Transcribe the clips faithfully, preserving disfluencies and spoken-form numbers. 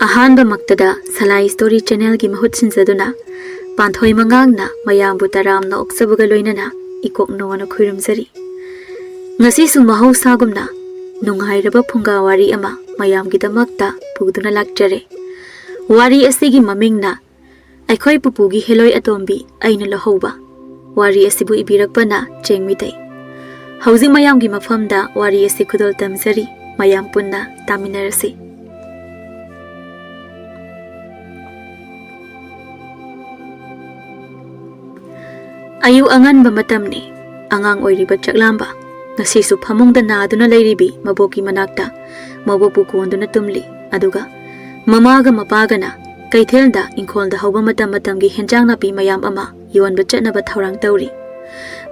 ꯑꯍꯥꯟꯕꯃꯛꯇꯗ ꯁꯂꯥꯏ story ꯆꯦꯅꯦꯜꯒꯤ ꯃꯍꯨꯠ ꯁꯤꯟꯖꯗꯨꯅ ꯄꯥꯟꯊꯣꯏ ꯃꯉꯥꯡꯅ ꯃꯌꯥꯝꯕꯨ ꯇꯔꯥꯝꯅ ꯑꯣꯛꯆꯕꯒ ꯂꯣꯏꯅꯅ ꯏꯀꯣꯛ ꯅꯣꯟꯅ ꯈꯨꯔꯨꯝꯖꯔꯤ꯫ ꯉꯁꯤꯁꯨ ꯃꯍꯧꯁꯥꯒꯨꯝꯅ ꯅꯨꯡꯉꯥꯏꯔꯕ ꯐꯨꯡꯒꯥ ꯋꯥꯔꯤ ꯑꯃ ꯃꯌꯥꯝꯒꯤꯗꯃꯛꯇ ꯄꯨꯗꯨꯅ ꯂꯥꯛꯆꯔꯦ꯫ ꯋꯥꯔꯤ ꯑꯁꯤꯒꯤ ꯃꯃꯤꯡꯅ ꯑꯩꯈꯣꯏ ꯄꯨꯄꯨꯒꯤ ꯍꯦꯂꯣꯏ ꯑꯇꯣꯝꯕꯤ ꯑꯩꯅ ꯂꯧꯍꯧꯕ꯫ ꯋꯥꯔꯤ ꯑꯁꯤꯕꯨ ꯏꯕꯤꯔꯛꯄꯅ ꯆꯦꯡꯃꯤꯇꯩ꯫ ꯍꯧꯖꯤꯛ ꯃꯌꯥꯝꯒꯤ ꯃꯐꯝꯗ ꯋꯥꯔꯤ ꯑꯁꯤ ꯈꯨꯗꯣꯜ ꯇꯝꯖꯔꯤ, ꯃꯌꯥꯝ ꯄꯨꯟꯅ ꯇꯥꯃꯤꯟꯅꯔꯁꯤ꯫ ꯑꯌꯨꯛ ꯑꯉꯟꯕ ꯃꯇꯝꯅꯤ꯫ ꯑꯉꯥꯡ ꯑꯣꯏꯔꯤꯕ ꯆꯥꯛꯂꯥꯝꯕ ꯉꯁꯤꯁꯨ ꯐꯃꯨꯡꯗ ꯅꯥꯗꯨꯅ ꯂꯩꯔꯤꯕꯤ ꯃꯕꯣꯛꯀꯤ ꯃꯅꯥꯛꯇ ꯃꯕꯣꯛꯄꯨ ꯀꯣꯟꯗꯨꯅ ꯇꯨꯝꯂꯤ꯫ ꯑꯗꯨꯒ ꯃꯃꯥꯒ ꯃꯄꯥꯒꯅ ꯀꯩꯊꯦꯜꯗ ꯏꯪꯈꯣꯜꯗ ꯍꯧꯕ ꯃꯇꯝ ꯃꯇꯝꯒꯤ ꯍꯦꯟꯖꯥꯡ ꯅꯥꯄꯤ ꯃꯌꯥꯝ ꯑꯃ ꯌꯣꯟꯕ ꯆꯠꯅꯕ ꯊꯧꯔꯥꯡ ꯇꯧꯔꯤ꯫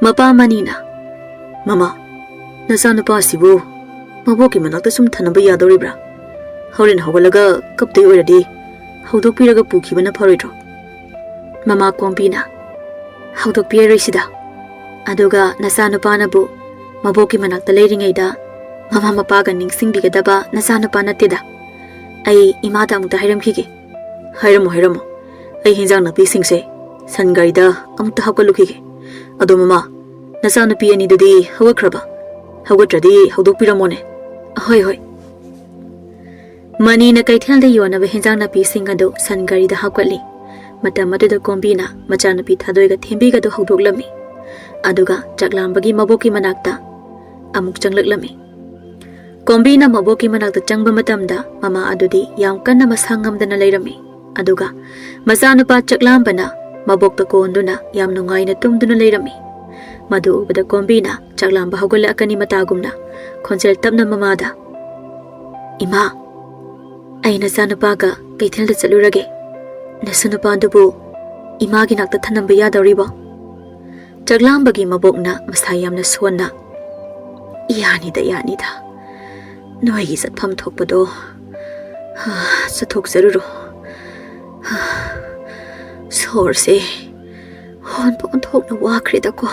ꯃꯄꯥ ꯃꯅꯤꯅ, "ꯃꯃꯥ, ꯅꯆꯥꯅꯨꯄꯥꯁꯤꯕꯨ ꯃꯕꯣꯛꯀꯤ ꯃꯅꯥꯛꯇ ꯁꯨꯝ ꯊꯅꯝꯕ ꯌꯥꯗꯧꯔꯤꯕ꯭ꯔꯥ? ꯍꯣꯔꯦꯟ ꯍꯧꯒꯠꯂꯒ ꯀꯞꯇꯣꯏ ꯑꯣꯏꯔꯗꯤ ꯍꯧꯗꯣꯛꯄꯤꯔꯒ ꯄꯨꯈꯤꯕꯅ ꯐꯔꯣꯏꯗ꯭ꯔꯣ?" ꯃꯃꯥ ꯀꯣꯝꯕꯤꯅ, "ꯍꯧꯗꯣꯛꯄꯤꯔꯔꯣꯏꯁꯤꯗ꯫ ꯑꯗꯨꯒ ꯅꯆꯥꯅꯨꯄꯥꯅꯕꯨ ꯃꯕꯣꯛꯀꯤ ꯃꯅꯥꯛꯇ ꯂꯩꯔꯤꯉꯩꯗ ꯃꯃꯥ ꯃꯄꯥꯒ ꯅꯤꯡꯁꯤꯡꯕꯤꯒꯗꯕ ꯅꯆꯥꯅꯨꯄꯥ ꯅꯠꯇꯦꯗ꯫ ꯑꯩ ꯏꯃꯥꯗ ꯑꯃꯨꯛꯇ ꯍꯥꯏꯔꯝꯈꯤꯒꯦ꯫" "ꯍꯥꯏꯔꯝꯃꯣ, ꯍꯥꯏꯔꯝꯃꯣ꯫ ꯑꯩ ꯍꯦꯟꯖꯥꯡ ꯅꯥꯄꯤꯁꯤꯡꯁꯦ ꯁꯟ ꯒꯥꯔꯤꯗ ꯑꯃꯨꯛꯇ ꯍꯥꯞꯀꯠꯂꯨꯈꯤꯒꯦ꯫ ꯑꯗꯣ ꯃꯃꯥ, ꯅꯆꯥꯅꯨꯄꯤ ꯑꯅꯤꯗꯨꯗꯤ ꯍꯧꯒꯠꯈ꯭ꯔꯕ? ꯍꯧꯒꯠꯇ꯭ꯔꯗꯤ ꯍꯧꯗꯣꯛꯄꯤꯔꯝꯃꯣꯅꯦ꯫" "ꯍꯣꯏ, ꯍꯣꯏ꯫" ꯃꯅꯤꯅ ꯀꯩꯊꯦꯜꯗ ꯌꯣꯟꯅꯕ ꯍꯦꯟꯖꯥꯡ ꯅꯥꯄꯤꯁꯤꯡ ꯑꯗꯨ ꯁꯟ ꯒꯥꯔꯤꯗ ꯍꯥꯞꯀꯠꯂꯤ꯫ ꯃꯇꯝ ꯑꯗꯨꯗ ꯀꯣꯝꯕꯤꯅ ꯃꯆꯥꯅꯨꯄꯤ ꯊꯥꯗꯣꯏꯒ ꯊꯦꯝꯕꯤꯒꯗꯨ ꯍꯧꯗꯣꯛꯂꯝꯃꯤ꯫ ꯑꯗꯨꯒ ꯆꯥꯛꯂꯥꯝꯕꯒꯤ ꯃꯕꯣꯛꯀꯤ ꯃꯅꯥꯛꯇ ꯑꯃꯨꯛ ꯆꯪꯂꯛꯂꯝꯃꯤ꯫ ꯀꯣꯝꯕꯤꯅ ꯃꯕꯣꯛꯀꯤ ꯃꯅꯥꯛꯇ ꯆꯪꯕ ꯃꯇꯝꯗ ꯃꯃꯥ ꯑꯗꯨꯗꯤ ꯌꯥꯝ ꯀꯟꯅ ꯃꯁꯥ ꯉꯝꯗꯅ ꯂꯩꯔꯝꯃꯤ꯫ ꯑꯗꯨꯒ ꯃꯆꯥꯅꯨꯄꯥ ꯆꯥꯛꯂꯥꯝꯕꯅ ꯃꯕꯣꯛꯇ ꯀꯣꯟꯗꯨꯅ ꯌꯥꯝ ꯅꯨꯡꯉꯥꯏꯅ ꯇꯨꯝꯗꯨꯅ ꯂꯩꯔꯝꯃꯤ꯫ ꯃꯗꯨ ꯎꯕꯗ ꯀꯣꯝꯕꯤꯅ ꯆꯥꯛꯂꯥꯝꯕ ꯍꯧꯒꯠꯂꯛꯑꯀꯅꯤ ꯃꯇꯥꯒꯨꯝꯅ ꯈꯣꯟꯖꯦꯜ ꯇꯞꯅ ꯃꯃꯥꯗ, "ꯏꯃꯥ, ꯑꯩ ꯅꯆꯥꯅꯨꯄꯥꯒ ꯀꯩꯊꯦꯜꯗ ꯆꯠꯂꯨꯔꯒꯦ꯫ ꯅꯁꯨ ꯅꯨꯄꯥꯗꯨꯕꯨ ꯏꯃꯥꯒꯤ ꯅꯥꯛꯇ ꯊꯅꯝꯕ ꯌꯥꯗꯧꯔꯤꯕꯣ?" ꯆꯥꯛꯂꯥꯝꯕꯒꯤ ꯃꯕꯣꯛꯅ ꯃꯁꯥ ꯌꯥꯝꯅ ꯁꯣꯟꯅ, "ꯌꯥꯅꯤꯗ, ꯌꯥꯅꯤꯗ꯫ ꯅꯣꯏꯒꯤ ꯆꯠꯐꯝ ꯊꯣꯛꯄꯗꯣ ꯆꯠꯊꯣꯛꯆꯔꯨꯔꯣ꯫ ꯁꯣꯔꯁꯦ ꯍꯣꯟꯕ ꯑꯣꯟꯊꯣꯛꯅ ꯋꯥꯈ꯭ꯔꯦꯗꯀꯣ꯫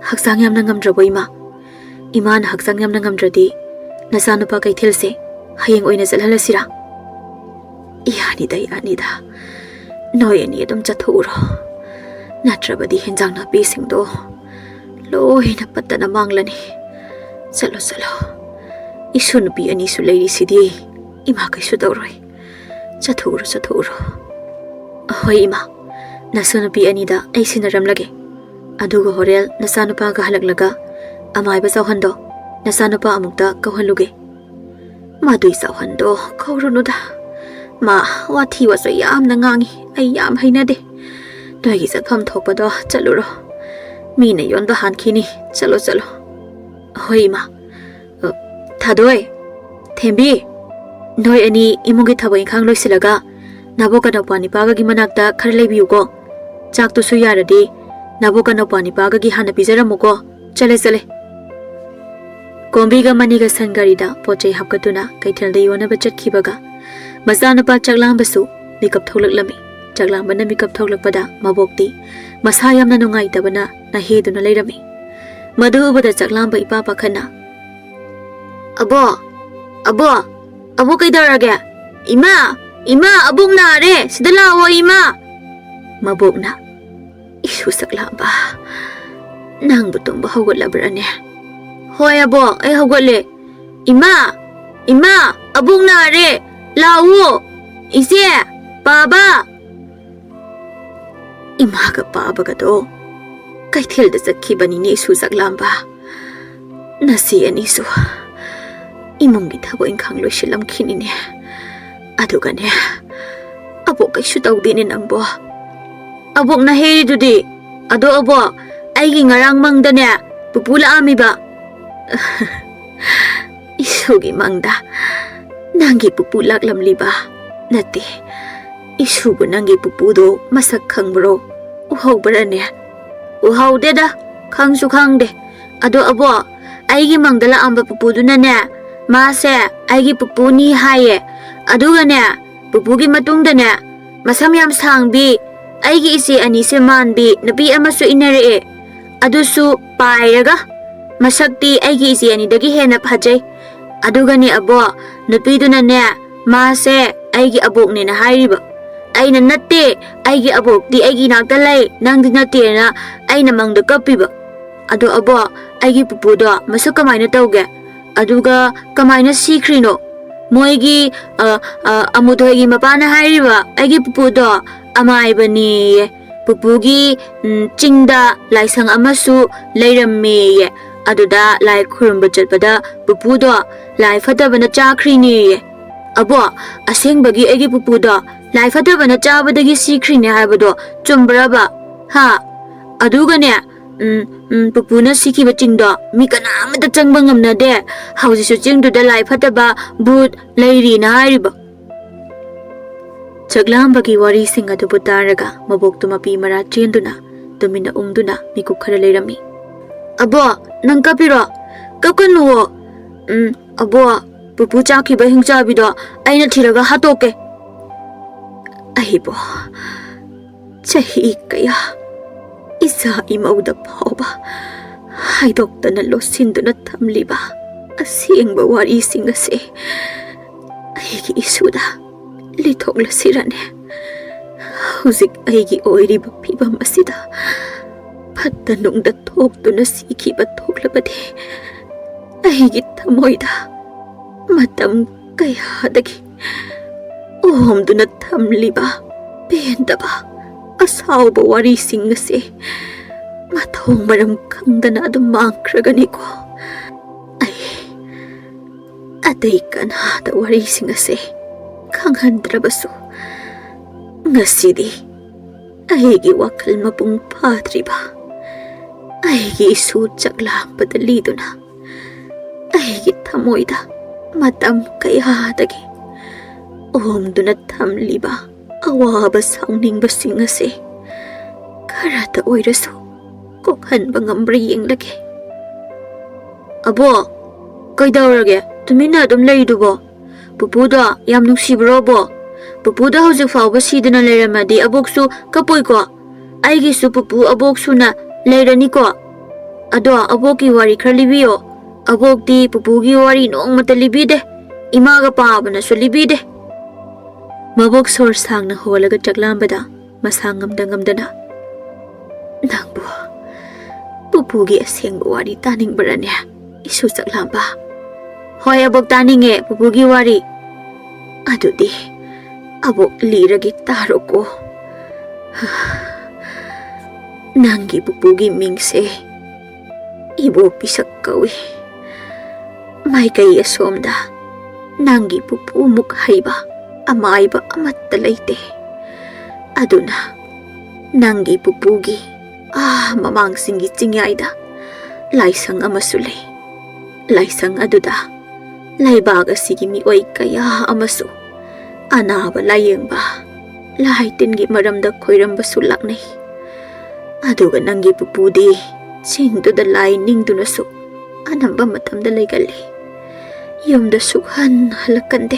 ꯍꯛꯆꯥꯡ ꯌꯥꯝꯅ ꯉꯝꯗ꯭ꯔꯕꯣ, ꯏꯃꯥ? ꯏꯃꯥꯅ ꯍꯛꯆꯥꯡ ꯌꯥꯝꯅ ꯉꯝꯗ꯭ꯔꯗꯤ ꯅꯆꯥꯅꯨꯄꯥ ꯀꯩꯊꯦꯜꯁꯦ ꯍꯌꯦꯡ ꯑꯣꯏꯅ ꯆꯠꯍꯜꯂꯁꯤꯔꯥ?" "ꯌꯥꯅꯤꯗ, ꯌꯥꯅꯤꯗ꯫ ꯅꯣꯏ ꯑꯅꯤ ꯑꯗꯨꯝ ꯆꯠꯊꯣꯛꯎꯔꯣ꯫ ꯅꯠꯇ꯭ꯔꯕꯗꯤ ꯍꯦꯟꯖꯥꯡ ꯅꯥꯄꯤꯁꯤꯡꯗꯣ ꯂꯣꯏꯅ ꯄꯠꯇꯅ ꯃꯥꯡꯂꯅꯤ꯫ ꯆꯠꯂꯣ, ꯆꯠꯂꯣ꯫ ꯏꯁꯨ ꯅꯨꯄꯤ ꯑꯅꯤꯁꯨ ꯂꯩꯔꯤꯁꯤꯗꯤ꯫ ꯏꯃꯥ ꯀꯩꯁꯨ ꯇꯧꯔꯣꯏ꯫ ꯆꯠꯊꯣꯛꯎꯔꯣ, ꯆꯠꯊꯣꯛꯎꯔꯣ꯫" "ꯍꯣꯏ ꯏꯃꯥ, ꯅꯁꯨ ꯅꯨꯄꯤ ꯑꯅꯤꯗ ꯑꯩ ꯁꯤꯟꯅꯔꯝꯂꯒꯦ꯫ ꯑꯗꯨꯒ ꯍꯣꯔꯦꯟ ꯅꯆꯥꯅꯨꯄꯥꯒ ꯍꯜꯂꯛꯂꯒ ꯑꯃꯥꯏꯕ ꯆꯥꯎꯍꯟꯗꯣ ꯅꯆꯥꯅꯨꯄꯥ ꯑꯃꯨꯛꯇ ꯀꯧꯍꯜꯂꯨꯒꯦ꯫" "ꯃꯗꯨꯏ ꯆꯥꯎꯍꯟꯗꯣ ꯀꯧꯔꯨꯅꯨꯗ꯫ ꯃꯥ ꯋꯥꯊꯤ ꯋꯥꯆꯣꯏ ꯌꯥꯝꯅ ꯉꯥꯡꯉꯤ꯫ ꯑꯩ ꯌꯥꯝ ꯍꯩꯅꯗꯦ꯫ ꯅꯣꯏꯒꯤ ꯆꯠꯐꯝ ꯊꯣꯛꯄꯗꯣ ꯆꯠꯂꯨꯔꯣ꯫ ꯃꯤꯅ ꯌꯣꯟꯕ ꯍꯥꯟꯈꯤꯅꯤ꯫ ꯆꯠꯂꯣ, ꯆꯠꯂꯣ꯫" "ꯍꯣꯏ ꯏꯃꯥ꯫ ꯑ, ꯊꯥꯗꯣꯏ, ꯊꯦꯝꯕꯤ, ꯅꯣꯏ ꯑꯅꯤ ꯏꯃꯨꯡꯒꯤ ꯊꯕꯛ ꯏꯪꯈꯥꯡ ꯂꯣꯏꯁꯤꯜꯂꯒ ꯅꯕꯣꯛ ꯀꯅꯧꯄꯥ ꯅꯤꯄꯥꯒꯒꯤ ꯃꯅꯥꯛꯇ ꯈꯔ ꯂꯩꯕꯤꯌꯨꯀꯣ꯫ ꯆꯥꯛꯇꯨꯁꯨ ꯌꯥꯔꯗꯤ ꯅꯕꯣꯛ ꯀꯅꯧꯄꯥ ꯅꯤꯄꯥꯒꯒꯤ ꯍꯥꯟꯅ ꯄꯤꯖꯔꯝꯃꯨꯀꯣ꯫ ꯆꯠꯂꯦ, ꯆꯠꯂꯦ꯫" ꯀꯣꯝꯕꯤꯒ ꯃꯅꯤꯒ ꯁꯟ ꯒꯥꯔꯤꯗ ꯄꯣꯠ ꯆꯩ ꯍꯥꯞꯀꯠꯇꯨꯅ ꯀꯩꯊꯦꯜꯗ ꯌꯣꯟꯅꯕ ꯆꯠꯈꯤꯕꯒ, ꯃꯆꯥꯅꯨꯄꯥ ꯆꯥꯛꯂꯥꯝꯕꯁꯨ ꯃꯤꯀꯞ ꯊꯣꯛꯂꯛꯂꯝꯃꯤ꯫ ꯆꯥꯛꯂꯥꯝꯕꯅ ꯃꯤꯀꯞ ꯊꯣꯛꯂꯛꯄꯗ ꯃꯕꯣꯛꯇꯤ ꯃꯁꯥ ꯌꯥꯝꯅ ꯅꯨꯡꯉꯥꯏꯇꯕꯅ ꯅꯥꯍꯦꯗꯨꯅ ꯂꯩꯔꯝꯃꯤ꯫ ꯃꯗꯨ ꯎꯕꯗ ꯆꯥꯛꯂꯥꯝꯕ ꯏꯄꯥ ꯄꯥꯈꯠꯅ, "ꯑꯕꯣ, ꯑꯕꯣ, ꯑꯕꯣ ꯀꯩꯗꯧꯔꯒꯦ? ꯏꯃꯥ, ꯏꯃꯥ, ꯑꯕꯣꯛ ꯅꯥꯔꯦ, ꯁꯤꯗ ꯂꯥꯛꯑꯣ ꯏꯃꯥ!" ꯃꯕꯣꯛꯅ, "ꯏꯁꯨ ꯆꯥꯛꯂꯥꯝꯕ, ꯅꯪꯕꯨ ꯇꯨꯝꯕ ꯍꯧꯒꯠꯂꯕ꯭ꯔꯥꯅꯦ?" "ꯍꯣꯏ ꯑꯕꯣ, ꯑꯩ ꯍꯧꯒꯠꯂꯦ꯫ ꯏꯃꯥ, ꯏꯃꯥ, ꯑꯕꯣꯛ ꯅꯥꯔꯦ, ꯂꯥꯛꯑꯣ, ꯏꯆꯦ, ꯄꯥꯕ!" ꯏꯃꯥꯒ ꯄꯥꯕꯒꯗꯣ ꯀꯩꯊꯦꯜꯗ ꯆꯠꯈꯤꯕꯅꯤꯅꯦ, ꯏꯁꯨ ꯆꯥꯛꯂꯥꯝꯕ꯫ ꯅꯆꯦ ꯑꯅꯤꯁꯨ ꯏꯃꯨꯡꯒꯤ ꯊꯕꯛ ꯏꯪꯈꯥꯡ ꯂꯣꯏꯁꯤꯜꯂꯝꯈꯤꯅꯤꯅꯦ꯫ ꯑꯗꯨꯒꯅꯦ, ꯑꯕꯣꯛ ꯀꯩꯁꯨ ꯇꯧꯗꯦꯅꯦ ꯅꯪꯕꯣ꯫ ꯑꯕꯣꯛꯅ ꯍꯩꯔꯤꯗꯨꯗꯤ꯫ ꯑꯗꯣ ꯑꯕꯣꯛ, ꯑꯩꯒꯤ ꯉꯔꯥꯡ ꯃꯪꯗꯅꯦ ꯄꯨꯄꯨ ꯂꯥꯛꯑꯝꯃꯤꯕ꯫ ꯏꯁꯨꯒꯤ ꯃꯪꯗ ꯅꯪꯒꯤ ꯄꯨꯄꯨ ꯂꯥꯛꯂꯝꯂꯤꯕ? ꯅꯠꯇꯦ, ꯏꯁꯨꯕꯨ ꯅꯪꯒꯤ ꯄꯨꯄꯨꯗꯣ ꯃꯁꯛ ꯈꯪꯕ꯭ꯔꯣ? ꯎꯍꯧꯕ꯭ꯔꯅꯦ? ꯎꯍꯧꯗꯦꯗ, ꯈꯪꯁꯨ ꯈꯪꯗꯦ꯫ ꯑꯗꯣ ꯑꯕꯣꯛ, ꯑꯩꯒꯤ ꯃꯪꯗ ꯂꯥꯛꯑꯝꯕ ꯄꯨꯄꯨꯗꯨꯅꯅꯦ, ꯃꯥꯁꯦ ꯑꯩꯒꯤ ꯄꯨꯄꯨꯅꯤ ꯍꯥꯏꯌꯦ꯫ ꯑꯗꯨꯒꯅꯦ, ꯄꯨꯄꯨꯒꯤ ꯃꯇꯨꯡꯗꯅꯦ, ꯃꯁꯝ ꯌꯥꯝ ꯁꯥꯡꯕꯤ, ꯑꯩꯒꯤ ꯏꯆꯦ ꯑꯅꯤꯁꯦ ꯃꯥꯟꯕꯤ ꯅꯨꯄꯤ ꯑꯃꯁꯨ ꯏꯟꯅꯔꯛꯑꯦ꯫ ꯑꯗꯨꯁꯨ ꯄꯥꯏꯔꯒ꯫ ꯃꯁꯛꯇꯤ ꯑꯩꯒꯤ ꯏꯆꯦ ꯑꯅꯤꯗꯒꯤ ꯍꯦꯟꯅ ꯐꯖꯩ꯫ ꯑꯗꯨꯒꯅꯦ ꯑꯕꯣꯛ, ꯅꯨꯄꯤꯗꯨꯅꯅꯦ, ꯃꯥꯁꯦ ꯑꯩꯒꯤ ꯑꯕꯣꯛꯅꯦꯅ ꯍꯥꯏꯔꯤꯕ꯫ ꯑꯩꯅ, "ꯅꯠꯇꯦ, ꯑꯩꯒꯤ ꯑꯕꯣꯛꯇꯤ ꯑꯩꯒꯤ ꯏꯅꯥꯛꯇ ꯂꯩ, ꯅꯪꯗꯤ ꯅꯠꯇꯦꯅ" ꯑꯩꯅ ꯃꯪꯗ ꯀꯞꯄꯤꯕ꯫ ꯑꯗꯣ ꯑꯕꯣꯛ, ꯑꯩꯒꯤ ꯄꯨꯄꯨꯗꯣ ꯃꯁꯛ ꯀꯃꯥꯏꯅ ꯇꯧꯒꯦ? ꯑꯗꯨꯒ ꯀꯃꯥꯏꯅ ꯁꯤꯈ꯭ꯔꯤꯅꯣ? ꯃꯣꯏꯒꯤ, ꯑ, ꯑ, ꯑꯃꯨꯊꯣꯏꯒꯤ ꯃꯄꯥꯅ ꯍꯥꯏꯔꯤꯕ ꯑꯩꯒꯤ ꯄꯨꯄꯨꯗꯣ ꯑꯃꯥꯏꯕꯅꯦꯌꯦ꯫ ꯄꯨꯄꯨꯒꯤ, ꯎꯝ, ꯆꯤꯡꯗ ꯂꯥꯏꯁꯪ ꯑꯃꯁꯨ ꯂꯩꯔꯝꯃꯦꯌꯦ꯫ ꯑꯗꯨꯗ ꯂꯥꯏ ꯈꯨꯔꯨꯝꯕ ꯆꯠꯄꯗ ꯄꯨꯄꯨꯗꯣ ꯂꯥꯏ ꯐꯠꯇꯕꯅ ꯆꯥꯈ꯭ꯔꯤꯅꯦꯌꯦ꯫ ꯑꯕꯣ, ꯑꯁꯦꯡꯕꯒꯤ ꯑꯩꯒꯤ ꯄꯨꯄꯨꯗꯣ ꯂꯥꯏ ꯐꯠꯇꯕꯅ ꯆꯥꯕꯗꯒꯤ ꯁꯤꯈ꯭ꯔꯤꯅꯦ ꯍꯥꯏꯕꯗꯣ ꯆꯨꯝꯕ꯭ꯔꯕ? ꯍꯥ? ꯑꯗꯨꯒꯅꯦ, ꯎꯝ, ꯎꯝ, ꯄꯨꯄꯨꯅ ꯁꯤꯈꯤꯕ ꯆꯤꯡꯗꯣ ꯃꯤ ꯀꯅꯥꯃꯠꯇ ꯆꯪꯕ ꯉꯝꯅꯗꯦ꯫ ꯍꯧꯖꯤꯛꯁꯨ ꯆꯤꯡꯗꯨꯗ ꯂꯥꯏ ꯐꯠꯇꯕ, ꯚꯨꯠ ꯂꯩꯔꯤꯅ ꯍꯥꯏꯔꯤꯕ꯫ ꯆꯥꯛꯂꯥꯝꯕꯒꯤ ꯋꯥꯔꯤꯁꯤꯡ ꯑꯗꯨꯕꯨ ꯇꯥꯔꯒ ꯃꯕꯣꯛꯇꯨ ꯃꯄꯤ ꯃꯔꯥ ꯆꯦꯟꯗꯨꯅ ꯇꯨꯃꯤꯟꯅ ꯎꯪꯗꯨꯅ ꯃꯤꯀꯨꯞ ꯈꯔ ꯂꯩꯔꯝꯃꯤ꯫ "ꯑꯕꯣ, ꯅꯪ ꯀꯞꯄꯤꯔꯣ? ꯀꯞꯀꯅꯨꯋꯣ꯫ ꯎꯝ, ꯑꯕꯣ, ꯄꯨꯄꯨ ꯆꯥꯈꯤꯕ ꯍꯤꯡꯆꯥꯕꯤꯗꯣ ꯑꯩꯅ ꯊꯤꯔꯒ ꯍꯥꯠꯇꯣꯛꯀꯦ꯫" ꯑꯩꯕꯨ ꯆꯍꯤ ꯀꯌꯥ ꯏꯆꯥ ꯏꯃꯧꯗ ꯐꯥꯎꯕ ꯍꯥꯏꯗꯣꯛꯇꯅ ꯂꯣꯠꯁꯤꯟꯗꯨꯅ ꯊꯝꯂꯤꯕ ꯑꯁꯦꯡꯕ ꯋꯥꯔꯤꯁꯤꯡ ꯑꯁꯦ ꯑꯩꯒꯤ ꯏꯁꯨꯗ ꯂꯤꯊꯣꯛꯂꯁꯤꯔꯅꯦ? ꯍꯧꯖꯤꯛ ꯑꯩꯒꯤ ꯑꯣꯏꯔꯤꯕ ꯐꯤꯕꯝ ꯑꯁꯤꯗ ꯐꯠꯇ ꯅꯨꯡꯗ ꯊꯣꯛꯇꯨꯅ ꯁꯤꯈꯤꯕ ꯊꯣꯛꯂꯕꯗꯤ ꯑꯩꯒꯤ ꯊꯃꯣꯏꯗ ꯃꯇꯝ ꯀꯌꯥꯗꯒꯤ ꯑꯣꯝꯗꯨꯅ ꯊꯝꯂꯤꯕ ꯄꯦꯟꯗꯕ ꯑꯁꯥꯎꯕ ꯋꯥꯔꯤꯁꯤꯡ ꯑꯁꯦ ꯃꯊꯣꯡ ꯃꯔꯝ ꯈꯪꯗꯅ ꯑꯗꯨꯝ ꯃꯥꯡꯈ꯭ꯔꯒꯅꯤꯀꯣ꯫ ꯑꯩ ꯑꯇꯩ ꯀꯅꯥꯗ ꯋꯥꯔꯤꯁꯤꯡ ꯑꯁꯦ ꯈꯪꯍꯟꯗ꯭ꯔꯕꯁꯨ, ꯉꯁꯤꯗꯤ ꯑꯩꯒꯤ ꯋꯥꯈꯜ ꯃꯄꯨꯡ ꯐꯥꯗ꯭ꯔꯤꯕ ꯑꯩꯒꯤ ꯏꯁꯨ ꯆꯥꯛꯂꯥꯝꯕꯗ ꯂꯤꯗꯨꯅ ꯑꯩꯒꯤ ꯊꯃꯣꯏꯗ ꯃꯇꯝ ꯀꯌꯥꯗꯒꯤ ꯑꯣꯝꯗꯨꯅ ꯊꯝꯂꯤꯕ ꯑꯋꯥꯕ ꯁꯥꯎꯅꯤꯡꯕꯁꯤꯡ ꯑꯁꯦ ꯈꯔꯇ ꯑꯣꯏꯔꯁꯨ ꯀꯣꯛꯍꯟꯕ ꯉꯝꯕ꯭ꯔꯥ ꯌꯦꯡꯂꯒꯦ꯫ "ꯑꯕꯣ, ꯀꯩꯗꯧꯔꯒꯦ? ꯇꯨꯃꯤꯟꯅ ꯑꯗꯨꯝ ꯂꯩꯗꯨꯕꯣ? ꯄꯨꯄꯨꯗꯣ ꯌꯥꯝ ꯅꯨꯡꯁꯤꯕ꯭ꯔꯣ, ꯑꯕꯣ? ꯄꯨꯄꯨꯗꯣ ꯍꯧꯖꯤꯛ ꯐꯥꯎꯕ ꯁꯤꯗꯅ ꯂꯩꯔꯝꯃꯗꯤ ꯑꯕꯣꯛꯁꯨ ꯀꯞꯄꯣꯏꯀꯣ? ꯑꯩꯒꯤꯁꯨ ꯄꯨꯄꯨ ꯑꯕꯣꯛꯁꯨꯅ ꯂꯩꯔꯅꯤꯀꯣ? ꯑꯗꯣ ꯑꯕꯣꯛꯀꯤ ꯋꯥꯔꯤ ꯈꯔ ꯂꯤꯕꯤꯌꯣ꯫ ꯑꯕꯣꯛꯇꯤ ꯄꯨꯄꯨꯒꯤ ꯋꯥꯔꯤ ꯅꯣꯡꯃꯇ ꯂꯤꯕꯤꯗꯦ꯫ ꯏꯃꯥꯒ ꯄꯥꯕꯅꯁꯨ ꯂꯤꯕꯤꯗꯦ꯫" ꯃꯕꯣꯛ ꯁꯣꯔ ꯁꯥꯡꯅ ꯍꯣꯜꯂꯒ ꯆꯥꯛꯂꯥꯝꯕꯗ ꯃꯁꯥ ꯉꯝꯗ ꯉꯝꯗꯅ, "ꯅꯪꯕꯨ ꯄꯨꯄꯨꯒꯤ ꯑꯁꯦꯡꯕ ꯋꯥꯔꯤ ꯇꯥꯅꯤꯡꯕꯔꯅꯦ, ꯏꯁꯨ ꯆꯥꯛꯂꯥꯝꯕ?" "ꯍꯣꯏ ꯑꯕꯣꯛ, ꯇꯥꯅꯤꯡꯉꯦ ꯄꯨꯄꯨꯒꯤ ꯋꯥꯔꯤ꯫" "ꯑꯗꯨꯗꯤ ꯑꯕꯣꯛ ꯂꯤꯔꯒꯦ, ꯇꯥꯔꯣꯀꯣ꯫ ꯅꯪꯒꯤ ꯄꯨꯄꯨꯒꯤ ꯃꯤꯡꯁꯦ ꯏꯕꯣ ꯄꯤꯁꯛ ꯀꯧꯏ꯫ ꯃꯥꯏꯀꯩ ꯑꯁꯣꯝꯗ ꯅꯪꯒꯤ ꯄꯨꯄꯨꯃꯨꯛ ꯍꯩꯕ ꯑꯃꯥꯏꯕ ꯑꯃꯠꯇ ꯂꯩꯇꯦ꯫ ꯑꯗꯨꯅ ꯅꯪꯒꯤ ꯄꯨꯄꯨꯒꯤ ꯑꯥ ꯃꯃꯥꯡꯁꯤꯡꯒꯤ ꯆꯤꯡꯌꯥꯏꯗ ꯂꯥꯏꯁꯪ ꯑꯃꯁꯨ ꯂꯩ꯫ ꯂꯥꯏꯁꯪ ꯑꯗꯨꯗ ꯂꯩꯕꯥꯛ ꯑꯁꯤꯒꯤ ꯃꯤꯑꯣꯏ ꯀꯌꯥ ꯑꯃꯁꯨ ꯑꯅꯥꯕ ꯂꯥꯌꯦꯡꯕ, ꯂꯥꯏ ꯇꯤꯟꯒꯤ ꯃꯔꯝꯗ ꯈꯣꯏꯔꯝꯕꯁꯨ ꯂꯥꯛꯅꯩ꯫ ꯑꯗꯨꯒ ꯅꯪꯒꯤ ꯄꯨꯄꯨꯗꯤ ꯆꯤꯡꯗꯨꯗ ꯂꯥꯏ ꯅꯤꯡꯗꯨꯅꯁꯨ ꯑꯅꯝꯕ ꯃꯇꯝꯗ ꯂꯩꯒꯜꯂꯤ꯫ ꯌꯨꯝꯗ ꯁꯨꯛꯍꯟ ꯍꯜꯂꯛꯀꯟꯗꯦ꯫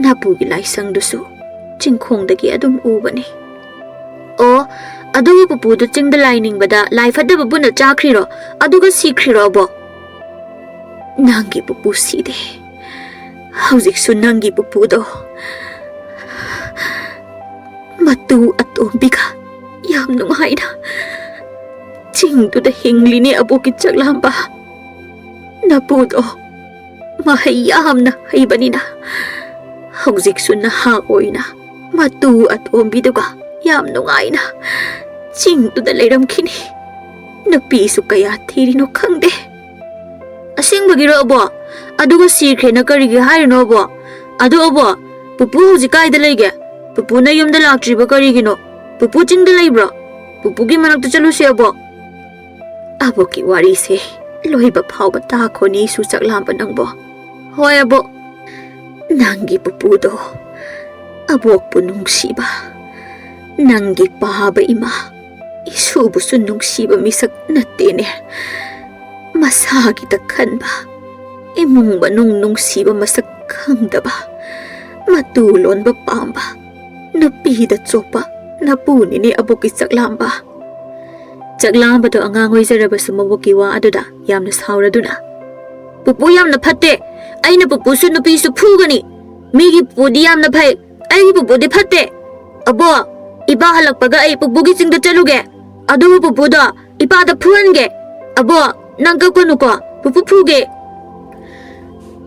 ꯅꯥꯄꯨꯒꯤ ꯂꯥꯏꯁꯪꯗꯨꯁꯨ ꯆꯤꯡꯈꯣꯡꯗꯒꯤ ꯑꯗꯨꯝ ꯎꯕꯅꯤ꯫" "ꯑꯣ, ꯑꯗꯨꯒ ꯄꯨꯄꯨꯗꯨ ꯆꯤꯡꯗ ꯂꯥꯏ ꯅꯤꯡꯕꯗ ꯂꯥꯏ ꯐꯠꯇꯕ ꯄꯨꯟꯅ ꯆꯥꯈ꯭ꯔꯤꯔꯣ? ꯑꯗꯨꯒ ꯁꯤꯈ꯭ꯔꯤꯔꯣ, ꯑꯕꯣꯛ?" "ꯅꯪꯒꯤ ꯄꯨꯄꯨ ꯁꯤꯗꯦ꯫ ꯍꯧꯖꯤꯛꯁꯨ ꯅꯪꯒꯤ ꯄꯨꯄꯨꯗꯣ ꯃꯇꯨ ꯑꯇꯣꯝꯕꯤꯒ ꯌꯥꯝ ꯅꯨꯡꯉꯥꯏꯅ ꯆꯤꯡꯗꯨꯗ ꯍꯤꯡꯂꯤꯅꯦ, ꯑꯕꯣꯛꯀꯤ ꯆꯥꯛꯂꯥꯝꯕ꯫ ꯅꯄꯨꯗꯣ ꯃꯍꯩ ꯌꯥꯝꯅ ꯍꯩꯕꯅꯤꯅ ꯍꯧꯖꯤꯛꯁꯨ ꯅꯍꯥ ꯑꯣꯏꯅ ꯃꯇꯨ ꯑꯇꯣꯝꯕꯤꯗꯨꯒ ꯌꯥꯝ ꯅꯨꯡꯉꯥꯏꯅ ꯆꯤꯡꯗꯨꯗ ꯂꯩꯔꯝꯈꯤꯅꯤ꯫ ꯅꯨꯄꯤꯁꯨ ꯀꯌꯥ ꯊꯤꯔꯤꯅꯣ ꯈꯪꯗꯦ꯫" "ꯑꯁꯦꯡꯕꯒꯤꯔꯣ, ꯑꯕꯣꯛ? ꯑꯗꯨꯒ ꯁꯤꯈ꯭ꯔꯦꯅ ꯀꯔꯤꯒꯤ ꯍꯥꯏꯔꯤꯅꯣ, ꯑꯕꯣꯛ? ꯑꯗꯣ, ꯑꯕꯣꯛ, ꯄꯨꯄꯨ ꯍꯧꯖꯤꯛ ꯀꯥꯏꯗ ꯂꯩꯒꯦ? ꯄꯨꯄꯨꯅ ꯌꯨꯝꯗ ꯂꯥꯛꯇ꯭ꯔꯤꯕ ꯀꯔꯤꯒꯤꯅꯣ? ꯄꯨꯄꯨ ꯆꯤꯡꯗ ꯂꯩꯕ꯭ꯔꯣ? ꯄꯨꯄꯨꯒꯤ ꯃꯅꯥꯛꯇ ꯆꯠꯂꯨꯁꯦ, ꯑꯕꯣꯛ꯫" "ꯑꯕꯣꯛꯀꯤ ꯋꯥꯔꯤꯁꯦ ꯂꯣꯏꯕ ꯐꯥꯎꯕ ꯇꯥꯈꯣꯅꯦ, ꯏꯁꯨ ꯆꯥꯛꯂꯥꯝꯕ ꯅꯪꯕꯣ꯫" "ꯍꯣꯏ, ꯑꯕꯣꯛ꯫" "ꯅꯪꯒꯤ ꯄꯨꯄꯨꯗꯣ ꯑꯕꯣꯛꯄꯨ ꯅꯨꯡꯁꯤꯕ, ꯅꯪꯒꯤ ꯄꯥꯕ ꯏꯃꯥ ꯏꯁꯨꯕꯨꯁꯨ ꯅꯨꯡꯁꯤꯕ ꯃꯤꯁꯛ ꯅꯠꯇꯦꯅꯦ꯫ ꯃꯁꯥꯒꯤꯗ ꯈꯟꯕ, ꯏꯃꯨꯡ ꯃꯅꯨꯡ ꯅꯨꯡꯁꯤꯕ ꯃꯁꯛ ꯈꯪꯗꯕ, ꯃꯇꯨ ꯂꯣꯟꯕ ꯄꯥꯝꯕ, ꯅꯨꯄꯤꯗ ꯆꯣꯞꯄ ꯅꯄꯨꯅꯤꯅꯦ, ꯑꯕꯣꯛꯀꯤ ꯆꯥꯛꯂꯥꯝꯕ꯫" ꯆꯥꯛꯂꯥꯝꯕꯗꯣ ꯑꯉꯥꯡ ꯑꯣꯏꯖꯔꯕꯁꯨ ꯃꯕꯣꯛꯀꯤ ꯋꯥ ꯑꯗꯨꯗ ꯌꯥꯝꯅ ꯁꯥꯎꯔꯗꯨꯅ, "ꯄꯨꯄꯨ ꯌꯥꯝꯅ ꯐꯠꯇꯦ꯫ ꯑꯩꯅ ꯄꯨꯄꯨꯁꯨ ꯅꯨꯄꯤꯁꯨ ꯐꯨꯒꯅꯤ꯫ ꯃꯤꯒꯤ ꯄꯨꯄꯨꯗꯤ ꯌꯥꯝꯅ ꯐꯩ, ꯑꯩꯒꯤ ꯄꯨꯄꯨꯗꯤ ꯐꯠꯇꯦ꯫ ꯑꯕꯣ, ꯏꯄꯥ ꯍꯜꯂꯛꯄꯒ ꯑꯩ ꯄꯨꯄꯨꯒꯤ ꯆꯤꯡꯗ ꯆꯠꯂꯨꯒꯦ, ꯑꯗꯨꯒ ꯄꯨꯄꯨꯗꯣ ꯏꯄꯥꯗ ꯐꯨꯍꯟꯒꯦ꯫ ꯑꯕꯣ, ꯅꯪ ꯀꯞꯀꯅꯨꯀꯣ, ꯄꯨꯄꯨ ꯐꯨꯒꯦ꯫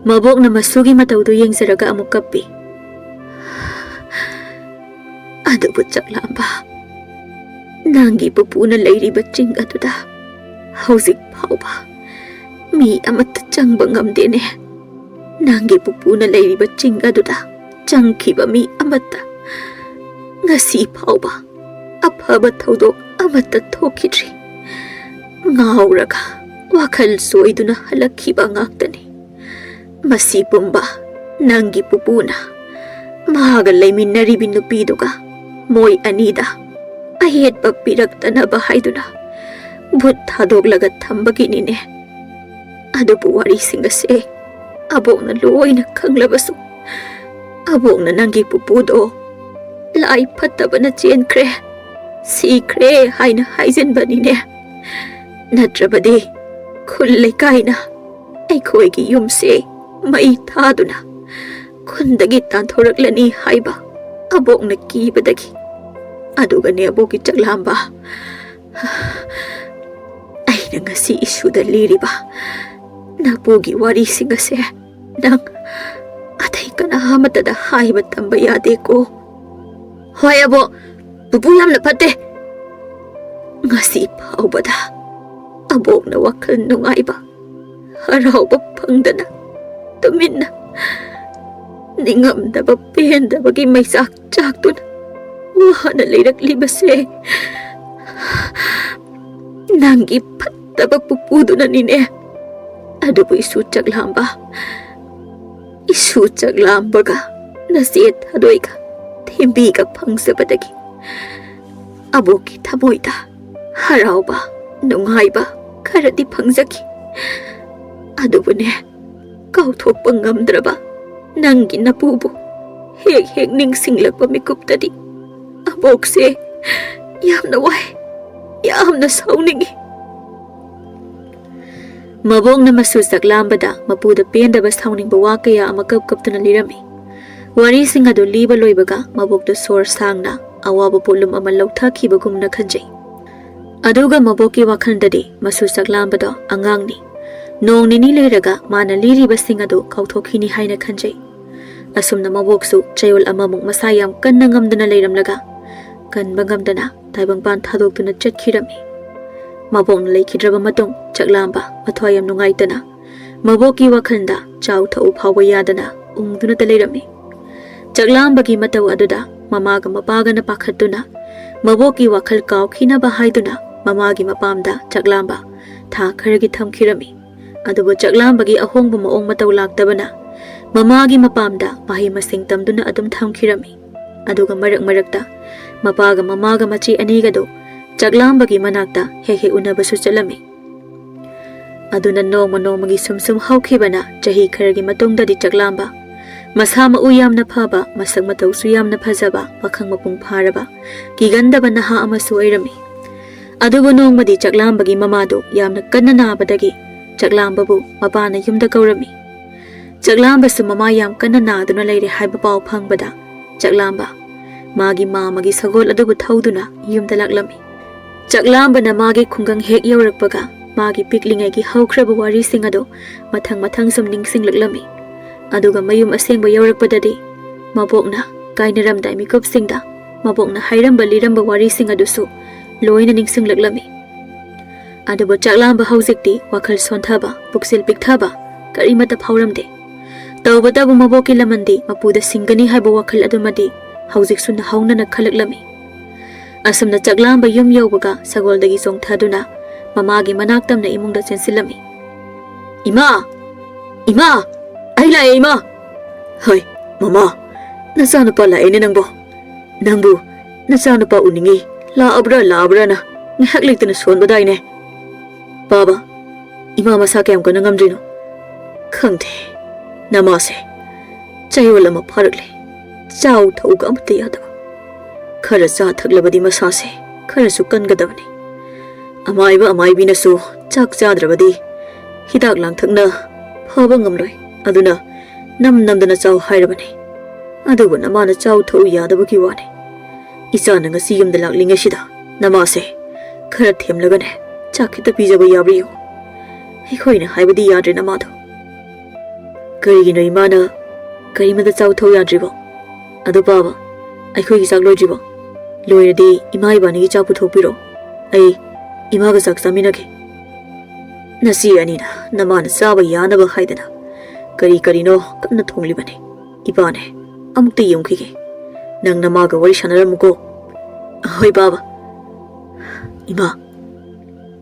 ꯃꯕꯣꯛꯅ ꯃꯁꯨꯒꯤ ꯃꯇꯧꯗꯨ ꯌꯦꯡꯖꯔꯒ ꯑꯃꯨꯛ ꯀꯞꯄꯤ꯫ ꯑꯗꯨꯕꯨ ꯆꯥꯛꯂꯥꯝꯕ, ꯅꯪꯒꯤ ꯄꯨꯄꯨꯅ ꯂꯩꯔꯤꯕ ꯆꯤꯡ ꯑꯗꯨꯗ ꯍꯧꯖꯤꯛ ꯐꯥꯎꯕ ꯃꯤ ꯑꯃꯠꯇ ꯆꯪꯕ ꯉꯝꯗꯦꯅꯦ꯫ ꯅꯪꯒꯤ ꯄꯨꯄꯨꯅ ꯂꯩꯔꯤꯕ ꯆꯤꯡ ꯑꯗꯨꯗ ꯆꯪꯈꯤꯕ ꯃꯤ ꯑꯃꯠꯇ ꯉꯁꯤ ꯐꯥꯎꯕ ꯑꯐꯕ ꯊꯧꯗꯣꯛ ꯑꯃꯠꯇ ꯊꯣꯛꯈꯤꯗ꯭ꯔꯤ꯫ ꯉꯥꯎꯔꯒ ꯋꯥꯈꯜ ꯁꯣꯏꯗꯨꯅ ꯍꯜꯂꯛꯈꯤꯕ ꯉꯥꯛꯇꯅꯤ꯫ ꯃꯁꯤ ꯄꯨꯝꯕ ꯅꯪꯒꯤ ꯄꯨꯄꯨꯅ ꯃꯍꯥꯛꯒ ꯂꯩꯃꯤꯟꯅꯔꯤꯕꯤ ꯅꯨꯄꯤꯗꯨꯒ ꯃꯣꯏ ꯑꯅꯤꯗ ꯑꯍꯦꯠꯄ ꯄꯤꯔꯛꯇꯅꯕ ꯍꯥꯏꯗꯨꯅ ꯚꯨꯠ ꯊꯥꯗꯣꯛꯂꯒ ꯊꯝꯕꯒꯤꯅꯤꯅꯦ꯫ ꯑꯗꯨꯕꯨ ꯋꯥꯔꯤꯁꯤꯡ ꯑꯁꯦ ꯑꯕꯣꯛꯅ ꯂꯣꯏꯅ ꯈꯪꯂꯕꯁꯨ, ꯑꯕꯣꯛꯅ ꯅꯪꯒꯤ ꯄꯨꯄꯨꯗꯣ ꯂꯥꯏ ꯐꯠꯇꯕꯅ ꯆꯦꯟꯈ꯭ꯔꯦ, ꯁꯤꯈ꯭ꯔꯦ ꯍꯥꯏꯅ ꯍꯥꯏꯖꯤꯟꯕꯅꯤꯅꯦ꯫ ꯅꯠꯇ꯭ꯔꯕꯗꯤ ꯈꯨꯜ ꯂꯩꯀꯥꯏꯅ ꯑꯩꯈꯣꯏꯒꯤ ꯌꯨꯝꯁꯦ ꯃꯩ ꯊꯥꯗꯨꯅ ꯈꯨꯟꯗꯒꯤ ꯇꯥꯟꯊꯣꯔꯛꯂꯅꯤ ꯍꯥꯏꯕ ꯑꯕꯣꯛꯅ ꯀꯤꯕꯗꯒꯤ꯫ ꯑꯗꯨꯒꯅꯦ ꯑꯕꯣꯛꯀꯤ ꯆꯥꯛꯂꯥꯝꯕ, ꯑꯩꯅ ꯉꯁꯤ ꯏꯁꯨꯗ ꯂꯤꯔꯤꯕ ꯅꯄꯨꯒꯤ ꯋꯥꯔꯤꯁꯤꯡ ꯑꯁꯦ ꯅꯪ ꯑꯇꯩ ꯀꯅꯥ ꯑꯃꯠꯇꯗ ꯍꯥꯏꯕ ꯇꯝꯕ ꯌꯥꯗꯦꯀꯣ꯫ ꯍꯣꯏ ꯑꯕꯣꯛ, ꯄꯨꯄꯨ ꯌꯥꯝꯅ ꯐꯠꯇꯦ꯫ ꯉꯁꯤ ꯐꯥꯎꯕꯗ ꯑꯕꯣꯛꯅ ꯋꯥꯈꯜ ꯅꯨꯡꯉꯥꯏꯕ, ꯍꯔꯥꯎꯕ ꯐꯪꯗꯅ ꯇꯨꯃꯤꯟꯅ ꯅꯤꯡꯉꯝꯗꯕ ꯄꯦꯟꯗꯕꯒꯤ ꯃꯩꯆꯥꯛ ꯆꯥꯛꯇꯨꯅ ꯋꯥꯅ ꯂꯩꯔꯛꯂꯤꯕꯁꯦ ꯅꯪꯒꯤ ꯐꯠꯇꯕ ꯄꯨꯄꯨꯗꯨꯅꯅꯤꯅꯦ꯫ ꯑꯗꯨꯕꯨ ꯏꯁꯨ ꯆꯥꯛꯂꯥꯝꯕ, ꯏꯁꯨ ꯆꯥꯛꯂꯥꯝꯕꯒ ꯅꯆꯦ ꯊꯥꯗꯣꯏꯒ ꯊꯦꯝꯕꯤꯒ ꯐꯪꯖꯕꯗꯒꯤ ꯑꯕꯣꯛꯀꯤ ꯊꯃꯣꯏꯗ ꯍꯔꯥꯎꯕ, ꯅꯨꯡꯉꯥꯏꯕ ꯈꯔꯗꯤ ꯐꯪꯖꯈꯤ꯫ ꯑꯗꯨꯕꯨꯅꯦ, ꯀꯥꯎꯊꯣꯛꯄ ꯉꯝꯗ꯭ꯔꯕ ꯅꯪꯒꯤ ꯅꯄꯨꯕꯨ ꯍꯦꯛ ꯍꯦꯛ ꯅꯤꯡꯁꯤꯡꯂꯛꯄ ꯃꯤꯀꯨꯞꯇꯗꯤ ꯑꯕꯣꯛꯁꯦ ꯌꯥꯝꯅ ꯋꯥꯏ, ꯌꯥꯝꯅ ꯁꯥꯎꯅꯤꯡꯉꯤ꯫ ꯃꯕꯣꯛꯅ ꯃꯁꯨ ꯆꯥꯛꯂꯥꯝꯕꯗ ꯃꯄꯨꯗ ꯄꯦꯟꯗꯕ ꯁꯥꯎꯅꯤꯡꯕ ꯋꯥ ꯀꯌꯥ ꯑꯃ ꯀꯞ ꯀꯞꯇꯨꯅ ꯂꯤꯔꯝꯃꯤ꯫ ꯋꯥꯔꯤꯁꯤꯡ ꯑꯗꯨ ꯂꯤꯕ ꯂꯣꯏꯕꯒ ꯃꯕꯣꯛꯇꯨ ꯁꯣꯔ ꯁꯥꯡꯅ ꯑꯋꯥꯕ ꯄꯣꯠꯂꯨꯝ ꯑꯃ ꯂꯧꯊꯈꯤꯕꯒꯨꯝꯅ ꯈꯟꯖꯩ꯫ ꯑꯗꯨꯒ ꯃꯕꯣꯛꯀꯤ ꯋꯥꯈꯜꯗꯗꯤ ꯃꯁꯨ ꯆꯥꯛꯂꯥꯝꯕꯗꯣ ꯑꯉꯥꯡꯅꯤ, ꯅꯣꯡ ꯅꯤꯅꯤ ꯂꯩꯔꯒ ꯃꯥꯅ ꯂꯤꯔꯤꯕꯁꯤꯡ ꯑꯗꯨ ꯀꯥꯎꯊꯣꯛꯈꯤꯅꯤ ꯍꯥꯏꯅ ꯈꯟꯖꯩ꯫ ꯑꯁꯨꯝꯅ ꯃꯕꯣꯛꯁꯨ ꯆꯌꯣꯜ ꯑꯃꯃꯨꯛ ꯃꯁꯥ ꯌꯥꯝ ꯀꯟꯅ ꯉꯝꯗꯅ ꯂꯩꯔꯝꯂꯒ, ꯀꯟꯕ ꯉꯝꯗꯅ ꯇꯥꯏꯕꯪꯄꯥꯟ ꯊꯥꯗꯣꯛꯇꯨꯅ ꯆꯠꯈꯤꯔꯝꯃꯤ꯫ ꯃꯕꯣꯛꯅ ꯂꯩꯈꯤꯗ꯭ꯔꯕ ꯃꯇꯨꯡ ꯆꯥꯛꯂꯥꯝꯕ ꯃꯊ꯭ꯋꯥꯏ ꯌꯥꯝ ꯅꯨꯡꯉꯥꯏꯇꯅ ꯃꯕꯣꯛꯀꯤ ꯋꯥꯈꯜꯗ ꯆꯥꯎ ꯊꯛꯎ ꯐꯥꯎꯕ ꯌꯥꯗꯅ ꯎꯪꯗꯨꯅꯇ ꯂꯩꯔꯝꯃꯤ꯫ ꯆꯥꯛꯂꯥꯝꯕꯒꯤ ꯃꯇꯧ ꯑꯗꯨꯗ ꯃꯃꯥꯒ ꯃꯄꯥꯒꯅ ꯄꯥꯈꯠꯇꯨꯅ ꯃꯕꯣꯛꯀꯤ ꯋꯥꯈꯜ ꯀꯥꯎꯈꯤꯅꯕ ꯍꯥꯏꯗꯨꯅ ꯃꯃꯥꯒꯤ ꯃꯄꯥꯝꯗ ꯆꯥꯛꯂꯥꯝꯕ ꯊꯥ ꯈꯔꯒꯤ ꯊꯝꯈꯤꯔꯝꯃꯤ꯫ ꯑꯗꯨꯕꯨ ꯆꯥꯛꯂꯥꯝꯕꯒꯤ ꯑꯍꯣꯡꯕ ꯃꯑꯣꯡ ꯃꯇꯧ ꯂꯥꯛꯇꯕꯅ ꯃꯃꯥꯒꯤ ꯃꯄꯥꯝꯗ ꯃꯍꯩ ꯃꯁꯤꯡ ꯇꯝꯗꯨꯅ ꯑꯗꯨꯝ ꯊꯝꯈꯤꯔꯝꯃꯤ꯫ ꯑꯗꯨꯒ ꯃꯔꯛ ꯃꯔꯛꯇ ꯃꯄꯥꯒ ꯃꯃꯥꯒ ꯃꯆꯦ ꯑꯅꯤꯒꯗꯨ ꯆꯥꯛꯂꯥꯝꯕꯒꯤ ꯃꯅꯥꯛꯇ ꯍꯦꯛ ꯍꯦꯛ ꯎꯅꯕꯁꯨ ꯆꯠꯂꯝꯃꯤ꯫ ꯑꯗꯨꯅ ꯅꯣꯡꯃ ꯅꯣꯡꯃꯒꯤ ꯁꯨꯝ ꯁꯨꯝ ꯍꯧꯈꯤꯕꯅ ꯆꯍꯤ ꯈꯔꯒꯤ ꯃꯇꯨꯡꯗꯗꯤ ꯆꯥꯛꯂꯥꯝꯕ ꯃꯁꯥ ꯃꯎ ꯌꯥꯝꯅ ꯐꯕ, ꯃꯁꯛ ꯃꯇꯧꯁꯨ ꯌꯥꯝꯅ ꯐꯖꯕ, ꯄꯥꯈꯪ ꯃꯄꯨꯡ ꯐꯥꯔꯕ, ꯀꯤꯒꯟꯗꯕ ꯅꯍꯥ ꯑꯃꯁꯨ ꯑꯣꯏꯔꯝꯃꯤ꯫ ꯑꯗꯨꯕꯨ ꯅꯣꯡꯃꯗꯤ ꯆꯥꯛꯂꯥꯝꯕꯒꯤ ꯃꯃꯥꯗꯨ ꯌꯥꯝꯅ ꯀꯟꯅ ꯅꯥꯕꯗꯒꯤ ꯆꯥꯛꯂꯥꯝꯕꯕꯨ ꯃꯄꯥꯅ ꯌꯨꯝꯗ ꯀꯧꯔꯝꯃꯤ꯫ ꯆꯥꯛꯂꯥꯝꯕꯁꯨ ꯃꯃꯥ ꯌꯥꯝ ꯀꯟꯅ ꯅꯥꯗꯨꯅ ꯂꯩꯔꯦ ꯍꯥꯏꯕ ꯄꯥꯎ ꯐꯪꯕꯗ ꯆꯥꯛꯂꯥꯝꯕ ꯃꯥꯒꯤ ꯃꯥꯝꯃꯒꯤ ꯁꯒꯣꯜ ꯑꯗꯨꯕꯨ ꯊꯧꯗꯨꯅ ꯌꯨꯝꯗ ꯂꯥꯛꯂꯝꯃꯤ꯫ ꯆꯥꯛꯂꯥꯝꯕꯅ ꯃꯥꯒꯤ ꯈꯨꯡꯒꯪ ꯍꯦꯛ ꯌꯧꯔꯛꯄꯒ ꯃꯥꯒꯤ ꯄꯤꯛꯂꯤꯉꯩꯒꯤ ꯍꯧꯈ꯭ꯔꯕ ꯋꯥꯔꯤꯁꯤꯡ ꯑꯗꯨ ꯃꯊꯪ ꯃꯊꯪ ꯁꯨꯝ ꯅꯤꯡꯁꯤꯡꯂꯛꯂꯝꯃꯤ꯫ ꯑꯗꯨꯒ ꯃꯌꯨꯝ ꯑꯁꯦꯡꯕ ꯌꯧꯔꯛꯄꯗꯗꯤ ꯃꯕꯣꯛꯅ ꯀꯥꯏꯅꯔꯝꯗꯥꯏ ꯃꯤꯀꯨꯞꯁꯤꯡꯗ ꯃꯕꯣꯛꯅ ꯍꯥꯏꯔꯝꯕ ꯂꯤꯔꯝꯕ ꯋꯥꯔꯤꯁꯤꯡ ꯑꯗꯨꯁꯨ ꯂꯣꯏꯅ ꯅꯤꯡꯁꯤꯡꯂꯛꯂꯝꯃꯤ꯫ ꯑꯗꯨꯕꯨ ꯆꯥꯛꯂꯥꯝꯕ ꯍꯧꯖꯤꯛꯇꯤ ꯋꯥꯈꯜ ꯁꯣꯟꯊꯕ, ꯄꯨꯛꯆꯦꯜ ꯄꯤꯛꯊꯕ ꯀꯔꯤꯃꯠꯇ ꯐꯥꯎꯔꯝꯗꯦ꯫ ꯇꯧꯕꯇꯕꯨ ꯃꯕꯣꯛꯀꯤ ꯂꯃꯟꯗꯤ ꯃꯄꯨꯗ ꯁꯤꯡꯒꯅꯤ ꯍꯥꯏꯕ ꯋꯥꯈꯜ ꯑꯗꯨꯃꯗꯤ ꯍꯧꯖꯤꯛꯁꯨ ꯅꯧꯍꯧꯅꯅ ꯈꯜꯂꯛꯂꯝꯃꯤ꯫ ꯑꯁꯨꯝꯅ ꯆꯥꯛꯂꯥꯝꯕ ꯌꯨꯝ ꯌꯧꯕꯒ ꯁꯒꯣꯜꯗꯒꯤ ꯆꯣꯡꯊꯗꯨꯅ ꯃꯃꯥꯒꯤ ꯃꯅꯥꯛ ꯇꯝꯅ ꯏꯃꯨꯡꯗ ꯆꯦꯟꯁꯤꯜꯂꯝꯃꯤ꯫ "ꯏꯃꯥ! ꯏꯃꯥ! ꯑꯩ ꯂꯥꯛꯑꯦ, ꯏꯃꯥ!" "ꯍꯣꯏ, ꯃꯃꯥ, ꯅꯆꯥꯅꯨꯄꯥ ꯂꯥꯛꯑꯦꯅꯦ ꯅꯪꯕꯣ꯫ ꯅꯪꯕꯨ ꯅꯆꯥꯅꯨꯄꯥ ꯎꯅꯤꯡꯉꯤ, ꯂꯥꯛꯑꯕ꯭ꯔꯥ ꯂꯥꯛꯑꯕ꯭ꯔꯥꯅ ꯉꯥꯏꯍꯥꯛ ꯂꯩꯇꯅ ꯁꯣꯟꯕꯗꯥꯏꯅꯦ꯫ ꯄꯥꯕ, ꯏꯃꯥ ꯃꯁꯥ ꯀꯌꯥꯝ ꯀꯟꯅ ꯉꯝꯗ꯭ꯔꯤꯅꯣ?" "ꯈꯪꯗꯦ, ꯅꯃꯥꯁꯦ ꯆꯌꯣꯜ ꯑꯃ ꯐꯥꯔꯛꯂꯦ, ꯆꯥꯎ ꯊꯛꯎꯒ ꯑꯃꯠꯇ ꯌꯥꯗꯕ꯫ ꯈꯔ ꯆꯥ ꯊꯛꯂꯕꯗꯤ ꯃꯁꯥꯁꯦ ꯈꯔꯁꯨ ꯀꯟꯒꯗꯕꯅꯤ꯫ ꯑꯃꯥꯏꯕ ꯑꯃꯥꯏꯕꯤꯅꯁꯨ ꯆꯥꯛ ꯆꯥꯗ꯭ꯔꯕꯗꯤ ꯍꯤꯗꯥꯛ ꯂꯥꯡꯊꯛꯅ ꯐꯕ ꯉꯝꯂꯣꯏ, ꯑꯗꯨꯅ ꯅꯝ ꯅꯝꯗꯅ ꯆꯥꯎ ꯍꯥꯏꯔꯕꯅꯤ꯫ ꯑꯗꯨꯕꯨ ꯅꯃꯥꯅ ꯆꯥꯎ ꯊꯛꯎ ꯌꯥꯗꯕꯒꯤ ꯋꯥꯅꯤ꯫ ꯏꯆꯥꯅ ꯉꯁꯤ ꯌꯨꯝꯗ ꯂꯥꯛꯂꯤꯉꯩꯁꯤꯗ ꯅꯃꯥꯁꯦ ꯈꯔ ꯊꯦꯝꯂꯒꯅꯦ, ꯆꯥꯛ ꯈꯤꯇ ꯄꯤꯖꯕ ꯌꯥꯕ꯭ꯔꯥ ꯌꯦꯡꯉꯨ꯫ ꯑꯩꯈꯣꯏꯅ ꯍꯥꯏꯕꯗꯤ ꯌꯥꯗ꯭ꯔꯦ ꯅꯃꯥꯗꯣ꯫ ꯀꯔꯤꯒꯤꯅꯣ ꯏꯃꯥꯅ ꯀꯔꯤꯃꯇ ꯆꯥꯎ ꯊꯛꯎ ꯌꯥꯗ꯭ꯔꯤꯕꯣ? ꯑꯗꯣ ꯄꯥꯕ, ꯑꯩꯈꯣꯏꯒꯤ ꯆꯥꯛ ꯂꯣꯏꯗ꯭ꯔꯤꯕꯣ? ꯂꯣꯏꯔꯗꯤ ꯏꯃꯥ ꯏꯕꯥꯅꯤꯒꯤ ꯆꯥꯛ ꯄꯨꯊꯣꯛꯄꯤꯔꯣ꯫ ꯑꯩ ꯏꯃꯥꯒ ꯆꯥꯛ ꯆꯥꯃꯤꯟꯅꯒꯦ꯫ ꯅꯆꯦ ꯑꯅꯤꯅ ꯅꯃꯥꯅ ꯆꯥꯕ ꯌꯥꯅꯕ ꯍꯥꯏꯗꯅ ꯀꯔꯤ ꯀꯔꯤꯅꯣ ꯀꯟꯅ ꯊꯣꯡꯂꯤꯕꯅꯤ꯫ ꯏꯄꯥꯅꯦ, ꯑꯃꯨꯛꯇ ꯌꯦꯡꯈꯤꯒꯦ꯫ ꯅꯪ ꯅꯃꯥꯒ ꯋꯥꯔꯤ ꯁꯥꯟꯅꯔꯝꯃꯨꯀꯣ꯫ ꯍꯣꯏ ꯄꯥꯕ꯫ ꯏꯃꯥ,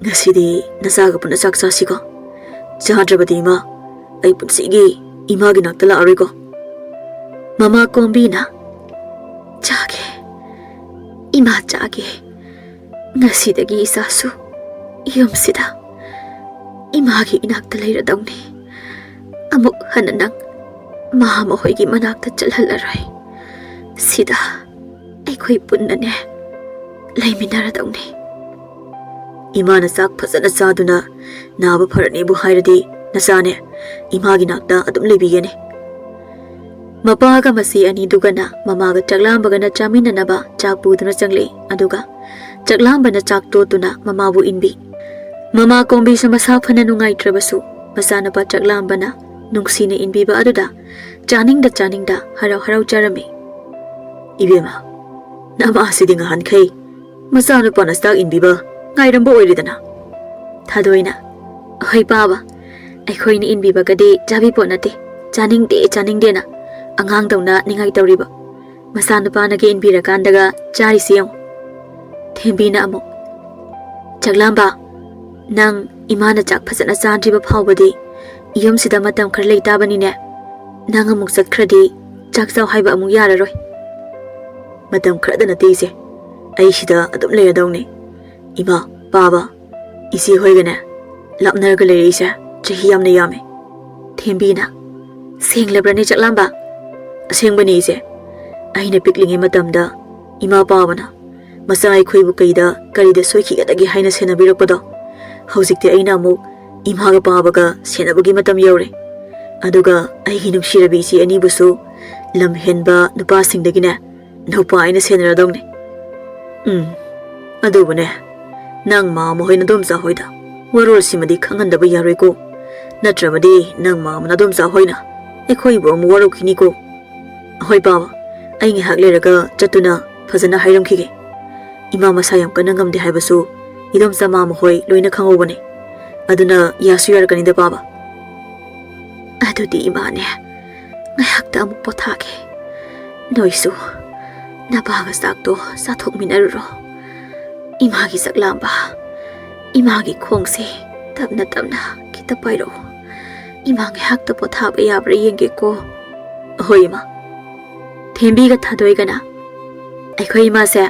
ꯉꯁꯤꯗꯤ ꯅꯆꯥꯒ ꯄꯨꯟꯅ ꯆꯥꯛ ꯆꯥꯁꯤꯀꯣ꯫ ꯆꯥꯗ꯭ꯔꯕꯗꯤ ꯏꯃꯥ, ꯑꯩ ꯄꯨꯟꯁꯤꯒꯤ ꯏꯃꯥꯒꯤ ꯅꯥꯛꯇ ꯂꯥꯛꯑꯔꯣꯏꯀꯣ꯫ ꯃꯃꯥ ꯀꯣꯝꯕꯤꯅ, "ꯆꯥꯒꯦ, ꯏꯃꯥ ꯆꯥꯒꯦ꯫ ꯉꯁꯤꯗꯒꯤ ꯏꯆꯥꯁꯨ ꯌꯨꯝꯁꯤꯗ ꯏꯃꯥꯒꯤ ꯏꯅꯥꯛꯇ ꯂꯩꯔꯗꯧꯅꯤ꯫ ꯑꯃꯨꯛ ꯍꯟꯅ ꯅꯪ ꯃꯥ ꯃꯈꯣꯏꯒꯤ ꯃꯅꯥꯛꯇ ꯆꯠꯍꯜꯂꯔꯣꯏ꯫ ꯁꯤꯗ ꯑꯩꯈꯣꯏ ꯄꯨꯟꯅꯅꯦ ꯂꯩꯃꯤꯟꯅꯔꯗꯧꯅꯤ꯫ ꯏꯃꯥꯅ ꯆꯥꯛ ꯐꯖꯅ ꯆꯥꯗꯨꯅ ꯅꯥꯕ ꯐꯔꯅꯤꯕꯨ ꯍꯥꯏꯔꯗꯤ ꯅꯆꯥꯅꯦ ꯏꯃꯥꯒꯤ ꯅꯥꯛꯇ ꯑꯗꯨꯝ ꯂꯩꯕꯤꯒꯅꯤ꯫" ꯃꯄꯥꯒ ꯃꯆꯦ ꯑꯅꯤꯗꯨꯒꯅ ꯃꯃꯥꯒ ꯆꯥꯛꯂꯥꯝꯕꯒꯅ ꯆꯥꯃꯤꯟꯅꯅꯕ ꯆꯥꯛ ꯄꯨꯗꯨꯅ ꯆꯪꯂꯛꯏ꯫ ꯑꯗꯨꯒ ꯆꯥꯛꯂꯥꯝꯕꯅ ꯆꯥꯛ ꯇꯣꯠꯇꯨꯅ ꯃꯃꯥꯕꯨ ꯏꯟꯕꯤ꯫ ꯃꯃꯥ ꯀꯣꯝꯕꯤꯁꯨ ꯃꯁꯥ ꯐꯅ ꯅꯨꯡꯉꯥꯏꯇ꯭ꯔꯕꯁꯨ ꯃꯆꯥꯅꯨꯄꯥ ꯆꯥꯛꯂꯥꯝꯕꯅ ꯅꯨꯡꯁꯤꯅ ꯏꯟꯕꯤꯕ ꯑꯗꯨꯗ ꯆꯥꯅꯤꯡꯗ ꯆꯥꯅꯤꯡꯗ ꯍꯔꯥꯎ ꯍꯔꯥꯎ ꯆꯥꯔꯝꯃꯤ꯫ "ꯏꯕꯦꯝꯃ, ꯅꯃꯥꯁꯤꯗꯤ ꯉꯍꯥꯟꯈꯩ ꯃꯆꯥꯅꯨꯄꯥꯅ ꯆꯥꯛ ꯏꯟꯕꯤꯕ ꯉꯥꯏꯔꯝꯕ ꯑꯣꯏꯔꯦꯗꯅ꯫" ꯊꯥꯗꯣꯏꯅ, "ꯍꯣꯏ ꯄꯥꯕ, ꯑꯩꯈꯣꯏꯅ ꯏꯟꯕꯤꯕꯒꯗꯤ ꯆꯥꯕꯤꯄꯣꯠ ꯅꯠꯇꯦ, ꯆꯥꯅꯤꯡꯗꯦ ꯆꯥꯅꯤꯡꯗꯦꯅ ꯑꯉꯥꯡꯗꯧꯅ ꯅꯤꯡꯉꯥꯏ ꯇꯧꯔꯤꯕ꯫ ꯃꯆꯥꯅꯨꯄꯥꯅꯒ ꯏꯟꯕꯤꯔꯀꯥꯟꯗꯒ ꯆꯥꯔꯤꯁꯤ ꯌꯦꯡꯉꯨ꯫" ꯊꯦꯝꯕꯤꯅ ꯑꯃꯨꯛ, "ꯆꯥꯛꯂꯥꯝꯕ, ꯅꯪ ꯏꯃꯥꯅ ꯆꯥꯛ ꯐꯖꯅ ꯆꯥꯗ꯭ꯔꯤꯕ ꯐꯥꯎꯕꯗꯤ ꯌꯨꯝꯁꯤꯗ ꯃꯇꯝ ꯈꯔ ꯂꯩ ꯇꯥꯕꯅꯤꯅꯦ꯫ ꯅꯪ ꯑꯃꯨꯛ ꯆꯠꯈ꯭ꯔꯗꯤ ꯆꯥꯛ ꯆꯥꯎ ꯍꯥꯏꯕ ꯑꯃꯨꯛ ꯌꯥꯔꯔꯣꯏ꯫" "ꯃꯇꯝ ꯈꯔꯗ ꯅꯠꯇꯦ ꯏꯆꯦ, ꯑꯩ ꯁꯤꯗ ꯑꯗꯨꯝ ꯂꯩꯔꯗꯧꯅꯤ꯫ ꯏꯃꯥ, ꯄꯥꯕ, ꯏꯆꯦ ꯍꯣꯏꯒꯅꯦ ꯂꯥꯞꯅꯔꯒ ꯂꯩꯔꯛꯏꯁꯦ ꯆꯍꯤ ꯌꯥꯝꯅ ꯌꯥꯝꯃꯦ꯫" ꯊꯦꯝꯕꯤꯅ, "ꯁꯦꯡꯂꯕ꯭ꯔꯅꯦ ꯆꯥꯛꯂꯥꯝꯕ?" "ꯑꯁꯦꯡꯕꯅꯦ ꯏꯆꯦ, ꯑꯩꯅ ꯄꯤꯛꯂꯤꯉꯩ ꯃꯇꯝꯗ ꯏꯃꯥ ꯄꯥꯕꯅ ꯃꯆꯥ ꯑꯩꯈꯣꯏꯕꯨ ꯀꯩꯗ ꯀꯔꯤꯗ ꯁꯣꯏꯈꯤꯒꯗꯒꯦ ꯍꯥꯏꯅ ꯁꯦꯟꯅꯕꯤꯔꯛꯄꯗꯣ, ꯍꯧꯖꯤꯛꯇꯤ ꯑꯩꯅ ꯑꯃꯨꯛ ꯏꯃꯥꯒ ꯄꯥꯕꯒ ꯁꯦꯟꯅꯕꯒꯤ ꯃꯇꯝ ꯌꯧꯔꯦ꯫ ꯑꯗꯨꯒ ꯑꯩꯒꯤ ꯅꯨꯡꯁꯤꯔꯕꯤ ꯏꯆꯦ ꯑꯅꯤꯕꯨꯁꯨ ꯂꯝ ꯍꯦꯟꯕ ꯅꯨꯄꯥꯁꯤꯡꯗꯒꯤꯅꯦ ꯅꯨꯄꯥ ꯑꯩꯅ ꯁꯦꯟꯅꯔꯗꯧꯅꯦ꯫ ꯎꯝ, ꯑꯗꯨꯕꯨꯅꯦ, ꯅꯪ ꯃꯥꯝꯃ ꯍꯣꯏ ꯅꯗꯣꯝꯆꯥ ꯍꯣꯏꯗ ꯋꯥꯔꯣꯜꯁꯤꯃꯗꯤ ꯈꯪꯍꯟꯗꯕ ꯌꯥꯔꯣꯏꯀꯣ꯫ ꯅꯠꯇ꯭ꯔꯕꯗꯤ ꯅꯪ ꯃꯥꯝꯃ ꯅꯗꯣꯝꯆꯥ ꯍꯣꯏꯅ ꯑꯩꯈꯣꯏꯕꯨ ꯑꯃꯨꯛ ꯋꯥꯔꯧꯈꯤꯅꯤꯀꯣ꯫ ꯍꯣꯏ ꯄꯥꯕ, ꯑꯩ ꯉꯥꯏꯍꯥꯛ ꯂꯩꯔꯒ ꯆꯠꯇꯨꯅ ꯐꯖꯅ ꯍꯥꯏꯔꯝꯈꯤꯒꯦ꯫ ꯏꯃꯥ ꯃꯁꯥ ꯌꯥꯝ ꯀꯟꯅ ꯉꯝꯗꯦ ꯍꯥꯏꯕꯁꯨ ꯏꯗꯣꯝꯆꯥ ꯃꯥꯝꯃ ꯍꯣꯏ ꯂꯣꯏꯅ ꯈꯪꯍꯧꯕꯅꯦ꯫ ꯑꯗꯨꯅ ꯌꯥꯁꯨ ꯌꯥꯔꯛꯀꯅꯤꯗ ꯄꯥꯕ꯫ ꯑꯗꯨꯗꯤ ꯏꯃꯥꯅꯦ, ꯉꯥꯏꯍꯥꯛꯇ ꯑꯃꯨꯛ ꯄꯣꯊꯥꯒꯦ꯫ ꯅꯣꯏꯁꯨ ꯅꯄꯥꯒ ꯆꯥꯛꯇꯣ ꯆꯥꯊꯣꯛꯃꯤꯟꯅꯔꯨꯔꯣ꯫ ꯏꯃꯥꯒꯤ ꯆꯥꯛ ꯂꯥꯝꯕ, ꯏꯃꯥꯒꯤ ꯈꯣꯡꯁꯦ ꯇꯞꯅ ꯇꯞꯅ ꯈꯤꯇ ꯄꯥꯏꯔꯛꯑꯣ꯫ ꯏꯃꯥ ꯉꯥꯏꯍꯥꯛꯇ ꯄꯣꯊꯥꯕ ꯌꯥꯕ꯭ꯔꯥ ꯌꯦꯡꯒꯦꯀꯣ꯫ ꯍꯣꯏ ꯏꯃꯥ꯫ ꯊꯦꯝꯕꯤꯒ ꯊꯥꯗꯣꯏꯒꯅ, ꯑꯩꯈꯣꯏ ꯏꯃꯥꯁꯦ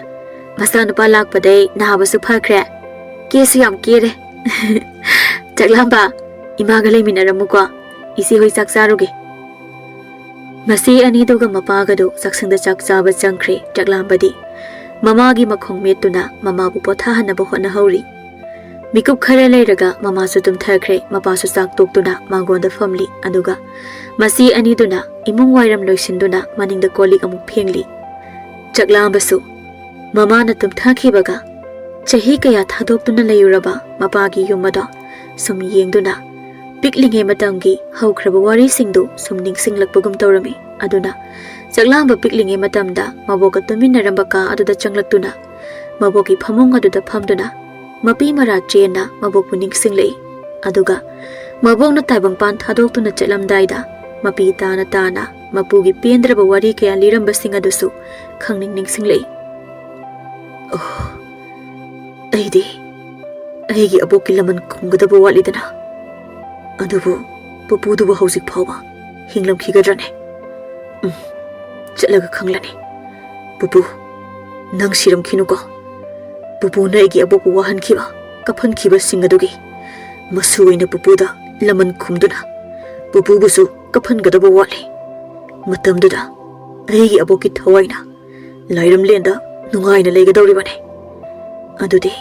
ꯃꯆꯥꯅꯨꯄꯥ ꯂꯥꯛꯄꯗꯩ ꯅꯥꯕꯁꯨ ꯐꯈ꯭ꯔꯦ, ꯀꯦꯁꯨ ꯌꯥꯝ ꯀꯦꯔꯦ꯫ ꯆꯥꯛꯂꯥꯝꯕ, ꯏꯃꯥꯒ ꯂꯩꯃꯤꯟꯅꯔꯝꯃꯨꯀꯣ, ꯏꯆꯦ ꯍꯣꯏ ꯆꯥꯛ ꯆꯥꯔꯨꯒꯦ꯫ ꯃꯆꯦ ꯑꯅꯤꯗꯨꯒ ꯃꯄꯥꯒꯗꯨ ꯆꯥꯛꯁꯪꯗ ꯆꯥꯛ ꯆꯥꯕ ꯆꯪꯈ꯭ꯔꯦ꯫ ꯆꯥꯛꯂꯥꯝꯕꯗꯤ ꯃꯃꯥꯒꯤ ꯃꯈꯣꯡ ꯃꯦꯠꯇꯨꯅ ꯃꯃꯥꯕꯨ ꯄꯣꯊꯥꯍꯟꯅꯕ ꯍꯣꯠꯅꯍꯧꯔꯤ꯫ ꯃꯤꯀꯨꯞ ꯈꯔ ꯂꯩꯔꯒ ꯃꯃꯥꯁꯨ ꯇꯨꯝꯊꯈ꯭ꯔꯦ꯫ ꯃꯄꯥꯁꯨ ꯆꯥꯛ ꯇꯣꯛꯇꯨꯅ ꯃꯥꯡꯒꯣꯟꯗ ꯐꯝꯂꯤ꯫ ꯑꯗꯨꯒ ꯃꯆꯦ ꯑꯅꯤꯗꯨꯅ ꯏꯃꯨꯡ ꯋꯥꯏꯔꯝ ꯂꯣꯏꯁꯤꯟꯗꯨꯅ ꯃꯅꯤꯡꯗ ꯀꯣꯜ ꯂꯤꯛ ꯑꯃꯨꯛ ꯐꯦꯡꯂꯤ꯫ ꯆꯥꯛꯂꯥꯝꯕꯁꯨ ꯃꯃꯥꯅ ꯇꯨꯝꯊꯈꯤꯕꯒ ꯆꯍꯤ ꯀꯌꯥ ꯊꯥꯗꯣꯛꯇꯨꯅ ꯂꯩꯔꯨꯔꯕ ꯃꯄꯥꯒꯤ ꯌꯨꯝ ꯑꯗꯣ ꯁꯨꯝ ꯌꯦꯡꯗꯨꯅ ꯄꯤꯛꯂꯤꯉꯩ ꯃꯇꯝꯒꯤ ꯍꯧꯈ꯭ꯔꯕ ꯋꯥꯔꯤꯁꯤꯡꯗꯨ ꯁꯨꯝ ꯅꯤꯡꯁꯤꯡꯂꯛꯄꯒꯨꯝ ꯇꯧꯔꯝꯃꯤ꯫ ꯑꯗꯨꯅ ꯆꯥꯛꯂꯥꯝꯕ ꯄꯤꯛꯂꯤꯉꯩ ꯃꯇꯝꯗ ꯃꯕꯣꯛꯀ ꯇꯨꯃꯤꯟꯅꯔꯝꯕ ꯀꯥ ꯑꯗꯨꯗ ꯆꯪꯂꯛꯇꯨꯅ ꯃꯕꯣꯛꯀꯤ ꯐꯃꯨꯡ ꯑꯗꯨꯗ ꯐꯝꯗꯨꯅ ꯃꯄꯤ ꯃꯔꯥ ꯆꯦꯟꯅ ꯃꯕꯣꯛꯄꯨ ꯅꯤꯡꯁꯤꯡꯂꯛꯏ꯫ ꯑꯗꯨꯒ ꯃꯕꯣꯛꯅ ꯇꯥꯏꯕꯪꯄꯥꯟ ꯊꯥꯗꯣꯛꯇꯨꯅ ꯆꯠꯂꯝꯗꯥꯏꯗ ꯃꯄꯤ ꯇꯥꯅ ꯇꯥꯅ ꯃꯄꯨꯒꯤ ꯄꯦꯟꯗ꯭ꯔꯕ ꯋꯥꯔꯤ ꯀꯌꯥ ꯂꯤꯔꯝꯕꯁꯤꯡ ꯑꯗꯨꯁꯨ ꯈꯪꯅꯤꯡ ꯅꯤꯡꯁꯤꯡꯂꯛꯏ꯫ ꯑꯣ, ꯑꯩꯗꯤ ꯑꯩꯒꯤ ꯑꯕꯣꯛꯀꯤ ꯂꯃꯟ ꯈꯨꯝꯒꯗꯕ ꯋꯥꯠꯂꯤꯗꯅ꯫ ꯑꯗꯨꯕꯨ ꯄꯨꯄꯨꯗꯨꯕꯨ ꯍꯧꯖꯤꯛ ꯐꯥꯎꯕ ꯍꯤꯡꯂꯝꯈꯤꯒꯗ꯭ꯔꯅꯦ? ꯎꯝ, ꯆꯠꯂꯒ ꯈꯪꯂꯅꯤ꯫ ꯄꯨꯄꯨ, ꯅꯪ ꯁꯤꯔꯝꯈꯤꯅꯨꯀꯣ꯫ ꯄꯨꯄꯨꯅ ꯑꯩꯒꯤ ꯑꯕꯣꯛꯄꯨ ꯋꯥꯍꯟꯈꯤꯕ, ꯀꯞꯍꯟꯈꯤꯕꯁꯤꯡ ꯑꯗꯨꯒꯤ ꯃꯁꯨ ꯑꯣꯏꯅ ꯄꯨꯄꯨꯗ ꯂꯃꯟ ꯈꯨꯝꯗꯨꯅ ꯄꯨꯄꯨꯕꯨꯁꯨ ꯀꯞꯍꯟꯒꯗꯕ ꯋꯥꯠꯂꯤ꯫ ꯃꯇꯝꯗꯨꯗ ꯑꯩꯒꯤ ꯑꯕꯣꯛꯀꯤ ꯊꯋꯥꯏꯅ ꯂꯥꯏꯔꯝꯂꯦꯟꯗ ꯅꯨꯡꯉꯥꯏꯅ ꯂꯩꯒꯗꯧꯔꯤꯕꯅꯤ꯫ ꯑꯗꯨꯗꯤ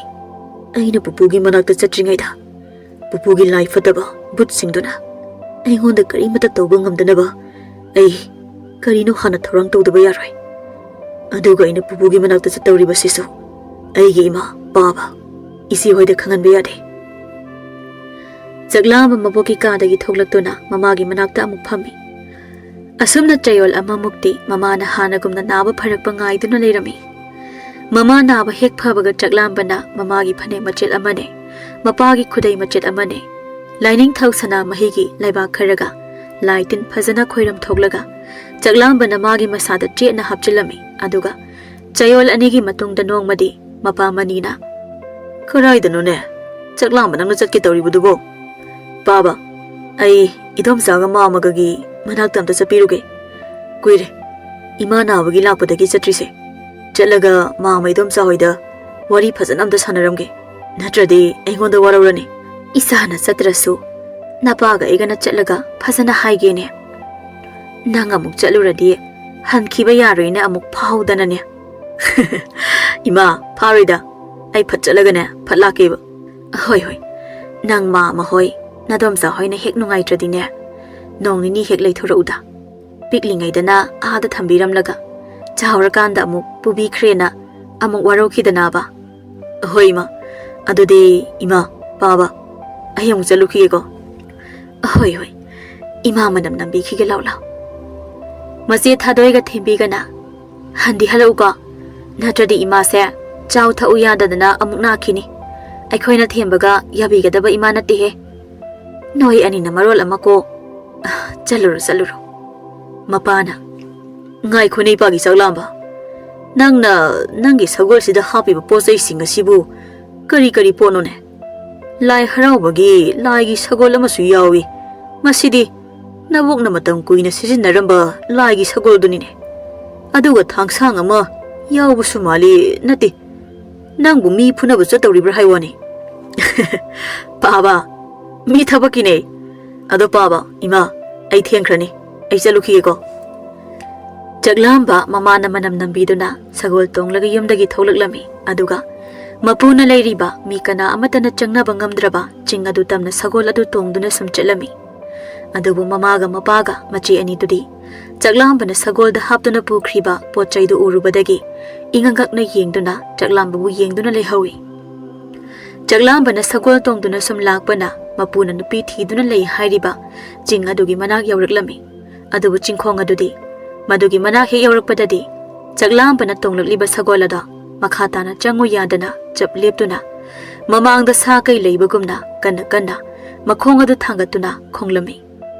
ꯑꯩꯅ ꯄꯨꯄꯨꯒꯤ ꯃꯅꯥꯛꯇ ꯆꯠꯇ꯭ꯔꯤꯉꯩꯗ ꯄꯨꯄꯨꯒꯤ ꯂꯥꯏ ꯐꯠꯇꯕ ꯚꯨꯠꯁꯤꯡꯗꯨꯅ ꯑꯩꯉꯣꯟꯗ ꯀꯔꯤꯃꯠꯇ ꯇꯧꯕ ꯉꯝꯗꯅꯕ ꯑꯩ ꯀꯔꯤꯅꯣ ꯍꯥꯟꯅ ꯊꯧꯔꯥꯡ ꯇꯧꯗꯕ ꯌꯥꯔꯣꯏ꯫ ꯑꯗꯨꯒ ꯑꯩꯅ ꯄꯨꯄꯨꯒꯤ ꯃꯅꯥꯛꯇ ꯆꯠꯇꯧꯔꯤꯕꯁꯤꯁꯨ ꯑꯩꯒꯤ ꯏꯃꯥ, ꯄꯥꯕ, ꯏꯆꯦ ꯍꯣꯏꯗ ꯈꯪꯍꯟꯕ ꯌꯥꯗꯦ꯫ ꯆꯥꯛꯂꯥꯝꯕ ꯃꯕꯣꯛꯀꯤ ꯀꯥꯗꯒꯤ ꯊꯣꯛꯂꯛꯇꯨꯅ ꯃꯃꯥꯒꯤ ꯃꯅꯥꯛꯇ ꯑꯃꯨꯛ ꯐꯝꯃꯤ꯫ ꯑꯁꯨꯝꯅ ꯆꯌꯣꯜ ꯑꯃꯃꯨꯛꯇꯤ ꯃꯃꯥꯅ ꯍꯥꯟꯅꯒꯨꯝꯅ ꯅꯥꯕ ꯐꯔꯛꯄ ꯉꯥꯏꯗꯨꯅ ꯂꯩꯔꯝꯃꯤ꯫ ꯃꯃꯥ ꯅꯥꯕ ꯍꯦꯛ ꯐꯕꯒ ꯆꯥꯛꯂꯥꯝꯕꯅ ꯃꯃꯥꯒꯤ ꯐꯅꯦꯛ ꯃꯆꯦꯠ ꯑꯃꯅꯦ, ꯃꯄꯥꯒꯤ ꯈꯨꯗꯩ ꯃꯆꯦꯠ ꯑꯃꯅꯦ, ꯂꯥꯏꯅꯤꯡꯊꯧ ꯁꯅꯥꯃꯍꯤꯒꯤ ꯂꯩꯕꯥꯛ ꯈꯔꯒ ꯂꯥꯏ ꯇꯤꯟ ꯐꯖꯅ ꯈꯣꯏꯔꯝ ꯊꯣꯛꯂꯒ ꯆꯥꯛꯂꯥꯝꯕꯅ ꯃꯥꯒꯤ ꯃꯁꯥꯗ ꯆꯦꯠꯅ ꯍꯥꯞꯆꯤꯜꯂꯝꯃꯤ꯫ ꯑꯗꯨꯒ ꯆꯌꯣꯜ ꯑꯅꯤꯒꯤ ꯃꯇꯨꯡꯗ ꯅꯣꯡꯃꯗꯤ ꯃꯄꯥ ꯃꯅꯤꯅ, "ꯀꯔꯥꯏꯗꯅꯣꯅꯦ ꯆꯥꯛꯂꯥꯝꯕ ꯅꯪꯅ ꯆꯠꯀꯦ ꯇꯧꯔꯤꯕꯗꯨꯕꯣ?" "ꯄꯥꯕ, ꯑꯩ ꯏꯗꯣꯝꯆꯥꯒ ꯃꯥꯃꯒꯒꯤ ꯃꯅꯥꯛꯇ ꯑꯝꯇ ꯆꯠꯄꯤꯔꯨꯒꯦ꯫ ꯀꯨꯏꯔꯦ ꯏꯃꯥ ꯅꯥꯕꯒꯤ ꯂꯥꯛꯄꯗꯒꯤ ꯆꯠꯇ꯭ꯔꯤꯁꯦ꯫ ꯆꯠꯂꯒ ꯃꯥꯃ ꯏꯗꯣꯝꯆꯥ ꯍꯣꯏꯗ ꯋꯥꯔꯤ ꯐꯖꯅ ꯑꯝꯇ ꯁꯥꯟꯅꯔꯝꯒꯦ꯫ ꯅꯠꯇ꯭ꯔꯗꯤ ꯑꯩꯉꯣꯟꯗ ꯋꯥꯔꯧꯔꯅꯤ꯫ ꯏꯁꯥꯅ ꯆꯠꯇ꯭ꯔꯁꯨ ꯅꯄꯥꯒ ꯑꯩꯒꯅ ꯆꯠꯂꯒ ꯐꯖꯅ ꯍꯥꯏꯒꯦꯅꯦ꯫ ꯅꯪ ꯑꯃꯨꯛ ꯆꯠꯂꯨꯔꯗꯤ ꯍꯟꯈꯤꯕ ꯌꯥꯔꯣꯏꯅ ꯑꯃꯨꯛ ꯐꯥꯍꯧꯗꯅꯅꯦ꯫" "ꯏꯃꯥ, ꯐꯥꯔꯣꯏꯗ꯫ ꯑꯩ ꯐꯠ ꯆꯠꯂꯒꯅꯦ ꯐꯠ ꯂꯥꯛꯀꯦꯕ꯫" "ꯍꯣꯏ, ꯍꯣꯏ꯫ ꯅꯪ ꯃꯥꯃ ꯍꯣꯏ, ꯅꯗꯣꯝꯆꯥ ꯍꯣꯏꯅ ꯍꯦꯛ ꯅꯨꯡꯉꯥꯏꯇ꯭ꯔꯗꯤꯅꯦ, ꯅꯣꯡ ꯅꯤꯅꯤ ꯍꯦꯛ ꯂꯩꯊꯣꯔꯛꯎꯗ꯫ ꯄꯤꯛꯂꯤꯉꯩꯗꯅ ꯑꯥꯗ ꯊꯝꯕꯤꯔꯝꯂꯒ ꯆꯥꯎꯔꯀꯥꯟꯗ ꯑꯃꯨꯛ ꯄꯨꯕꯤꯈ꯭ꯔꯦꯅ ꯑꯃꯨꯛ ꯋꯥꯔꯧꯈꯤꯗꯅꯕ꯫" "ꯍꯣꯏ ꯏꯃꯥ꯫ ꯑꯗꯨꯗꯤ ꯏꯃꯥ, ꯄꯥꯕ, ꯑꯩ ꯑꯃꯨꯛ ꯆꯠꯂꯨꯈꯤꯒꯦꯀꯣ꯫" "ꯍꯣꯏ, ꯍꯣꯏ꯫ ꯏꯃꯥ ꯃꯅꯝ ꯅꯝꯕꯤꯈꯤꯒꯦ ꯂꯥꯎ ꯂꯥꯎ꯫" ꯃꯆꯦ ꯊꯥꯗꯣꯏꯒ ꯊꯦꯝꯕꯤꯒꯅ, "ꯍꯟꯗꯤ ꯍꯜꯂꯛꯎꯀꯣ꯫ ꯅꯠꯇ꯭ꯔꯗꯤ ꯏꯃꯥꯁꯦ ꯆꯥꯎ ꯊꯛꯎ ꯌꯥꯗꯗꯅ ꯑꯃꯨꯛ ꯅꯥꯈꯤꯅꯤ꯫ ꯑꯩꯈꯣꯏꯅ ꯊꯦꯝꯕꯒ ꯌꯥꯕꯤꯒꯗꯕ ꯏꯃꯥ ꯅꯠꯇꯦꯍꯦ꯫ ꯅꯣꯏ ꯑꯅꯤꯅ ꯃꯔꯣꯜ ꯑꯃ ꯀꯣ꯫ ꯆꯠꯂꯨꯔꯣ, ꯆꯠꯂꯨꯔꯣ꯫" ꯃꯄꯥꯅ, "ꯉꯥꯏꯈꯣꯅꯦ ꯏꯄꯥꯒꯤ ꯆꯥꯛꯂꯥꯝꯕ꯫ ꯅꯪꯅ ꯅꯪꯒꯤ ꯁꯒꯣꯜꯁꯤꯗ ꯍꯥꯞꯄꯤꯕ ꯄꯣꯠ ꯆꯩꯁꯤꯡ ꯑꯁꯤꯕꯨ ꯀꯔꯤ ꯀꯔꯤ ꯄꯣꯠꯅꯣꯅꯦ? ꯂꯥꯏ ꯍꯔꯥꯎꯕꯒꯤ ꯂꯥꯏꯒꯤ ꯁꯒꯣꯜ ꯑꯃꯁꯨ ꯌꯥꯎꯏ꯫ ꯃꯁꯤꯗꯤ ꯅꯕꯣꯛꯅ ꯃꯇꯝ ꯀꯨꯏꯅ ꯁꯤꯖꯤꯟꯅꯔꯝꯕ ꯂꯥꯏꯒꯤ ꯁꯒꯣꯜꯗꯨꯅꯤꯅꯦ꯫ ꯑꯗꯨꯒ ꯊꯥꯡꯁꯥꯡ ꯑꯃ ꯌꯥꯎꯕꯁꯨ ꯃꯥꯜꯂꯤ, ꯅꯠꯇꯦ, ꯅꯪꯕꯨ ꯃꯤ ꯐꯨꯅꯕ ꯆꯠꯇꯧꯔꯤꯕ꯭ꯔꯥ ꯍꯥꯏ ꯋꯥꯅꯤ꯫" "ꯄꯥꯕ, ꯃꯤ ꯊꯕꯛꯀꯤꯅꯦ꯫ ꯑꯗꯣ ꯄꯥꯕ, ꯏꯃꯥ, ꯑꯩ ꯊꯦꯡꯈ꯭ꯔꯅꯤ꯫ ꯑꯩ ꯆꯠꯂꯨꯈꯤꯒꯦꯀꯣ꯫" ꯆꯥꯛꯂꯥꯝꯕ ꯃꯃꯥꯅ ꯃꯅꯝ ꯅꯝꯕꯤꯗꯨꯅ ꯁꯒꯣꯜ ꯇꯣꯡꯂꯒ ꯌꯨꯝꯗꯒꯤ ꯊꯣꯛꯂꯛꯂꯝꯃꯤ꯫ ꯑꯗꯨꯒ ꯃꯄꯨꯅ ꯂꯩꯔꯤꯕ ꯃꯤ ꯀꯅꯥ ꯑꯃꯠꯇꯅ ꯆꯪꯅꯕ ꯉꯝꯗ꯭ꯔꯕ ꯆꯤꯡ ꯑꯗꯨ ꯇꯝꯅ ꯁꯒꯣꯜ ꯑꯗꯨ ꯇꯣꯡꯗꯨꯅ ꯁꯨꯝ ꯆꯠꯂꯝꯃꯤ꯫ ꯑꯗꯨꯕꯨ ꯃꯃꯥꯒ ꯃꯄꯥꯒ ꯃꯆꯦ ꯑꯅꯤꯗꯨꯗꯤ ꯆꯥꯛꯂꯥꯝꯕꯅ ꯁꯒꯣꯜꯗ ꯍꯥꯞꯇꯨꯅ ꯄꯨꯈ꯭ꯔꯤꯕ ꯄꯣꯠ ꯆꯩꯗꯨ ꯎꯔꯨꯕꯗꯒꯤ ꯏꯉꯛ ꯉꯛꯅ ꯌꯦꯡꯗꯨꯅ ꯆꯥꯛꯂꯥꯝꯕꯕꯨ ꯌꯦꯡꯗꯨꯅ ꯂꯩꯍꯧꯏ꯫ ꯆꯥꯛꯂꯥꯝꯕꯅ ꯁꯒꯣꯜ ꯇꯣꯡꯗꯨꯅ ꯁꯨꯝ ꯂꯥꯛꯄꯅ ꯃꯄꯨꯅ ꯅꯨꯄꯤ ꯊꯤꯗꯨꯅ ꯂꯩ ꯍꯥꯏꯔꯤꯕ ꯆꯤꯡ ꯑꯗꯨꯒꯤ ꯃꯅꯥꯛ ꯌꯧꯔꯛꯂꯝꯃꯤ꯫ ꯑꯗꯨꯕꯨ ꯆꯤꯡꯈꯣꯡ ꯑꯗꯨꯗꯤ ꯃꯗꯨꯒꯤ ꯃꯅꯥꯛ ꯍꯦꯛ ꯌꯧꯔꯛꯄꯗꯗꯤ ꯆꯥꯛꯂꯥꯝꯕꯅ ꯇꯣꯡꯂꯛꯂꯤꯕ ꯁꯒꯣꯜ ꯑꯗꯣ ꯃꯈꯥ ꯇꯥꯅ ꯆꯪꯉꯨ ꯌꯥꯗꯅ ꯆꯞ ꯂꯦꯞꯇꯨꯅ ꯃꯃꯥꯡꯗ ꯁꯥ ꯀꯩ ꯂꯩꯕꯒꯨꯝꯅ ꯀꯟꯅ ꯀꯟꯅ ꯃꯈꯣꯡ ꯑꯗꯨ ꯊꯥꯡꯒꯠꯇꯨꯅ ꯈꯣꯡꯂꯝꯃꯤ꯫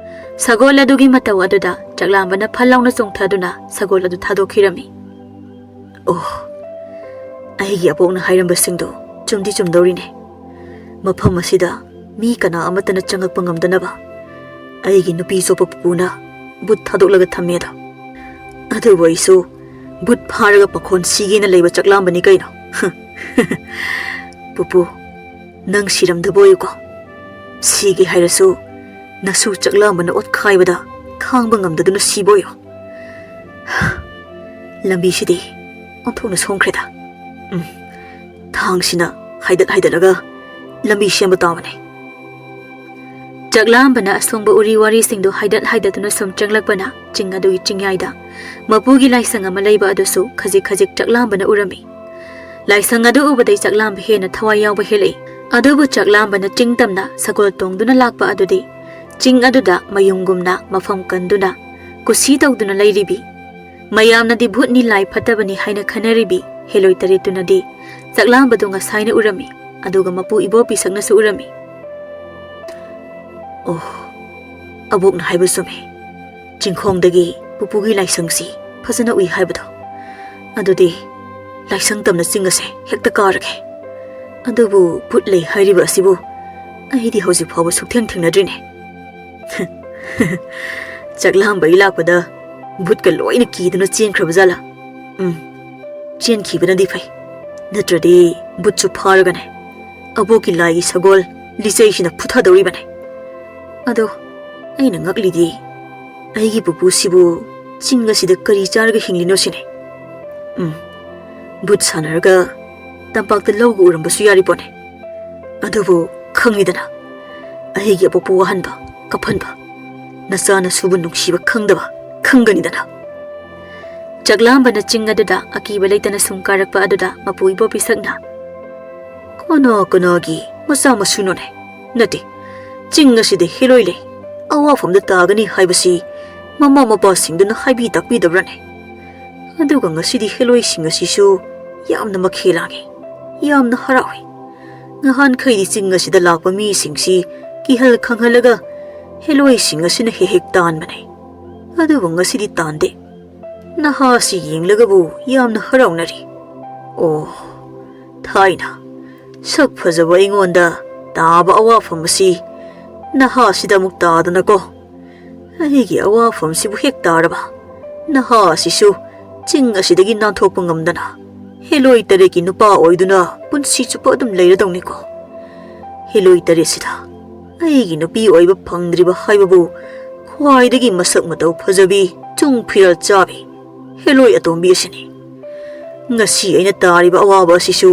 ꯁꯒꯣꯜ ꯑꯗꯨꯒꯤ ꯃꯇꯧ ꯑꯗꯨꯗ ꯆꯥꯛꯂꯥꯝꯕꯅ ꯐꯜ ꯂꯥꯎꯅ ꯆꯣꯡꯊꯗꯨꯅ ꯁꯒꯣꯜ ꯑꯗꯨ ꯊꯥꯗꯣꯛꯈꯤꯔꯝꯃꯤ꯫ ꯑꯣ, ꯑꯩꯒꯤ ꯑꯕꯣꯛꯅ ꯍꯥꯏꯔꯝꯕꯁꯤꯡꯗꯣ ꯆꯨꯝꯗꯤ ꯆꯨꯝꯗꯧꯔꯤꯅꯦ꯫ ꯃꯐꯝ ꯑꯁꯤꯗ ꯃꯤ ꯀꯅꯥ ꯑꯃꯠꯇꯅ ꯆꯪꯉꯛꯄ ꯉꯝꯗꯅꯕ ꯑꯩꯒꯤ ꯅꯨꯄꯤ ꯆꯣꯞꯄ ꯄꯨꯄꯨꯅ ꯕꯨꯠ ꯊꯥꯗꯣꯛꯂꯒ ꯊꯝꯃꯦꯗꯣ꯫ ꯑꯗꯨꯕꯨ ꯑꯩꯁꯨ ꯕꯨꯠ ꯐꯥꯔꯒ ꯄꯥꯈꯣꯟ ꯁꯤꯒꯦꯅ ꯂꯩꯕ ꯆꯥꯛꯂꯥꯝꯕꯅꯤ ꯀꯩꯅꯣ꯫ ꯄꯨꯄꯨ, ꯅꯪ ꯁꯤꯔꯝꯗꯕ ꯑꯣꯏꯌꯨꯀꯣ꯫ ꯁꯤꯒꯦ ꯍꯥꯏꯔꯁꯨ ꯅꯁꯨ ꯆꯥꯛꯂꯥꯝꯕꯅ ꯑꯣꯠꯈꯥꯏꯕꯗ ꯈꯥꯡꯕ ꯉꯝꯗꯗꯨꯅ ꯁꯤꯕ ꯑꯣꯏꯌꯣ꯫ ꯂꯝꯕꯤꯁꯤꯗꯤ ꯑꯣꯟꯊꯣꯛꯅ ꯁꯣꯡꯈ꯭ꯔꯦꯗ꯫ ꯎꯝ, ꯊꯥꯡꯁꯤꯅ ꯍꯥꯏꯗꯠ ꯍꯥꯏꯗꯠꯂꯒ ꯂꯝꯕꯤ ꯁꯦꯝꯕ ꯇꯥꯕꯅꯦ꯫ ꯆꯥꯛꯂꯥꯝꯕꯅ ꯑꯁꯣꯡꯕ ꯎꯔꯤ ꯋꯥꯔꯤꯁꯤꯡꯗꯨ ꯍꯥꯏꯗꯠ ꯍꯥꯏꯗꯠꯇꯨꯅ ꯁꯨꯝ ꯆꯪꯂꯛꯄꯅ ꯆꯤꯡ ꯑꯗꯨꯒꯤ ꯆꯤꯡꯌꯥꯏꯗ ꯃꯄꯨꯒꯤ ꯂꯥꯏꯁꯪ ꯑꯃ ꯂꯩꯕ ꯑꯗꯨꯁꯨ ꯈꯖꯤꯛ ꯈꯖꯤꯛ ꯆꯥꯛꯂꯥꯝꯕꯅ ꯎꯔꯝꯃꯤ꯫ ꯂꯥꯏꯁꯪ ꯑꯗꯨ ꯎꯕꯗꯩ ꯆꯥꯛꯂꯥꯝꯕ ꯍꯦꯟꯅ ꯊꯋꯥꯏ ꯌꯥꯎꯕ ꯍꯦꯜꯂꯛꯏ꯫ ꯑꯗꯨꯕꯨ ꯆꯥꯛꯂꯥꯝꯕꯅ ꯆꯤꯡ ꯇꯝꯅ ꯁꯒꯣꯜ ꯇꯣꯡꯗꯨꯅ ꯂꯥꯛꯄ ꯑꯗꯨꯗꯤ ꯆꯤꯡ ꯑꯗꯨꯗ ꯃꯌꯨꯝꯒꯨꯝꯅ ꯃꯐꯝ ꯀꯟꯗꯨꯅ ꯀꯨꯁꯤ ꯇꯧꯗꯨꯅ ꯂꯩꯔꯤꯕꯤ꯫ ꯃꯌꯥꯝꯅꯗꯤ ꯚꯨꯠꯅꯤ ꯂꯥꯏ ꯐꯠꯇꯕꯅꯤ ꯍꯥꯏꯅ ꯈꯟꯅꯔꯤꯕꯤ ꯍꯦꯂꯣꯏ ꯇꯔꯦꯠꯇꯨꯅꯗꯤ ꯆꯥꯛꯂꯥꯝꯕꯗꯨ ꯉꯁꯥꯏꯅ ꯎꯔꯝꯃꯤ, ꯑꯗꯨꯒ ꯃꯄꯨ ꯏꯕꯣ ꯄꯤꯁꯛꯅꯁꯨ ꯎꯔꯝꯃꯤ꯫ ꯑꯣ, ꯑꯕꯣꯛꯅ ꯍꯥꯏꯕ ꯆꯨꯝꯃꯤ꯫ ꯆꯤꯡꯈꯣꯡꯗꯒꯤ ꯄꯨꯄꯨꯒꯤ ꯂꯥꯏꯁꯪꯁꯤ ꯐꯖꯅ ꯎꯏ ꯍꯥꯏꯕꯗꯣ꯫ ꯑꯗꯨꯗꯤ ꯂꯥꯏꯁꯪ ꯇꯝꯅ ꯆꯤꯡ ꯑꯁꯦ ꯍꯦꯛꯇ ꯀꯥꯔꯒꯦ꯫ ꯑꯗꯨꯕꯨ ꯚꯨꯠ ꯂꯩ ꯍꯥꯏꯔꯤꯕ ꯑꯁꯤꯕꯨ ꯑꯩꯗꯤ ꯍꯧꯖꯤꯛ ꯐꯥꯎꯕ ꯁꯨꯛꯊꯦꯡ ꯊꯦꯡꯅꯗ꯭ꯔꯤꯅꯦ꯫ ꯆꯥꯛꯂꯥꯝꯕꯒꯤ ꯂꯥꯛꯄꯗ ꯚꯨꯠꯀ ꯂꯣꯏꯅ ꯀꯤꯗꯨꯅ ꯆꯦꯟꯈ꯭ꯔꯕ ꯖꯥꯠꯂꯥ? ꯎꯝ, ꯆꯦꯟꯈꯤꯕꯅꯗꯤ ꯐꯩ꯫ ꯅꯠꯇ꯭ꯔꯗꯤ ꯚꯨꯠꯁꯨ ꯐꯥꯔꯒꯅꯦ ꯑꯕꯣꯛꯀꯤ ꯂꯥꯏꯒꯤ ꯁꯒꯣꯜ ꯂꯤꯆꯩꯁꯤꯅ ꯐꯨꯊꯗꯧꯔꯤꯕꯅꯦ꯫ ꯑꯗꯣ ꯑꯩꯅ ꯉꯛꯂꯤꯗꯤ ꯑꯩꯒꯤ ꯄꯨꯄꯨꯁꯤꯕꯨ ꯆꯤꯡ ꯑꯁꯤꯗ ꯀꯔꯤ ꯆꯥꯔꯒ ꯍꯤꯡꯂꯤꯅꯣ ꯁꯤꯅꯦ꯫ ꯎꯝ, ꯚꯨꯠ ꯁꯥꯟꯅꯔꯒ ꯇꯝꯄꯥꯛꯇ ꯂꯧꯒ ꯎꯔꯝꯕꯁꯨ ꯌꯥꯔꯤꯄꯣꯠꯅꯦ꯫ ꯑꯗꯨꯕꯨ ꯈꯪꯉꯤꯗꯅ, ꯑꯩꯒꯤ ꯑꯄꯣꯛꯄ ꯋꯥꯍꯟꯕ, ꯀꯞꯍꯟꯕ, ꯅꯆꯥꯅꯁꯨꯕꯨ ꯅꯨꯡꯁꯤꯕ ꯈꯪꯗꯕ ꯈꯪꯒꯅꯤꯗꯅ꯫ ꯆꯥꯛꯂꯥꯝꯕꯅ ꯆꯤꯡ ꯑꯗꯨꯗ ꯑꯀꯤꯕ ꯂꯩꯇꯅ ꯁꯨꯝ ꯀꯥꯔꯛꯄ ꯑꯗꯨꯗ ꯃꯄꯨ ꯏꯕꯣ ꯄꯤꯁꯛꯅ, "ꯀꯅꯥ ꯀꯅꯥꯒꯤ ꯃꯆꯥ ꯃꯁꯨꯅꯣꯅꯦ? ꯅꯠꯇꯦ, ꯆꯤꯡ ꯑꯁꯤꯗ ꯍꯦꯂꯣꯏ ꯂꯩ, ꯑꯋꯥꯐꯝꯗ ꯇꯥꯒꯅꯤ ꯍꯥꯏꯕꯁꯤ ꯃꯃꯥ ꯃꯄꯥꯁꯤꯡꯗꯨꯅ ꯍꯥꯏꯕꯤ ꯇꯥꯛꯄꯤꯗꯕ꯭ꯔꯥꯅꯦ? ꯑꯗꯨꯒ ꯉꯁꯤꯗꯤ ꯍꯦꯂꯣꯏꯁꯤꯡ ꯑꯁꯤꯁꯨ ꯌꯥꯝꯅ ꯃꯈꯦ ꯂꯥꯡꯉꯤ, ꯌꯥꯝꯅ ꯍꯔꯥꯎꯏ꯫ ꯉꯍꯥꯟꯈꯩꯗꯤ ꯆꯤꯡ ꯑꯁꯤꯗ ꯂꯥꯛꯄ ꯃꯤꯁꯤꯡꯁꯤ ꯀꯤꯍꯜ ꯈꯪꯍꯜꯂꯒ ꯍꯦꯂꯣꯏꯁꯤꯡ ꯑꯁꯤꯅ ꯍꯦꯛ ꯍꯦꯛ ꯇꯥꯟꯕꯅꯦ꯫ ꯑꯗꯨꯕꯨ ꯉꯁꯤꯗꯤ ꯇꯥꯟꯗꯦ꯫ ꯅꯍꯥꯁꯤ ꯌꯦꯡꯂꯒꯕꯨ ꯌꯥꯝꯅ ꯍꯔꯥꯎꯅꯔꯤ꯫ ꯑꯣ, ꯊꯥꯏꯅ ꯁꯛ ꯐꯖꯕ ꯑꯩꯉꯣꯟꯗ ꯇꯥꯕ ꯑꯋꯥꯐꯝ ꯑꯁꯤ ꯅꯍꯥꯁꯤꯗ ꯑꯃꯨꯛ ꯇꯥꯗꯅꯀꯣ꯫ ꯑꯩꯒꯤ ꯑꯋꯥꯐꯝꯁꯤꯕꯨ ꯍꯦꯛ ꯇꯥꯔꯕ ꯅꯍꯥ ꯑꯁꯤꯁꯨ ꯆꯤꯡ ꯑꯁꯤꯗꯒꯤ ꯅꯥꯟꯊꯣꯛꯄ ꯉꯝꯗꯅ ꯍꯦꯂꯣꯏ ꯇꯔꯦꯠꯀꯤ ꯅꯨꯄꯥ ꯑꯣꯏꯗꯨꯅ ꯄꯨꯟꯁꯤ ꯆꯨꯞꯄ ꯑꯗꯨꯝ ꯂꯩꯔꯗꯧꯅꯤꯀꯣ꯫ ꯍꯦꯂꯣꯏ ꯇꯔꯦꯠꯁꯤꯗ ꯑꯩꯒꯤ ꯅꯨꯄꯤ ꯑꯣꯏꯕ ꯐꯪꯗ꯭ꯔꯤꯕ ꯍꯥꯏꯕꯕꯨ ꯈ꯭ꯋꯥꯏꯗꯒꯤ ꯃꯁꯛ ꯃꯇꯧ ꯐꯖꯕꯤ, ꯆꯨꯡ ꯐꯤꯔꯥꯜ ꯆꯥꯕꯤ ꯍꯦꯂꯣꯏ ꯑꯇꯣꯝꯕꯤ ꯑꯁꯤꯅꯤ꯫ ꯉꯁꯤ ꯑꯩꯅ ꯇꯥꯔꯤꯕ ꯑꯋꯥꯕ ꯑꯁꯤꯁꯨ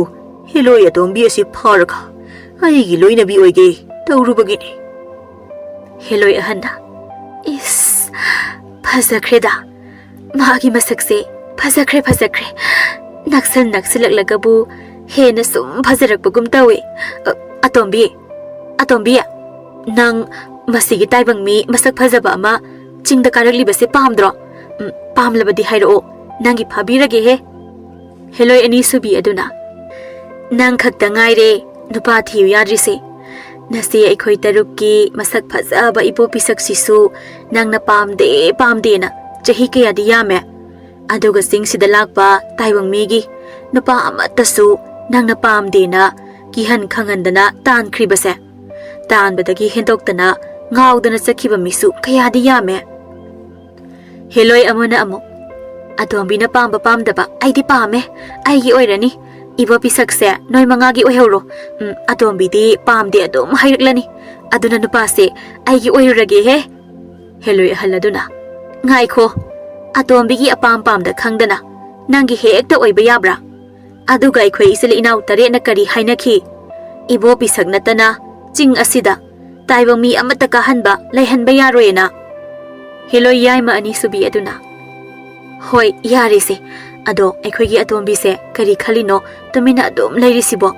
ꯍꯦꯂꯣꯏ ꯑꯇꯣꯝꯕꯤ ꯑꯁꯤ ꯐꯥꯔꯒ ꯑꯩꯒꯤ ꯂꯣꯏꯅꯕꯤ ꯑꯣꯏꯒꯦ ꯇꯧꯔꯨꯕꯒꯤꯅꯤ꯫" ꯍꯦꯂꯣꯏ ꯑꯍꯟꯅ, "ꯏꯁ, ꯐꯖꯈ꯭ꯔꯦꯗ꯫ ꯃꯥꯒꯤ ꯃꯁꯛꯁꯦ ꯐꯖꯈ꯭ꯔꯦ, ꯐꯖꯈ꯭ꯔꯦ꯫ ꯅꯛꯁꯟ ꯅꯛꯁꯤꯜꯂꯛꯂꯒꯕꯨ ꯍꯦꯟꯅ ꯁꯨꯝ ꯐꯖꯔꯛꯄꯒꯨꯝ ꯇꯧꯏ꯫ ꯑ, ꯑꯇꯣꯝꯕꯤ, ꯑꯇꯣꯝꯕꯤ, ꯅꯪ ꯃꯁꯤꯒꯤ ꯇꯥꯏꯕꯪ ꯃꯤ ꯃꯁꯛ ꯐꯖꯕ ꯑꯃ ꯆꯤꯡꯗ ꯀꯥꯔꯛꯂꯤꯕꯁꯦ ꯄꯥꯝꯗ꯭ꯔꯣ? ꯎꯝ, ꯄꯥꯝꯂꯕꯗꯤ ꯍꯥꯏꯔꯛꯑꯣ, ꯅꯪꯒꯤ ꯐꯥꯕꯤꯔꯒꯦꯍꯦ꯫" ꯍꯦꯂꯣꯏ ꯑꯅꯤꯁꯨꯕꯤ ꯑꯗꯨꯅ, "ꯅꯪ ꯈꯛꯇ ꯉꯥꯏꯔꯦ ꯅꯨꯄꯥ ꯊꯤꯌꯨ ꯌꯥꯗ꯭ꯔꯤꯁꯦ꯫ ꯅꯁꯦ ꯑꯩꯈꯣꯏ ꯇꯔꯨꯛꯀꯤ ꯃꯁꯛ ꯐꯖꯕ ꯏꯕꯣ ꯄꯤꯁꯛꯁꯤꯁꯨ ꯅꯪꯅ ꯄꯥꯝꯗꯦ, ꯄꯥꯝꯗꯦꯅ ꯆꯍꯤ ꯀꯌꯥꯗꯤ ꯌꯥꯝꯃꯦ꯫ ꯑꯗꯨꯒ ꯆꯤꯡꯁꯤꯗ ꯂꯥꯛꯄ ꯇꯥꯏꯕꯪ ꯃꯤꯒꯤ ꯅꯨꯄꯥ ꯑꯃꯠꯇꯁꯨ ꯅꯪꯅ ꯄꯥꯝꯗꯦꯅ ꯀꯤꯍꯟ ꯈꯪꯍꯟꯗꯅ ꯇꯥꯟꯈ꯭ꯔꯤꯕꯁꯦ, ꯇꯥꯟꯕꯗꯒꯤ ꯍꯦꯟꯗꯣꯛꯇꯅ ꯉꯥꯎꯗꯅ ꯆꯠꯈꯤꯕ ꯃꯤꯁꯨ ꯀꯌꯥꯗꯤ ꯌꯥꯝꯃꯦ꯫" ꯍꯦꯂꯣꯏ ꯑꯃꯅ ꯑꯃꯨꯛ, "ꯑꯇꯣꯝꯕꯤꯅ ꯄꯥꯝꯕ ꯄꯥꯝꯗꯕ ꯑꯩꯗꯤ ꯄꯥꯝꯃꯦ, ꯑꯩꯒꯤ ꯑꯣꯏꯔꯅꯤ꯫ ꯏꯕꯣ ꯄꯤꯁꯛꯁꯦ ꯅꯣꯏ ꯃꯉꯥꯒꯤ ꯑꯣꯏꯍꯧꯔꯣ꯫ ꯎꯝ, ꯑꯇꯣꯝꯕꯤꯗꯤ ꯄꯥꯝꯗꯦ ꯑꯗꯨꯝ ꯍꯥꯏꯔꯛꯂꯅꯤ꯫ ꯑꯗꯨꯅ ꯅꯨꯄꯥꯁꯦ ꯑꯩꯒꯤ ꯑꯣꯏꯔꯨꯔꯒꯦꯍꯦ꯫" ꯍꯦꯂꯣꯏ ꯑꯍꯜ ꯑꯗꯨꯅ, "ꯉꯥꯏꯈꯣ, ꯑꯇꯣꯝꯕꯤꯒꯤ ꯑꯄꯥꯝ ꯄꯥꯝꯗ ꯈꯪꯗꯅ ꯅꯪꯒꯤ ꯍꯦꯛꯇ ꯑꯣꯏꯕ ꯌꯥꯕ꯭ꯔꯥ? ꯑꯗꯨꯒ ꯑꯩꯈꯣꯏ ꯏꯆꯤꯜ ꯏꯅꯥꯎ ꯇꯔꯦꯠꯅ ꯀꯔꯤ ꯍꯥꯏꯅꯈꯤ? ꯏꯕꯣ ꯄꯤꯁꯛ ꯅꯠꯇꯅ ꯆꯤꯡ ꯑꯁꯤꯗ ꯇꯥꯏꯕꯪ ꯃꯤ ꯑꯃꯠꯇ ꯀꯥꯍꯟꯕ ꯂꯩꯍꯟꯕ ꯌꯥꯔꯣꯏꯅ ꯍꯦꯂꯣꯏ ꯌꯥꯏꯃ ꯑꯅꯤꯁꯨꯕꯤ ꯑꯗꯨꯅ, "ꯍꯣꯏ, ꯌꯥꯔꯦꯁꯦ꯫ ꯑꯗꯣ ꯑꯩꯈꯣꯏꯒꯤ ꯑꯇꯣꯝꯕꯤꯁꯦ ꯀꯔꯤ ꯈꯜꯂꯤꯅꯣ ꯇꯨꯃꯤꯟꯅ ꯑꯗꯨꯝ ꯂꯩꯔꯤꯁꯤꯕꯣ?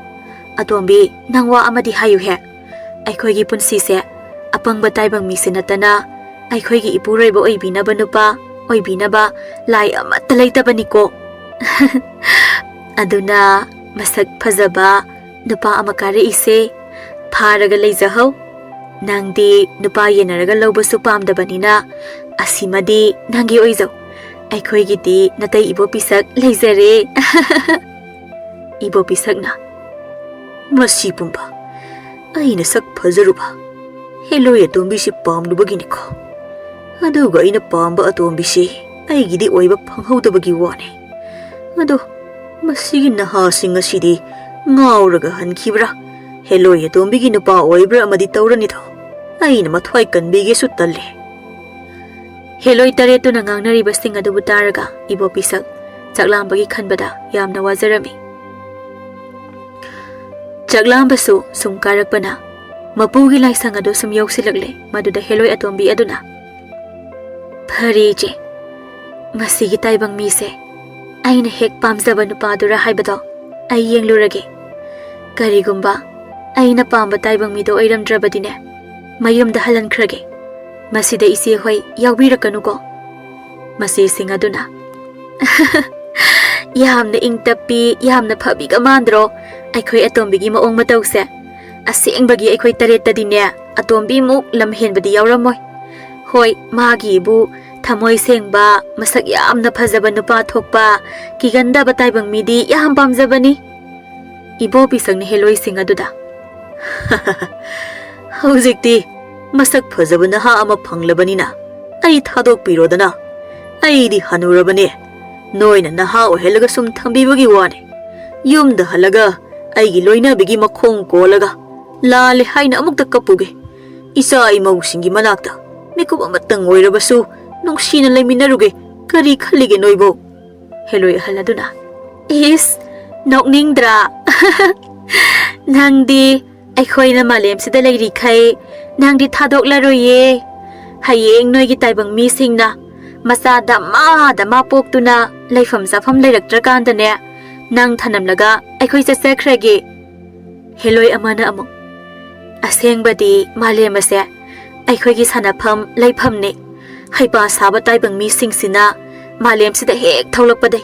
ꯑꯇꯣꯝꯕꯤ, ꯅꯪ ꯋꯥ ꯑꯃꯗꯤ ꯍꯥꯏꯌꯨꯍꯦ꯫ ꯑꯩꯈꯣꯏꯒꯤ ꯄꯨꯟꯁꯤꯁꯦ ꯑꯄꯪꯕ ꯇꯥꯏꯕꯪ ꯃꯤꯁꯦ ꯅꯠꯇꯅ ꯑꯩꯈꯣꯏꯒꯤ ꯏꯄꯨꯔꯣꯏꯕ ꯑꯣꯏꯕꯤꯅꯕ ꯅꯨꯄꯥ ꯑꯣꯏꯕꯤꯅꯕ ꯂꯥꯏ ꯑꯃꯠꯇ ꯂꯩꯇꯕꯅꯤꯀꯣ꯫" "ꯑꯗꯨꯅ ꯃꯁꯛ ꯐꯖꯕ ꯅꯨꯄꯥ ꯑꯃ ꯀꯥꯔꯛꯏꯁꯦ꯫ ꯐꯥꯔꯒ ꯂꯩꯖꯍꯧ꯫ ꯅꯪꯗꯤ ꯅꯨꯄꯥ ꯌꯦꯟꯅꯔꯒ ꯂꯧꯕꯁꯨ ꯄꯥꯝꯗꯕꯅꯤꯅ ꯑꯁꯤꯃꯗꯤ ꯅꯪꯒꯤ ꯑꯣꯏꯖꯧ꯫ ꯑꯩꯈꯣꯏꯒꯤꯗꯤ ꯅꯇꯩ ꯏꯕꯣ ꯄꯤꯁꯛ ꯂꯩꯖꯔꯦ꯫" ꯏꯕꯣ ꯄꯤꯁꯛꯅ, "ꯃꯁꯤ ꯄꯨꯝꯕ ꯑꯩꯅ ꯁꯛ ꯐꯖꯔꯨꯕ ꯍꯦꯂꯣꯏ ꯑꯇꯣꯝꯕꯤꯁꯤ ꯄꯥꯝꯂꯨꯕꯒꯤꯅꯤꯀꯣ꯫ ꯑꯗꯨꯒ ꯑꯩꯅ ꯄꯥꯝꯕ ꯑꯇꯣꯝꯕꯤꯁꯤ ꯑꯩꯒꯤꯗꯤ ꯑꯣꯏꯕ ꯐꯪꯍꯧꯗꯕꯒꯤ ꯋꯥꯅꯤ꯫ ꯑꯗꯣ ꯃꯁꯤꯒꯤ ꯅꯍꯥꯁꯤꯡ ꯑꯁꯤꯗꯤ ꯉꯥꯎꯔꯒ ꯍꯟꯈꯤꯕ꯭ꯔꯥ? ꯍꯦꯂꯣꯏ ꯑꯇꯣꯝꯕꯤꯒꯤ ꯅꯨꯄꯥ ꯑꯣꯏꯕ꯭ꯔꯥ ꯑꯃꯗꯤ ꯇꯧꯔꯅꯤꯗꯣ꯫ ꯑꯩꯅ ꯃꯊ꯭ꯋꯥꯏ ꯀꯟꯕꯤꯒꯦꯁꯨ ꯇꯜꯂꯤ꯫" ꯍꯦꯂꯣꯏ ꯇꯔꯦꯠꯇꯨꯅ ꯉꯥꯡꯅꯔꯤꯕꯁꯤꯡ ꯑꯗꯨꯕꯨ ꯇꯥꯔꯒ ꯏꯕꯣ ꯄꯤꯁꯛ ꯆꯥꯛꯂꯥꯝꯕꯒꯤ ꯈꯟꯕꯗ ꯌꯥꯝꯅ ꯋꯥꯖꯔꯝꯃꯤ꯫ ꯆꯥꯛꯂꯥꯝꯕꯁꯨ ꯁꯨꯝ ꯀꯥꯔꯛꯄꯅ ꯃꯄꯨꯒꯤ ꯂꯥꯏꯁꯪ ꯑꯗꯨ ꯁꯨꯝ ꯌꯧꯁꯤꯜꯂꯛꯂꯦ꯫ ꯃꯗꯨꯗ ꯍꯦꯂꯣꯏ ꯑꯇꯣꯝꯕꯤ ꯑꯗꯨꯅ, "ꯐꯔꯦ ꯏꯆꯦ, ꯃꯁꯤꯒꯤ ꯇꯥꯏꯕꯪ ꯃꯤꯁꯦ ꯑꯩꯅ ꯍꯦꯛ ꯄꯥꯝꯖꯕ ꯅꯨꯄꯥꯗꯨꯔ ꯍꯥꯏꯕꯗꯣ ꯑꯩ ꯌꯦꯡꯂꯨꯔꯒꯦ꯫ ꯀꯔꯤꯒꯨꯝꯕ ꯑꯩꯅ ꯄꯥꯝꯕ ꯇꯥꯏꯕꯪ ꯃꯤꯗꯣ ꯑꯣꯏꯔꯝꯗ꯭ꯔꯕꯗꯤꯅꯦ, ꯃꯌꯨꯝꯗ ꯍꯜꯍꯟꯈ꯭ꯔꯒꯦ꯫ ꯃꯁꯤꯗ ꯏꯆꯦ ꯍꯣꯏ ꯌꯥꯎꯕꯤꯔꯛꯀꯅꯨꯀꯣ꯫" ꯃꯆꯦꯁꯤꯡ ꯑꯗꯨꯅ, "ꯌꯥꯝꯅ ꯏꯪ ꯇꯞꯄꯤ, ꯌꯥꯝꯅ ꯐꯕꯤꯒ ꯃꯥꯟꯗ꯭ꯔꯣ ꯑꯩꯈꯣꯏ ꯑꯇꯣꯝꯕꯤꯒꯤ ꯃꯑꯣꯡ ꯃꯇꯧꯁꯦ? ꯑꯁꯦꯡꯕꯒꯤ ꯑꯩꯈꯣꯏ ꯇꯔꯦꯠꯇꯗꯤꯅꯦ ꯑꯇꯣꯝꯕꯤꯃꯨꯛ ꯂꯝ ꯍꯦꯟꯕꯗꯤ ꯌꯥꯎꯔꯝꯃꯣꯏ꯫ ꯍꯣꯏ, ꯃꯥꯒꯤꯕꯨ ꯊꯃꯣꯏ ꯁꯦꯡꯕ, ꯃꯁꯛ ꯌꯥꯝꯅ ꯐꯖꯕ ꯅꯨꯄꯥ ꯊꯣꯛꯄ, ꯀꯤꯒꯟꯗꯕ ꯇꯥꯏꯕꯪ ꯃꯤꯗꯤ ꯌꯥꯝ ꯄꯥꯝꯖꯕꯅꯤ꯫" ꯏꯕꯣ ꯄꯤꯁꯛꯅ ꯍꯦꯂꯣꯏꯁꯤꯡ ꯑꯗꯨꯗ, "ꯍꯧꯖꯤꯛꯇꯤ ꯃꯁꯛ ꯐꯖꯕ ꯅꯍꯥ ꯑꯃ ꯐꯪꯂꯕꯅꯤꯅ ꯑꯩ ꯊꯥꯗꯣꯛꯄꯤꯔꯣꯗꯅ꯫ ꯑꯩꯗꯤ ꯍꯅꯨꯔꯕꯅꯦ꯫ ꯅꯣꯏꯅ ꯅꯍꯥ ꯑꯣꯏꯍꯜꯂꯒ ꯁꯨꯝ ꯊꯝꯕꯤꯕꯒꯤ ꯋꯥꯅꯤ꯫ ꯌꯨꯝꯗ ꯍꯜꯂꯒ ꯑꯩꯒꯤ ꯂꯣꯏꯅꯕꯤꯒꯤ ꯃꯈꯣꯡ ꯀꯣꯜꯂꯒ ꯂꯥꯜꯂꯦ ꯍꯥꯏꯅ ꯑꯃꯨꯛꯇ ꯀꯞꯄꯨꯒꯦ꯫ ꯏꯆꯥ ꯏꯃꯧꯁꯤꯡꯒꯤ ꯃꯅꯥꯛꯇ ꯃꯤꯀꯨꯞ ꯑꯃꯇꯪ ꯑꯣꯏꯔꯕꯁꯨ ꯅꯨꯡꯁꯤꯅ ꯂꯩꯃꯤꯟꯅꯔꯨꯒꯦ꯫ ꯀꯔꯤ ꯈꯜꯂꯤꯒꯦ ꯅꯣꯏꯕꯣ?" ꯍꯦꯂꯣꯏ ꯑꯍꯜ ꯑꯗꯨꯅ, "ꯏꯁ, ꯅꯣꯛꯅꯤꯡꯗ꯭ꯔꯥ? ꯅꯪꯗꯤ ꯑꯩꯈꯣꯏꯅ ꯃꯥꯂꯦꯝꯁꯤꯗ ꯂꯩꯔꯤꯈꯩ ꯅꯪꯗꯤ ꯊꯥꯗꯣꯛꯂꯔꯣꯏꯌꯦ꯫ ꯍꯌꯦꯡ ꯅꯣꯏꯒꯤ ꯇꯥꯏꯕꯪ ꯃꯤꯁꯤꯡꯅ ꯃꯆꯥ ꯗꯃꯥ ꯗꯃꯥ ꯄꯣꯛꯇꯨꯅ ꯂꯩꯐꯝ ꯆꯥꯐꯝ ꯂꯩꯔꯛꯇ꯭ꯔꯀꯥꯟꯗꯅꯦ, ꯅꯪ ꯊꯅꯝꯂꯒ ꯑꯩꯈꯣꯏ ꯆꯠꯆꯈ꯭ꯔꯒꯦ꯫ ꯍꯦꯂꯣꯏ ꯑꯃꯅ ꯑꯃꯨꯛ, "ꯑꯁꯦꯡꯕꯗꯤ ꯃꯥꯂꯦꯝ ꯑꯁꯦ ꯑꯩꯈꯣꯏꯒꯤ ꯁꯥꯟꯅꯐꯝ ꯂꯩꯐꯝꯅꯤ꯫ ꯍꯩꯄꯥ ꯁꯥꯕ ꯇꯥꯏꯕꯪ ꯃꯤꯁꯤꯡꯁꯤꯅ ꯃꯥꯂꯦꯝꯁꯤꯗ ꯍꯦꯛ ꯊꯣꯛꯂꯛꯄꯗꯩ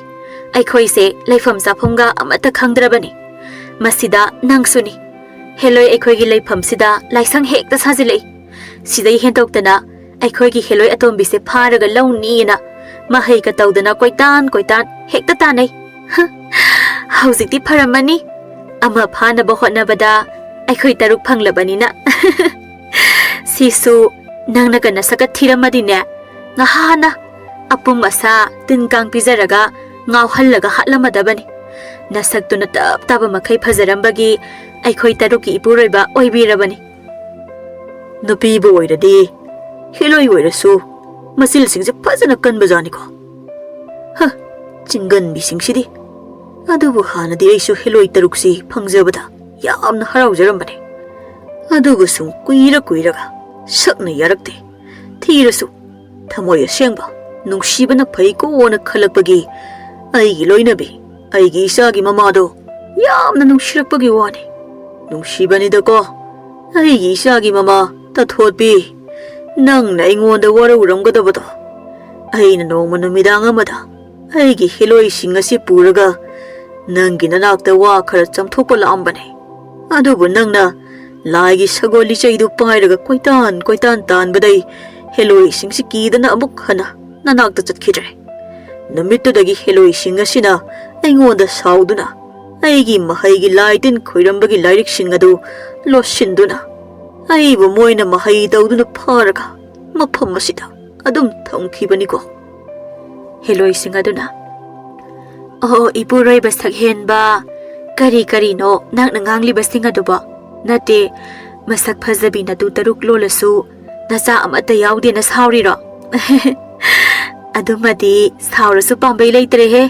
ꯑꯩꯈꯣꯏꯁꯦ ꯂꯩꯐꯝ ꯆꯥꯐꯝꯒ ꯑꯃꯠꯇ ꯈꯪꯗ꯭ꯔꯕꯅꯤ꯫ ꯃꯁꯤꯗ ꯅꯪꯁꯨꯅꯤ꯫ ꯍꯦꯂꯣꯏ ꯑꯩꯈꯣꯏꯒꯤ ꯂꯩꯐꯝꯁꯤꯗ ꯂꯥꯏꯁꯪ ꯍꯦꯛꯇ ꯁꯥꯖꯤꯜꯂꯛꯏ꯫ ꯁꯤꯗꯩ ꯍꯦꯟꯗꯣꯛꯇꯅ ꯑꯩꯈꯣꯏꯒꯤ ꯍꯦꯂꯣꯏ ꯑꯇꯣꯝꯕꯤꯁꯦ ꯐꯥꯔꯒ ꯂꯧꯅꯤꯅ ꯃꯍꯩꯒ ꯇꯧꯗꯅ ꯀꯣꯏꯇꯥꯟ ꯀꯣꯏꯇꯥꯟ ꯍꯦꯛꯇ ꯇꯥꯟꯅꯩ꯫ ꯍ, ꯍꯧꯖꯤꯛꯇꯤ ꯐꯔꯝꯃꯅꯤ꯫ ꯑꯃ ꯐꯥꯅꯕ ꯍꯣꯠꯅꯕꯗ ꯑꯩꯈꯣꯏ ꯇꯔꯨꯛ ꯐꯪꯂꯕꯅꯤꯅ꯫" "ꯁꯤꯁꯨ ꯅꯪꯅꯒ ꯅꯁꯛꯀ ꯊꯤꯔꯝꯃꯗꯤꯅꯦ, ꯉꯍꯥꯟꯅ ꯑꯄꯨꯝ ꯑꯁꯥ ꯇꯤꯟ ꯀꯥꯡ ꯄꯤꯖꯔꯒ ꯉꯥꯎꯍꯜꯂꯒ ꯍꯥꯠꯂꯝꯃꯗꯕꯅꯤ꯫ ꯅꯁꯛꯇꯨꯅ ꯇꯞ ꯇꯥꯕ ꯃꯈꯩ ꯐꯖꯔꯝꯕꯒꯤ ꯑꯩꯈꯣꯏ ꯇꯔꯨꯛꯀꯤ ꯏꯄꯨꯔꯣꯏꯕ ꯑꯣꯏꯕꯤꯔꯕꯅꯤ꯫" "ꯅꯨꯄꯤꯕꯨ ꯑꯣꯏꯔꯗꯤ ꯍꯦꯂꯣꯏ ꯑꯣꯏꯔꯁꯨ ꯃꯆꯤꯜꯁꯤꯡꯁꯦ ꯐꯖꯅ ꯀꯟꯕꯖꯥꯠꯅꯤꯀꯣ꯫ ꯍ, ꯆꯤꯡꯒꯟꯕꯤꯁꯤꯡꯁꯤꯗꯤ꯫ ꯑꯗꯨꯕꯨ ꯍꯥꯟꯅꯗꯤ ꯑꯩꯁꯨ ꯍꯦꯂꯣꯏ ꯇꯔꯨꯛꯁꯤ ꯐꯪꯖꯕꯗ ꯌꯥꯝꯅ ꯍꯔꯥꯎꯖꯔꯝꯕꯅꯤ꯫ ꯑꯗꯨꯒ ꯁꯨꯝ ꯀꯨꯏꯔ ꯀꯨꯏꯔꯒ ꯁꯛꯅ ꯌꯥꯔꯛꯇꯦ꯫ ꯊꯤꯔꯁꯨ ꯊꯃꯣꯏ ꯑꯁꯦꯡꯕ ꯅꯨꯡꯁꯤꯕꯅ ꯐꯩꯀꯣꯅ ꯈꯜꯂꯛꯄꯒꯤ ꯑꯩꯒꯤ ꯂꯣꯏꯅꯕꯤ, ꯑꯩꯒꯤ ꯏꯆꯥꯒꯤ ꯃꯃꯥꯗꯣ ꯌꯥꯝꯅ ꯅꯨꯡꯁꯤꯔꯛꯄꯒꯤ ꯋꯥꯅꯤ꯫ ꯅꯨꯡꯁꯤꯕꯅꯤꯗꯀꯣ, ꯑꯩꯒꯤ ꯏꯆꯥꯒꯤ ꯃꯃꯥ ꯇꯊꯣꯠꯄꯤ, ꯅꯪꯅ ꯑꯩꯉꯣꯟꯗ ꯋꯥꯔꯧꯔꯝꯒꯗꯕꯗꯣ꯫ ꯑꯩꯅ ꯅꯣꯡꯃ ꯅꯨꯃꯤꯗꯥꯡ ꯑꯃꯗ ꯑꯩꯒꯤ ꯍꯦꯂꯣꯏꯁꯤꯡ ꯑꯁꯤ ꯄꯨꯔꯒ ꯅꯪꯒꯤ ꯅꯅꯥꯛꯇ ꯋꯥ ꯈꯔ ꯆꯥꯝꯊꯣꯛꯄ ꯂꯥꯛꯑꯝꯕꯅꯤ꯫ ꯑꯗꯨꯕꯨ ꯅꯪꯅ ꯂꯥꯏꯒꯤ ꯁꯒꯣꯜ ꯂꯤꯆꯩꯗꯨ ꯄꯥꯏꯔꯒ ꯀꯣꯏꯇꯥꯟ ꯀꯣꯏꯇꯥꯟ ꯇꯥꯟꯕꯗꯩ ꯍꯦꯂꯣꯏꯁꯤꯡꯁꯤ ꯀꯤꯗꯅ ꯑꯃꯨꯛ ꯍꯟꯅ ꯅꯅꯥꯛꯇ ꯆꯠꯈꯤꯗ꯭ꯔꯦ꯫ ꯅꯨꯃꯤꯠꯇꯨꯗꯒꯤ ꯍꯦꯂꯣꯏꯁꯤꯡ ꯑꯁꯤꯅ ꯑꯩꯉꯣꯟꯗ ꯁꯥꯎꯗꯨꯅ ꯑꯩꯒꯤ ꯃꯍꯩꯒꯤ ꯂꯥꯏ ꯇꯤꯟ ꯈꯣꯏꯔꯝꯕꯒꯤ ꯂꯥꯏꯔꯤꯛꯁꯤꯡ ꯑꯗꯨ ꯂꯣꯠꯁꯤꯟꯗꯨꯅ ꯑꯩꯕꯨ ꯃꯣꯏꯅ ꯃꯍꯩ ꯇꯧꯗꯨꯅ ꯐꯥꯔꯒ ꯃꯐꯝ ꯑꯁꯤꯗ ꯑꯗꯨꯝ ꯊꯝꯈꯤꯕꯅꯤꯀꯣ꯫" ꯍꯦꯂꯣꯏꯁꯤꯡ ꯑꯗꯨꯅ, "ꯑꯣ, ꯏꯄꯨꯔꯣꯏꯕ ꯁꯛꯍꯦꯟꯕ, ꯀꯔꯤ ꯀꯔꯤꯅꯣ ꯅꯪꯅ ꯉꯥꯡꯂꯤꯕꯁꯤꯡ ꯑꯗꯨꯕꯣ? ꯅꯠꯇꯦ, ꯃꯁꯛ ꯐꯖꯕꯤ ꯅꯇꯨ ꯇꯔꯨꯛ ꯂꯣꯜꯂꯁꯨ ꯅꯆꯥ ꯑꯃꯠꯇ ꯌꯥꯎꯗꯦꯅ ꯁꯥꯎꯔꯤꯔꯣ? ꯑꯗꯨꯃꯗꯤ ꯁꯥꯎꯔꯁꯨ ꯄꯥꯝꯕꯩ ꯂꯩꯇ꯭ꯔꯦꯍꯦ꯫"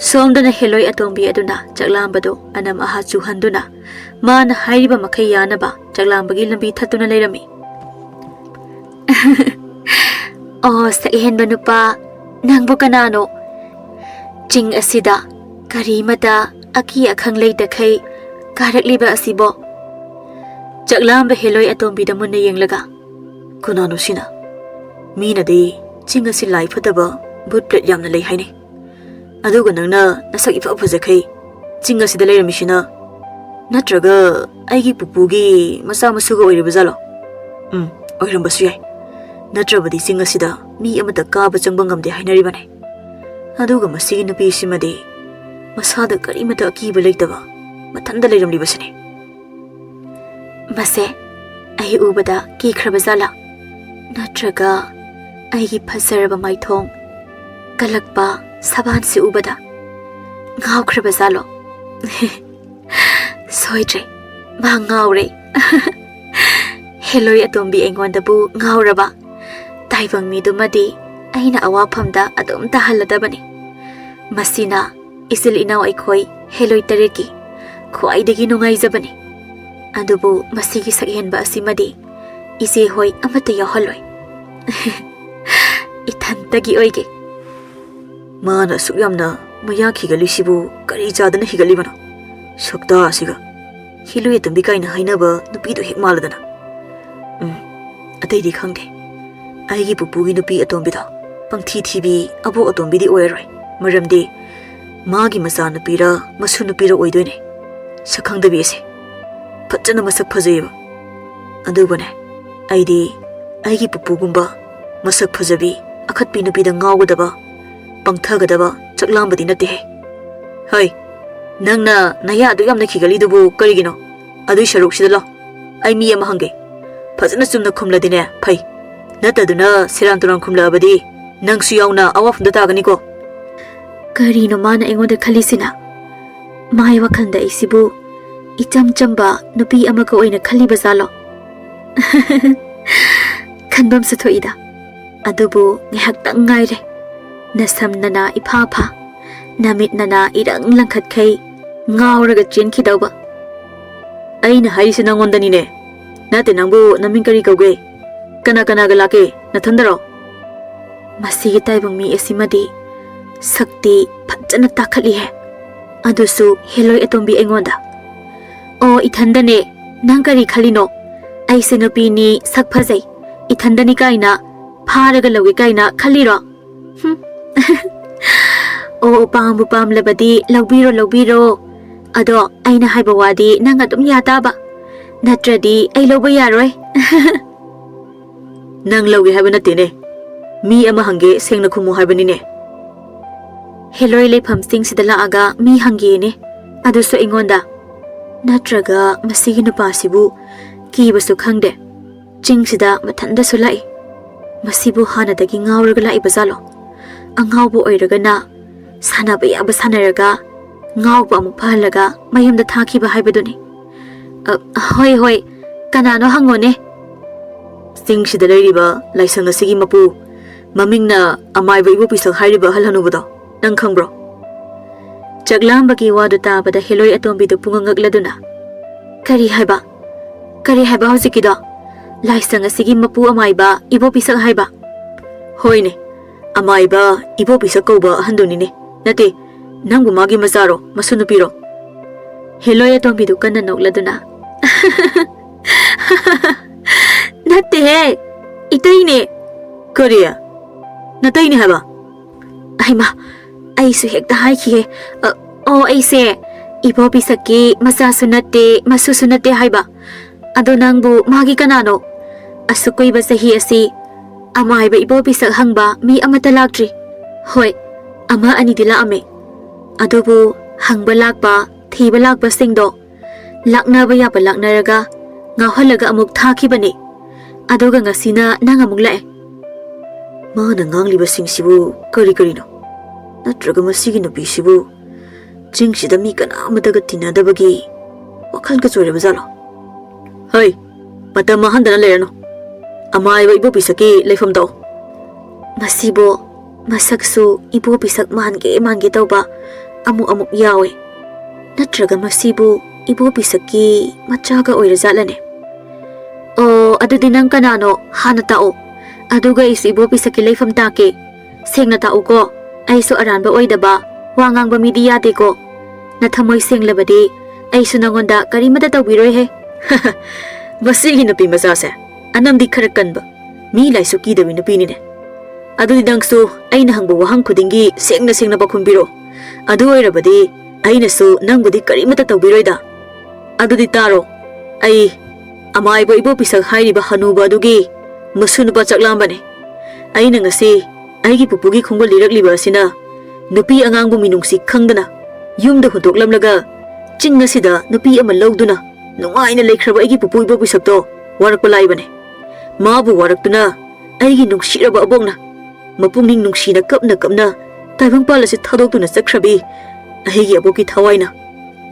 ꯁꯣꯝꯗꯅ ꯍꯦꯂꯣꯏ ꯑꯇꯣꯝꯕꯤ ꯑꯗꯨꯅ ꯆꯥꯛꯂꯥꯝꯕꯗꯨ ꯑꯅꯝ ꯑꯍꯥ ꯆꯨꯍꯟꯗꯨꯅ ꯃꯥꯅ ꯍꯥꯏꯔꯤꯕ ꯃꯈꯩ ꯌꯥꯅꯕ ꯆꯥꯛꯂꯥꯝꯕꯒꯤ ꯂꯝꯕꯤ ꯊꯠꯇꯨꯅ ꯂꯩꯔꯝꯃꯤ꯫ ꯑꯣ, ꯁꯛꯍꯦꯟꯕ ꯅꯨꯄꯥ, ꯅꯪꯕꯨ ꯀꯅꯥꯅꯣ? ꯆꯤꯡ ꯑꯁꯤꯗ ꯀꯔꯤꯃꯇ ꯑꯀꯤ ꯑꯈꯪ ꯂꯩꯇꯈꯩ ꯀꯥꯔꯛꯂꯤꯕ ꯑꯁꯤꯕꯣ? ꯆꯥꯛꯂꯥꯝꯕ ꯍꯦꯂꯣꯏ ꯑꯇꯣꯝꯕꯤꯗ ꯃꯨꯟꯅ ꯌꯦꯡꯂꯒ, "ꯀꯅꯥꯅꯣ ꯁꯤꯅ? ꯃꯤꯅꯗꯤ ꯆꯤꯡ ꯑꯁꯤ ꯂꯥꯏ ꯐꯠꯇꯕ, ꯚꯨꯠ ꯄ꯭ꯔꯦꯠ ꯌꯥꯝꯅ ꯂꯩ ꯍꯥꯏꯅꯩ꯫ ꯑꯗꯨꯒ ꯅꯪꯅ ꯅꯁꯛ ꯏꯐ ꯐꯖꯈꯩ ꯆꯤꯡ ꯑꯁꯤꯗ ꯂꯩꯔꯝꯃꯤꯁꯤꯅ? ꯅꯠꯇ꯭ꯔꯒ ꯑꯩꯒꯤ ꯄꯨꯄꯨꯒꯤ ꯃꯆꯥ ꯃꯁꯨꯒ ꯑꯣꯏꯔꯤꯕ ꯖꯥꯠꯂꯣ?" "ꯎꯝ, ꯑꯣꯏꯔꯝꯕꯁꯨ ꯌꯥꯏ꯫ ꯅꯠꯇ꯭ꯔꯕꯗꯤ ꯆꯤꯡ ꯑꯁꯤꯗ ꯃꯤ ꯑꯃꯠꯇ ꯀꯥꯕ ꯆꯪꯕ ꯉꯝꯗꯦ ꯍꯥꯏꯅꯔꯤꯕꯅꯤ꯫ ꯑꯗꯨꯒ ꯃꯁꯤꯒꯤ ꯅꯨꯄꯤꯁꯤꯃꯗꯤ ꯃꯁꯥꯗ ꯀꯔꯤꯃꯇ ꯑꯀꯤꯕ ꯂꯩꯇꯕ, ꯃꯊꯟꯇ ꯂꯩꯔꯝꯂꯤꯕꯁꯤꯅꯤ꯫ ꯃꯁꯦ ꯑꯩ ꯎꯕꯗ ꯀꯤꯈ꯭ꯔꯕ ꯖꯥꯠꯂꯥ? ꯅꯠꯇ꯭ꯔꯒ ꯑꯩꯒꯤ ꯐꯖꯔꯕ ꯃꯥꯏꯊꯣꯡ, ꯀꯜꯂꯛꯄ ꯁꯕꯥꯟꯁꯤ ꯎꯕꯗ ꯉꯥꯎꯈ꯭ꯔꯕ ꯖꯥꯠꯂꯣ?" "ꯁꯣꯏꯗ꯭ꯔꯦ, ꯃꯥ ꯉꯥꯎꯔꯦ꯫" ꯍꯦꯂꯣꯏ ꯑꯇꯣꯝꯕꯤ ꯑꯩꯉꯣꯟꯗꯕꯨ ꯉꯥꯎꯔꯕ ꯇꯥꯏꯕꯪ ꯃꯤꯗꯨꯃꯗꯤ ꯑꯩꯅ ꯑꯋꯥꯐꯝꯗ ꯑꯗꯨꯝ ꯇꯥꯍꯜꯂꯗꯕꯅꯤ꯫ ꯃꯁꯤꯅ ꯏꯆꯤꯜ ꯏꯅꯥꯎ ꯑꯩꯈꯣꯏ ꯍꯦꯂꯣꯏ ꯇꯔꯦꯠꯀꯤ ꯈ꯭ꯋꯥꯏꯗꯒꯤ ꯅꯨꯡꯉꯥꯏꯖꯕꯅꯤ꯫ ꯑꯗꯨꯕꯨ ꯃꯁꯤꯒꯤ ꯁꯛꯍꯦꯟꯕ ꯑꯁꯤꯃꯗꯤ ꯏꯆꯦ ꯍꯣꯏ ꯑꯃꯠꯇ ꯌꯥꯎꯍꯜꯂꯣꯏ꯫ ꯏꯊꯟꯇꯒꯤ ꯑꯣꯏꯒꯦ꯫ "ꯃꯥꯅ ꯑꯁꯨꯛ ꯌꯥꯝꯅ ꯃꯌꯥ ꯈꯤꯒꯠꯂꯤꯁꯤꯕꯨ ꯀꯔꯤ ꯆꯥꯗꯅ ꯈꯤꯒꯠꯂꯤꯕꯅꯣ? ꯁꯛꯇꯥ ꯑꯁꯤꯒ ꯍꯤꯂꯨꯏ ꯑꯇꯣꯝꯕꯤ ꯀꯥꯏꯅ ꯍꯥꯏꯅꯕ ꯅꯨꯄꯤꯗꯨ ꯍꯦꯛ ꯃꯥꯜꯂꯗꯅ꯫ ꯎꯝ, ꯑꯇꯩꯗꯤ ꯈꯪꯗꯦ꯫ ꯑꯩꯒꯤ ꯄꯨꯄꯨꯒꯤ ꯅꯨꯄꯤ ꯑꯇꯣꯝꯕꯤꯗꯣ ꯄꯪꯊꯤ ꯊꯤꯕꯤ ꯑꯕꯣꯛ ꯑꯇꯣꯝꯕꯤꯗꯤ ꯑꯣꯏꯔꯔꯣꯏ꯫ ꯃꯔꯝꯗꯤ ꯃꯥꯒꯤ ꯃꯆꯥꯅꯨꯄꯤꯔ ꯃꯁꯨ ꯅꯨꯄꯤꯔ ꯑꯣꯏꯗꯣꯏꯅꯦ꯫ ꯁꯛꯈꯪꯗꯕꯤ ꯑꯁꯦ ꯐꯖꯅ ꯃꯁꯛ ꯐꯖꯩꯌꯦꯕ꯫ ꯑꯗꯨꯕꯨꯅꯦ, ꯑꯩꯗꯤ ꯑꯩꯒꯤ ꯄꯨꯄꯨꯒꯨꯝꯕ ꯃꯁꯛ ꯐꯖꯕꯤ, ꯑꯈꯠꯄꯤ ꯅꯨꯄꯤꯗ ꯉꯥꯎꯒꯗꯕ, ꯄꯪꯊꯒꯗꯕ, ꯆꯥꯛꯂꯥꯝꯕꯗꯤ ꯅꯠꯇꯦꯍꯦ꯫ ꯍꯩ, ꯅꯪꯅ ꯅꯌꯥ ꯑꯗꯨ ꯌꯥꯝꯅ ꯈꯤꯒꯠꯂꯤꯗꯨꯕꯨ ꯀꯔꯤꯒꯤꯅꯣ? ꯑꯗꯨꯏ ꯁꯔꯨꯛꯁꯤꯗ ꯂꯥꯎ, ꯑꯩ ꯃꯤ ꯑꯃ ꯍꯪꯒꯦ꯫ ꯐꯖꯅ ꯆꯨꯝꯅ ꯈꯨꯝꯂꯗꯤꯅꯦ ꯐꯩ, ꯅꯠꯇꯗꯨꯅ ꯁꯦꯔꯥꯟ ꯇꯨꯔꯥꯟ ꯈꯨꯝꯂꯛꯑꯕꯗꯤ ꯅꯪꯁꯨ ꯌꯥꯎꯅ ꯑꯋꯥꯐꯝꯗ ꯇꯥꯒꯅꯤꯀꯣ꯫" ꯀꯔꯤꯅꯣ ꯃꯥꯅ ꯑꯩꯉꯣꯟꯗ ꯈꯜꯂꯤꯁꯤꯅ? ꯃꯥꯏ ꯋꯥꯈꯜꯗ ꯑꯩꯁꯤꯕꯨ ꯏꯆꯝ ꯆꯝꯕ ꯅꯨꯄꯤ ꯑꯃꯒ ꯑꯣꯏꯅ ꯈꯜꯂꯤꯕ ꯖꯥꯠꯂꯣ? ꯈꯟꯐꯝꯁꯨ ꯊꯣꯛꯏꯗ, ꯑꯗꯨꯕꯨ ꯉꯥꯏꯍꯥꯛꯇꯪ ꯉꯥꯏꯔꯦ꯫ ꯅꯁꯝ ꯅꯅꯥ ꯏꯐꯥ ꯐꯥ, ꯅꯃꯤꯠ ꯅꯅꯥ ꯏꯔꯪ ꯂꯪꯈꯠꯈꯩ ꯉꯥꯎꯔꯒ ꯆꯦꯟꯈꯤꯗꯧꯕ꯫ ꯑꯩꯅ ꯍꯥꯏꯔꯤꯁꯦ ꯅꯪꯉꯣꯟꯗꯅꯤꯅꯦ꯫ ꯅꯠꯇꯦ, ꯅꯪꯕꯨ ꯅꯃꯤꯡ ꯀꯔꯤ ꯀꯧꯒꯦ? ꯀꯅꯥ ꯀꯅꯥꯒ ꯂꯥꯛꯀꯦ? ꯅꯊꯟꯗꯔꯣ? ꯃꯁꯤꯒꯤ ꯇꯥꯏꯕꯪ ꯃꯤ ꯑꯁꯤꯃꯗꯤ ꯁꯛꯇꯤ ꯐꯖꯅ ꯇꯥꯈꯠꯂꯤꯍꯦ꯫ ꯑꯗꯨꯁꯨ ꯍꯦꯂꯣꯏ ꯑꯇꯣꯝꯕꯤ ꯑꯩꯉꯣꯟꯗ꯫ "ꯑꯣ, ꯏꯊꯟꯗꯅꯦ꯫ ꯅꯪ ꯀꯔꯤ ꯈꯜꯂꯤꯅꯣ? ꯑꯩꯁꯦ ꯅꯨꯄꯤꯅꯤ, ꯁꯛ ꯐꯖꯩ, ꯏꯊꯟꯗꯅꯤ ꯀꯥꯏꯅ ꯐꯥꯔꯒ ꯂꯧꯒꯦ ꯀꯥꯏꯅ ꯈꯜꯂꯤꯔꯣ? ꯍꯨꯝ꯫ ꯑꯣ, ꯄꯥꯝꯕꯨ ꯄꯥꯝꯂꯕꯗꯤ ꯂꯧꯕꯤꯔꯣ, ꯂꯧꯕꯤꯔꯣ꯫ ꯑꯗꯣ ꯑꯩꯅ ꯍꯥꯏꯕ ꯋꯥꯗꯤ ꯅꯪ ꯑꯗꯨꯝ ꯌꯥ ꯇꯥꯕ꯫ ꯅꯠꯇ꯭ꯔꯗꯤ ꯑꯩ ꯂꯧꯕ ꯌꯥꯔꯣꯏ꯫" "ꯅꯪ ꯂꯧꯒꯦ ꯍꯥꯏꯕ ꯅꯠꯇꯦꯅꯦ꯫ ꯃꯤ ꯑꯃ ꯍꯪꯒꯦ, ꯁꯦꯡꯅ ꯈꯨꯝꯃꯨ ꯍꯥꯏꯕꯅꯤꯅꯦ꯫" "ꯍꯦꯂꯣꯏ ꯂꯩꯐꯝꯁꯤꯡꯁꯤꯗ ꯂꯥꯛꯑꯒ ꯃꯤ ꯍꯪꯒꯦꯅꯦ, ꯑꯗꯨꯁꯨ ꯑꯩꯉꯣꯟꯗ꯫ ꯅꯠꯇ꯭ꯔꯒ ꯃꯁꯤꯒꯤ ꯅꯨꯄꯥꯁꯤꯕꯨ ꯀꯤꯕꯁꯨ ꯈꯪꯗꯦ, ꯆꯤꯡꯁꯤꯗ ꯃꯊꯟꯗꯁꯨ ꯂꯥꯛꯏ꯫ ꯃꯁꯤꯕꯨ ꯍꯥꯟꯅꯗꯒꯤ ꯉꯥꯎꯔꯒ ꯂꯥꯛꯏꯕ ꯖꯥꯠꯂꯣ? ꯑꯉꯥꯎꯕ ꯑꯣꯏꯔꯒꯅ ꯁꯥꯟꯅꯕ ꯌꯥꯕ ꯁꯥꯟꯅꯔꯒ, ꯉꯥꯎꯕ ꯑꯃꯨꯛ ꯐꯍꯜꯂꯒ ꯃꯌꯨꯝꯗ ꯊꯥꯈꯤꯕ ꯍꯥꯏꯕꯗꯨꯅꯤ꯫ ꯑ, ꯍꯣꯏ, ꯍꯣꯏ, ꯀꯅꯥꯅꯣ ꯍꯪꯉꯣꯅꯦ꯫" "ꯆꯤꯡꯁꯤꯗ ꯂꯩꯔꯤꯕ ꯂꯥꯏꯁꯪ ꯑꯁꯤꯒꯤ ꯃꯄꯨ, ꯃꯃꯤꯡꯅ ꯑꯃꯥꯏꯕ ꯏꯕꯣ ꯄꯤꯁꯛ ꯍꯥꯏꯔꯤꯕ ꯑꯍꯜ ꯍꯅꯨꯕꯗꯣ, ꯅꯪ ꯈꯪꯕ꯭ꯔꯣ?" ꯆꯥꯛꯂꯥꯝꯕꯒꯤ ꯋꯥꯗꯨ ꯇꯥꯕꯗ ꯍꯦꯂꯣꯏ ꯑꯇꯣꯝꯕꯤꯗꯨ ꯄꯨꯡꯉꯛ ꯉꯛꯂꯗꯨꯅ, "ꯀꯔꯤ ꯍꯥꯏꯕ? ꯀꯔꯤ ꯍꯥꯏꯕ ꯍꯧꯖꯤꯛꯀꯤꯗꯣ? ꯂꯥꯏꯁꯪ ꯑꯁꯤꯒꯤ ꯃꯄꯨ ꯑꯃꯥꯏꯕ ꯏꯕꯣ ꯄꯤꯁꯛ ꯍꯥꯏꯕ?" "ꯍꯣꯏꯅꯦ, ꯑꯃꯥꯏꯕ ꯏꯕꯣ ꯄꯤꯁꯛ ꯀꯧꯕ ꯑꯍꯟꯗꯨꯅꯤꯅꯦ꯫ ꯅꯠꯇꯦ, ꯅꯪꯕꯨ ꯃꯥꯒꯤ ꯃꯆꯥꯔꯣ, ꯃꯁꯨ ꯅꯨꯄꯤꯔꯣ?" ꯍꯦꯂꯣꯏ ꯑꯇꯣꯝꯕꯤꯗꯨ ꯀꯟꯅ ꯅꯣꯛꯂꯗꯨꯅ, "ꯅꯠꯇꯦꯍꯦ, ꯏꯇꯩꯅꯦ꯫" "ꯀꯔꯤ? ꯅꯇꯩꯅꯦ ꯍꯥꯏꯕ?" ꯑꯩꯃ, ꯑꯩꯁꯨ ꯍꯦꯛꯇ ꯍꯥꯏꯈꯤꯍꯦ꯫ ꯑ, ꯑꯣ, ꯑꯩꯁꯦ ꯏꯕꯣ ꯄꯤꯁꯛꯀꯤ ꯃꯆꯥꯁꯨ ꯅꯠꯇꯦ, ꯃꯁꯨꯁꯨ ꯅꯠꯇꯦ ꯍꯥꯏꯕ꯫ ꯑꯗꯣ ꯅꯪꯕꯨ ꯃꯥꯒꯤ ꯀꯅꯥꯅꯣ? ꯑꯁꯨꯛ ꯀꯨꯏꯕ ꯆꯍꯤ ꯑꯁꯤ ꯑꯃꯥꯏꯕ ꯏꯕꯣ ꯄꯤꯁꯛ ꯍꯪꯕ ꯃꯤ ꯑꯃꯠꯇ ꯂꯥꯛꯇ꯭ꯔꯤ꯫ ꯍꯣꯏ, ꯑꯃ ꯑꯅꯤꯗꯤ ꯂꯥꯛꯑꯝꯃꯦ꯫ ꯑꯗꯨꯕꯨ ꯍꯪꯕ ꯂꯥꯛꯄ, ꯊꯤꯕ ꯂꯥꯛꯄꯁꯤꯡꯗꯣ ꯂꯥꯛꯅꯕ ꯌꯥꯕ ꯂꯥꯛꯅꯔꯒ, ꯉꯥꯎꯍꯜꯂꯒ ꯑꯃꯨꯛ ꯊꯥꯈꯤꯕꯅꯦ꯫ ꯑꯗꯨꯒ ꯉꯁꯤꯅ ꯅꯪ ꯑꯃꯨꯛ ꯂꯥꯛꯑꯦ꯫ ꯃꯥꯅ ꯉꯥꯡꯂꯤꯕꯁꯤꯡꯁꯤꯕꯨ ꯀꯔꯤ ꯀꯔꯤꯅꯣ? ꯅꯠꯇ꯭ꯔꯒ ꯃꯁꯤꯒꯤ ꯅꯨꯄꯤꯁꯤꯕꯨ ꯆꯤꯡꯁꯤꯗ ꯃꯤ ꯀꯅꯥ ꯑꯃꯠꯇꯒ ꯇꯤꯟꯅꯗꯕꯒꯤ ꯋꯥꯈꯜꯒ ꯆꯣꯏꯔꯕ ꯖꯥꯠꯂꯣ? ꯍꯩ, ꯃꯇꯝ ꯃꯥꯡꯍꯟꯗꯅ ꯂꯩꯔꯅꯨ꯫ ꯑꯃꯥꯏꯕ ꯏꯕꯣ ꯄꯤꯁꯛꯀꯤ ꯂꯩꯐꯝ ꯇꯧ꯫ ꯃꯁꯤꯕꯨ ꯃꯁꯛꯁꯨ ꯏꯕꯣ ꯄꯤꯁꯛ ꯃꯥꯟꯒꯦ ꯃꯥꯟꯒꯦ ꯇꯧꯕ ꯑꯃꯨꯛ ꯑꯃꯨꯛ ꯌꯥꯎꯏ꯫ ꯅꯠꯇ꯭ꯔꯒ ꯃꯁꯤꯕꯨ ꯏꯕꯣ ꯄꯤꯁꯛꯀꯤ ꯃꯆꯥꯒ ꯑꯣꯏꯔꯖꯥꯠꯂꯅꯦ? ꯑꯣ, ꯑꯗꯨꯗꯤ ꯅꯪ ꯀꯅꯥꯅꯣ? ꯍꯥꯟꯅ ꯇꯥꯛꯑꯣ꯫ ꯑꯗꯨꯒ ꯑꯩꯁꯨ ꯏꯕꯣ ꯄꯤꯁꯛꯀꯤ ꯂꯩꯐꯝ ꯇꯥꯛꯀꯦ꯫ ꯁꯦꯡꯅ ꯇꯥꯛꯎꯀꯣ꯫ ꯑꯩꯁꯨ ꯑꯔꯥꯟꯕ ꯑꯣꯏꯗꯕ ꯋꯥ ꯉꯥꯡꯕ ꯃꯤꯗꯤ ꯌꯥꯗꯦꯀꯣ꯫ ꯅꯊꯝꯃꯣꯏ ꯁꯦꯡꯂꯕꯗꯤ ꯑꯩꯁꯨ ꯅꯪꯉꯣꯟꯗ ꯀꯔꯤꯃꯠꯇ ꯇꯧꯕꯤꯔꯣꯏꯍꯦ꯫ ꯃꯁꯤꯒꯤ ꯅꯨꯄꯤ ꯃꯆꯥꯁꯦ ꯑꯅꯝꯗꯤ ꯈꯔ ꯀꯟꯕ, ꯃꯤ ꯂꯥꯏꯁꯨ ꯀꯤꯗꯕꯤ ꯅꯨꯄꯤꯅꯤꯅꯦ꯫ ꯑꯗꯨꯗꯤ ꯅꯪꯁꯨ ꯑꯩꯅ ꯍꯪꯕ ꯋꯥꯍꯪ ꯈꯨꯗꯤꯡꯒꯤ ꯁꯦꯡꯅ ꯁꯦꯡꯅ ꯄꯥꯎꯈꯨꯝ ꯄꯤꯔꯣ꯫ ꯑꯗꯨ ꯑꯣꯏꯔꯕꯗꯤ ꯑꯩꯅꯁꯨ ꯅꯪꯕꯨꯗꯤ ꯀꯔꯤꯃꯠꯇ ꯇꯧꯕꯤꯔꯣꯏꯗ꯫ ꯑꯗꯨꯗꯤ ꯇꯥꯔꯣ, ꯑꯩ ꯑꯃꯥꯏꯕ ꯏꯕꯣ ꯄꯤꯁꯛ ꯍꯥꯏꯔꯤꯕ ꯍꯅꯨꯕ ꯑꯗꯨꯒꯤ ꯃꯁꯨ ꯅꯨꯄꯥ ꯆꯥꯛꯂꯥꯝꯕꯅꯦ꯫ ꯑꯩꯅ ꯉꯁꯤ ꯑꯩꯒꯤ ꯄꯨꯄꯨꯒꯤ ꯈꯣꯡꯒꯨꯜ ꯂꯤꯔꯛꯂꯤꯕ ꯑꯁꯤꯅ ꯅꯨꯄꯤ ꯑꯉꯥꯡꯕꯨ ꯃꯤꯅꯨꯡꯁꯤ ꯈꯪꯗꯅ ꯌꯨꯝꯗ ꯍꯨꯟꯗꯣꯛꯂꯝꯂꯒ ꯆꯤꯡ ꯑꯁꯤꯗ ꯅꯨꯄꯤ ꯑꯃ ꯂꯧꯗꯨꯅ ꯅꯨꯡꯉꯥꯏꯅ ꯂꯩꯈ꯭ꯔꯕ ꯑꯩꯒꯤ ꯄꯨꯄꯨ ꯏꯕꯣ ꯄꯤꯁꯛꯇꯣ ꯋꯥꯔꯛꯄ ꯂꯥꯏꯕꯅꯦ꯫ ꯃꯥꯕꯨ ꯋꯥꯔꯛꯇꯨꯅ ꯑꯩꯒꯤ ꯅꯨꯡꯁꯤꯔꯕ ꯑꯕꯣꯛꯅ ꯃꯄꯨꯛꯅꯤꯡ ꯅꯨꯡꯁꯤꯅ ꯀꯞꯅ ꯀꯞꯅ ꯇꯥꯏꯕꯪꯄꯥꯜ ꯑꯁꯤ ꯊꯥꯗꯣꯛꯇꯨꯅ ꯆꯠꯈ꯭ꯔꯕꯤ ꯑꯩꯒꯤ ꯑꯕꯣꯛꯀꯤ ꯊꯋꯥꯏꯅ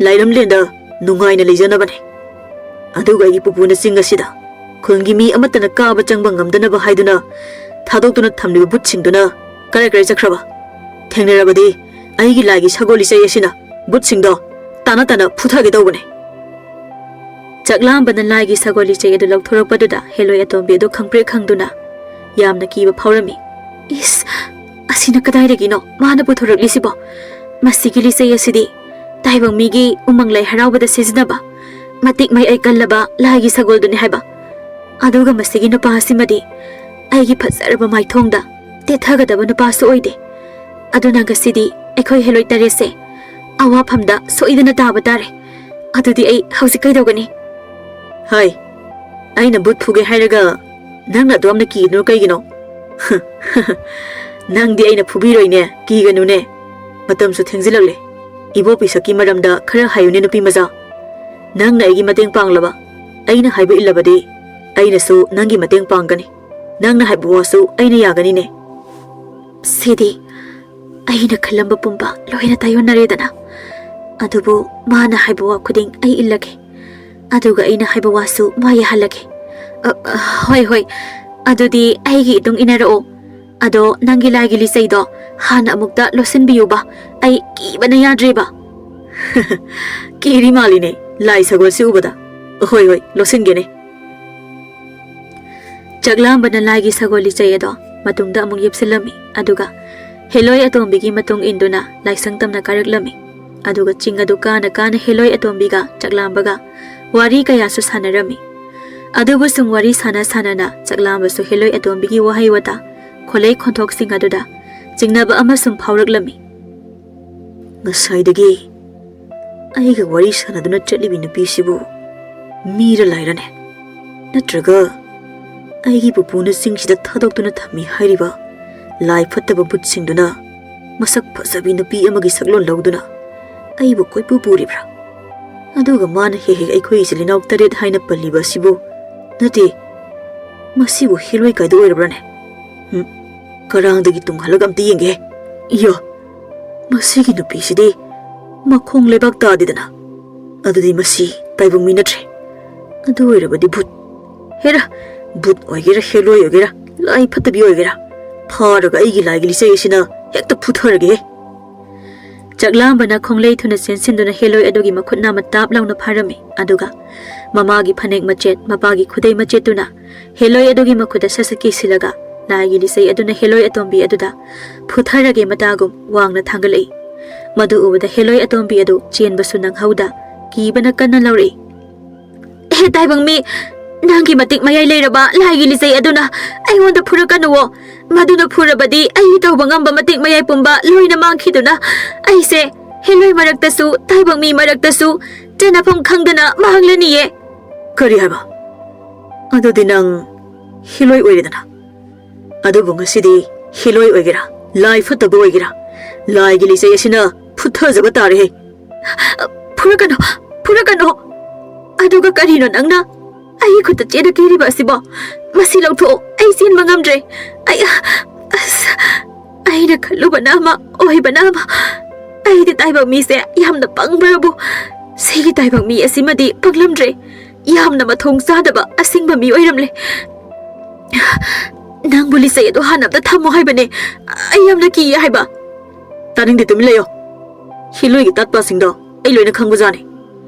ꯂꯥꯏꯔꯝꯂꯦꯟꯗ ꯅꯨꯡꯉꯥꯏꯅ ꯂꯩꯖꯅꯕꯅꯦ꯫ ꯑꯗꯨꯒ ꯑꯩꯒꯤ ꯄꯨꯄꯨꯅ ꯆꯤꯡ ꯑꯁꯤꯗ ꯈꯨꯜꯒꯤ ꯃꯤ ꯑꯃꯠꯇꯅ ꯀꯥꯕ ꯆꯪꯕ ꯉꯝꯗꯅꯕ ꯍꯥꯏꯗꯨꯅ ꯊꯥꯗꯣꯛꯇꯨꯅ ꯊꯝꯂꯤꯕ ꯕꯨꯠꯁꯤꯡꯗꯨꯅ ꯀꯔꯥꯏ ꯀꯔꯥꯏ ꯆꯠꯈ꯭ꯔꯕ? ꯊꯦꯡꯅꯔꯕꯗꯤ ꯑꯩꯒꯤ ꯂꯥꯏꯒꯤ ꯁꯒꯣꯜ ꯂꯤꯆꯩ ꯑꯁꯤꯅ ꯕꯨꯠꯁꯤꯡꯗꯣ ꯇꯥꯅ ꯇꯥꯅ ꯐꯨꯊꯒꯦ ꯇꯧꯕꯅꯦ꯫ ꯆꯥꯛꯂꯥꯝꯕꯅ ꯂꯥꯏꯒꯤ ꯁꯒꯣꯜ ꯂꯤꯆꯩ ꯑꯗꯨ ꯂꯧꯊꯣꯔꯛꯄꯗꯨꯗ ꯍꯦꯂꯣꯏ ꯑꯇꯣꯝꯕꯤ ꯑꯗꯨ ꯈꯪꯄ꯭ꯔꯦꯛ ꯈꯪꯗꯨꯅ ꯌꯥꯝꯅ ꯀꯤꯕ ꯐꯥꯎꯔꯝꯃꯤ꯫ "ꯏꯁ, ꯑꯁꯤꯅ ꯀꯗꯥꯏꯗꯒꯤꯅꯣ ꯃꯥꯅ ꯄꯨꯊꯣꯔꯛꯂꯤꯁꯤꯕꯣ? ꯃꯁꯤꯒꯤ ꯂꯤꯆꯩ ꯑꯁꯤꯗꯤ ꯇꯥꯏꯕꯪ ꯃꯤꯒꯤ ꯎꯃꯪ ꯂꯥꯏ ꯍꯔꯥꯎꯕꯗ ꯁꯤꯖꯤꯟꯅꯕ ꯃꯇꯤꯛ ꯃꯌꯥꯏ ꯀꯜꯂꯕ ꯂꯥꯏꯒꯤ ꯁꯒꯣꯜꯗꯨꯅꯤ ꯍꯥꯏꯕ꯫ ꯑꯗꯨꯒ ꯃꯁꯤꯒꯤ ꯅꯨꯄꯥ ꯑꯁꯤꯃꯗꯤ ꯑꯩꯒꯤ ꯐꯖꯔꯕ ꯃꯥꯏꯊꯣꯡꯗ ꯇꯦꯊꯒꯗꯕ ꯅꯨꯄꯥꯁꯨ ꯑꯣꯏꯗꯦ꯫ ꯑꯗꯨꯅ ꯉꯁꯤꯗꯤ ꯑꯩꯈꯣꯏ ꯍꯦꯂꯣꯏ ꯇꯔꯦꯠꯁꯦ ꯑꯋꯥꯐꯝꯗ ꯁꯣꯏꯗꯅ ꯇꯥꯕ ꯇꯥꯔꯦ꯫ ꯑꯗꯨꯗꯤ ꯑꯩ ꯍꯧꯖꯤꯛ ꯀꯩꯗꯧꯒꯅꯤ?" "ꯍꯥꯏ, ꯑꯩꯅ ꯕꯨꯠ ꯐꯨꯒꯦ ꯍꯥꯏꯔꯒ ꯅꯪꯅ ꯑꯗꯨꯌꯥꯝꯅ ꯀꯤꯗꯨꯅ ꯀꯩꯒꯤꯅꯣ? ꯅꯪꯗꯤ ꯑꯩꯅ ꯐꯨꯕꯤꯔꯣꯏꯅꯦ, ꯀꯤꯒꯅꯨꯅꯦ꯫ ꯃꯇꯝꯁꯨ ꯊꯦꯡꯖꯤꯜꯂꯛꯂꯦ꯫ ꯏꯕꯣ ꯄꯤꯁꯛꯀꯤ ꯃꯔꯝꯗ ꯈꯔ ꯍꯥꯏꯌꯨꯅꯦ, ꯅꯨꯄꯤ ꯃꯆꯥ꯫ ꯅꯪꯅ ꯑꯩꯒꯤ ꯃꯇꯦꯡ ꯄꯥꯡꯂꯕ, ꯑꯩꯅ ꯍꯥꯏꯕ ꯏꯜꯂꯕꯗꯤ ꯑꯩꯅꯁꯨ ꯅꯪꯒꯤ ꯃꯇꯦꯡ ꯄꯥꯡꯒꯅꯤ꯫ ꯅꯪꯅ ꯍꯥꯏꯕ ꯋꯥꯁꯨ ꯑꯩꯅ ꯌꯥꯒꯅꯤꯅꯦ꯫" ꯁꯤꯗꯤ ꯑꯩꯅ ꯈꯜꯂꯝꯕ ꯄꯨꯝꯕ ꯂꯣꯏꯅ ꯇꯥꯏꯌꯣꯟꯅꯔꯦꯗꯅ꯫ ꯑꯗꯨꯕꯨ ꯃꯥꯅ ꯍꯥꯏꯕ ꯋꯥ ꯈꯨꯗꯤꯡ ꯑꯩ ꯏꯜꯂꯒꯦ꯫ ꯑꯗꯨꯒ ꯑꯩꯅ ꯍꯥꯏꯕ ꯋꯥꯁꯨ ꯃꯥ ꯌꯥꯍꯜꯂꯒꯦ꯫ ꯑ, ꯑ, ꯍꯣꯏ, ꯍꯣꯏ꯫ ꯑꯗꯨꯗꯤ ꯑꯩꯒꯤ ꯏꯇꯨꯡ ꯏꯟꯅꯔꯛꯑꯣ꯫ ꯑꯗꯣ ꯅꯪꯒꯤ ꯂꯥꯏꯒꯤ ꯂꯤꯆꯩꯗꯣ ꯍꯥꯟꯅ ꯑꯃꯨꯛꯇ ꯂꯣꯠꯁꯤꯟꯕꯤꯌꯨꯕ꯫ ꯑꯩ ꯀꯤꯕꯅ ꯌꯥꯗ꯭ꯔꯦꯕ꯫ "ꯀꯤꯔꯤ ꯃꯥꯜꯂꯤꯅꯦ, ꯂꯥꯏ ꯁꯒꯣꯜꯁꯤ ꯎꯕꯗ꯫ ꯍꯣꯏ, ꯍꯣꯏ, ꯂꯣꯠꯁꯤꯟꯒꯦꯅꯦ꯫" ꯆꯥꯛꯂꯥꯝꯕꯅ ꯂꯥꯏꯒꯤ ꯁꯒꯣꯜ ꯂꯤꯆꯩ ꯑꯗꯣ ꯃꯇꯨꯡꯗ ꯑꯃꯨꯛ ꯌꯦꯞꯁꯤꯜꯂꯝꯃꯤ, ꯑꯗꯨꯒ ꯍꯦꯂꯣꯏ ꯑꯇꯣꯝꯕꯤꯒꯤ ꯃꯇꯨꯡ ꯏꯟꯗꯨꯅ ꯂꯥꯏꯁꯪ ꯇꯝꯅ ꯀꯥꯔꯛꯂꯝꯃꯤ꯫ ꯑꯗꯨꯒ ꯆꯤꯡ ꯑꯗꯨ ꯀꯥꯅ ꯀꯥꯅ ꯍꯦꯂꯣꯏ ꯑꯇꯣꯝꯕꯤꯒ ꯆꯥꯛꯂꯥꯝꯕꯒ ꯋꯥꯔꯤ ꯀꯌꯥꯁꯨ ꯁꯥꯟꯅꯔꯝꯃꯤ꯫ ꯑꯗꯨꯕꯨ ꯁꯨꯝ ꯋꯥꯔꯤ ꯁꯥꯟꯅ ꯁꯥꯟꯅꯅ ꯆꯥꯛꯂꯥꯝꯕꯁꯨ ꯍꯦꯂꯣꯏ ꯑꯇꯣꯝꯕꯤꯒꯤ ꯋꯥꯍꯩ ꯋꯥꯇꯥ, ꯈꯣꯜꯂꯩ ꯈꯣꯟꯊꯣꯛꯁꯤꯡ ꯑꯗꯨꯗ ꯆꯤꯡꯅꯕ ꯑꯃ ꯁꯨꯝ ꯐꯥꯎꯔꯛꯂꯝꯃꯤ꯫ ꯉꯁꯥꯏꯗꯒꯤ ꯑꯩꯒ ꯋꯥꯔꯤ ꯁꯥꯟꯅꯗꯨꯅ ꯆꯠꯂꯤꯕꯤ ꯅꯨꯄꯤꯁꯤꯕꯨ ꯃꯤꯔ ꯂꯥꯏꯔꯅꯦ? ꯅꯠꯇ꯭ꯔꯒ ꯑꯩꯒꯤ ꯄꯨꯄꯨꯅ ꯆꯤꯡꯁꯤꯗ ꯊꯥꯗꯣꯛꯇꯨꯅ ꯊꯝꯃꯤ ꯍꯥꯏꯔꯤꯕ ꯂꯥꯏ ꯐꯠꯇꯕ ꯚꯨꯠꯁꯤꯡꯗꯨꯅ ꯃꯁꯛ ꯐꯖꯕꯤ ꯅꯨꯄꯤ ꯑꯃꯒꯤ ꯁꯛꯂꯣꯟ ꯂꯧꯗꯨꯅ ꯑꯩꯕꯨ ꯀꯣꯏꯄꯨ ꯄꯨꯔꯤꯕ꯭ꯔꯥ? ꯑꯗꯨꯒ ꯃꯥꯅ ꯍꯦꯛ ꯍꯦꯛ ꯑꯩꯈꯣꯏ ꯏꯆꯤꯜ ꯏꯅꯥꯎ ꯇꯔꯦꯠ ꯍꯥꯏꯅ ꯄꯜꯂꯤꯕ ꯑꯁꯤꯕꯨ? ꯅꯠꯇꯦ, ꯃꯁꯤꯕꯨ ꯍꯦꯂꯣꯏ ꯀꯥꯏꯗ ꯑꯣꯏꯔꯕ꯭ꯔꯥꯅꯦ? ꯎꯝ, ꯀꯔꯥꯡꯗꯒꯤ ꯇꯨꯡꯍꯜꯂꯒ ꯑꯝꯇ ꯌꯦꯡꯒꯦ꯫ ꯏꯌꯣ, ꯃꯁꯤꯒꯤ ꯅꯨꯄꯤꯁꯤꯗꯤ ꯃꯈꯣꯡ ꯂꯩꯕꯥꯛ ꯇꯥꯗꯦꯗꯅ꯫ ꯑꯗꯨꯗꯤ ꯃꯁꯤ ꯇꯥꯏꯕꯪ ꯃꯤ ꯅꯠꯇ꯭ꯔꯦ꯫ ꯑꯗꯨ ꯑꯣꯏꯔꯕꯗꯤ ꯚꯨꯠ꯫ ꯍꯦꯔꯥ, ꯚꯨꯠ ꯑꯣꯏꯒꯦꯔꯥ, ꯍꯦꯂꯣꯏ ꯑꯣꯏꯒꯦꯔꯥ, ꯂꯥꯏ ꯐꯠꯇꯕꯤ ꯑꯣꯏꯒꯦꯔꯥ, ꯐꯥꯔꯒ ꯑꯩꯒꯤ ꯂꯥꯏꯒꯤ ꯂꯤꯆꯩ ꯑꯁꯤꯅ ꯍꯦꯛꯇ ꯐꯨꯊꯔꯒꯦ꯫ ꯆꯥꯛꯂꯥꯝꯕꯅ ꯈꯣꯡꯂꯩ ꯊꯨꯅ ꯆꯦꯟꯁꯤꯟꯗꯨꯅ ꯍꯦꯂꯣꯏ ꯑꯗꯨꯒꯤ ꯃꯈꯨꯠ ꯅꯥꯝꯃ ꯇꯥꯞ ꯂꯥꯎꯅ ꯐꯥꯔꯝꯃꯤ꯫ ꯑꯗꯨꯒ ꯃꯃꯥꯒꯤ ꯐꯅꯦꯛ ꯃꯆꯦꯠ, ꯃꯄꯥꯒꯤ ꯈꯨꯗꯩ ꯃꯆꯦꯠꯇꯨꯅ ꯍꯦꯂꯣꯏ ꯑꯗꯨꯒꯤ ꯃꯈꯨꯠꯇ ꯁꯠ ꯁꯠ ꯀꯤꯁꯤꯜꯂꯒ ꯂꯥꯏꯒꯤ ꯂꯤꯆꯩ ꯑꯗꯨꯅ ꯍꯦꯂꯣꯏ ꯑꯇꯣꯝꯕꯤ ꯑꯗꯨꯗ ꯐꯨꯊꯔꯒꯦ ꯃꯇꯥꯒꯨꯝ ꯋꯥꯡꯅ ꯊꯥꯡꯒꯠꯂꯛꯏ꯫ ꯃꯗꯨ ꯎꯕꯗ ꯍꯦꯂꯣꯏ ꯑꯇꯣꯝꯕꯤ ꯑꯗꯨ ꯆꯦꯟꯕꯁꯨ ꯅꯪꯍꯧꯗ ꯀꯤꯕꯅ ꯀꯟꯅ ꯂꯥꯎꯔꯛꯏ꯫ "ꯍꯦ ꯇꯥꯏꯕꯪ ꯃꯤ, ꯅꯪꯒꯤ ꯃꯇꯤꯛ ꯃꯌꯥꯏ ꯂꯩꯔꯕ ꯂꯥꯏꯒꯤ ꯂꯤꯆꯩ ꯑꯗꯨꯅ ꯑꯩꯉꯣꯟꯗ ꯐꯨꯔꯛꯀꯅꯨꯋꯣ꯫ ꯃꯗꯨꯅ ꯐꯨꯔꯕꯗꯤ ꯑꯩꯒꯤ ꯇꯧꯕ ꯉꯝꯕ ꯃꯇꯤꯛ ꯃꯌꯥꯏ ꯄꯨꯝꯕ ꯂꯣꯏꯅ ꯃꯥꯡꯈꯤꯗꯨꯅ ꯑꯩꯁꯦ ꯍꯦꯂꯣꯏ ꯃꯔꯛꯇꯁꯨ, ꯇꯥꯏꯕꯪ ꯃꯤ ꯃꯔꯛꯇꯁꯨ ꯆꯟꯅꯐꯝ ꯈꯪꯗꯅ ꯃꯥꯡꯂꯅꯤꯌꯦ꯫" "ꯀꯔꯤ ꯍꯥꯏꯕ? ꯑꯗꯨꯗꯤ ꯅꯪ ꯍꯦꯂꯣꯏ ꯑꯣꯏꯔꯦꯗꯅ? ꯑꯗꯨꯕꯨ ꯉꯁꯤꯗꯤ ꯍꯦꯂꯣꯏ ꯑꯣꯏꯒꯦꯔꯥ, ꯂꯥꯏ ꯐꯠꯇꯕ ꯑꯣꯏꯒꯦꯔꯥ, ꯂꯥꯏꯒꯤ ꯂꯤꯆꯩ ꯑꯁꯤꯅ ꯐꯨꯊꯖꯕ ꯇꯥꯔꯦꯍꯦ꯫" "ꯐꯨꯔꯛꯀꯅꯨ, ꯐꯨꯔꯛꯀꯅꯨ꯫ ꯑꯗꯨꯒ ꯀꯔꯤꯅꯣ ꯅꯪꯅ ꯑꯩꯒꯤ ꯈꯨꯠꯇ ꯆꯦꯠꯅ ꯀꯦꯔꯤꯕ ꯑꯁꯤꯕꯣ? ꯃꯁꯤ ꯂꯧꯊꯣꯛꯑꯣ, ꯑꯩ ꯆꯦꯟꯕ ꯉꯝꯗ꯭ꯔꯦ꯫ ꯑꯩ, ꯑꯁ, ꯑꯩꯅ ꯈꯜꯂꯨꯕꯅ ꯑꯃ, ꯑꯣꯏꯕꯅ ꯑꯃ꯫ ꯑꯩꯗꯤ ꯇꯥꯏꯕꯪ ꯃꯤꯁꯦ ꯌꯥꯝꯅ ꯄꯪꯕ꯭ꯔꯕꯨ? ꯁꯤꯒꯤ ꯇꯥꯏꯕꯪ ꯃꯤ ꯑꯁꯤꯃꯗꯤ ꯄꯪꯂꯝꯗ꯭ꯔꯦ꯫ ꯌꯥꯝꯅ ꯃꯊꯣꯡ ꯆꯥꯗꯕ ꯑꯁꯤꯡꯕ ꯃꯤ ꯑꯣꯏꯔꯝꯂꯦ꯫ ꯅꯪꯕꯨ ꯂꯤꯆꯩ ꯑꯗꯨ ꯍꯥꯟꯅ ꯑꯝꯇ ꯊꯝꯃꯣ ꯍꯥꯏꯕꯅꯦ꯫ ꯑꯩ ꯌꯥꯝꯅ ꯀꯤꯌꯦ ꯍꯥꯏꯕ꯫" "ꯇꯥꯅꯤꯡꯗꯦ, ꯇꯨꯃꯤꯟ ꯂꯩꯌꯣ꯫ ꯍꯤꯂꯣꯏꯒꯤ ꯇꯥꯠꯄꯥꯁꯤꯡꯗꯣ ꯑꯩ ꯂꯣꯏꯅ ꯈꯪꯕꯖꯥꯠꯅꯤ꯫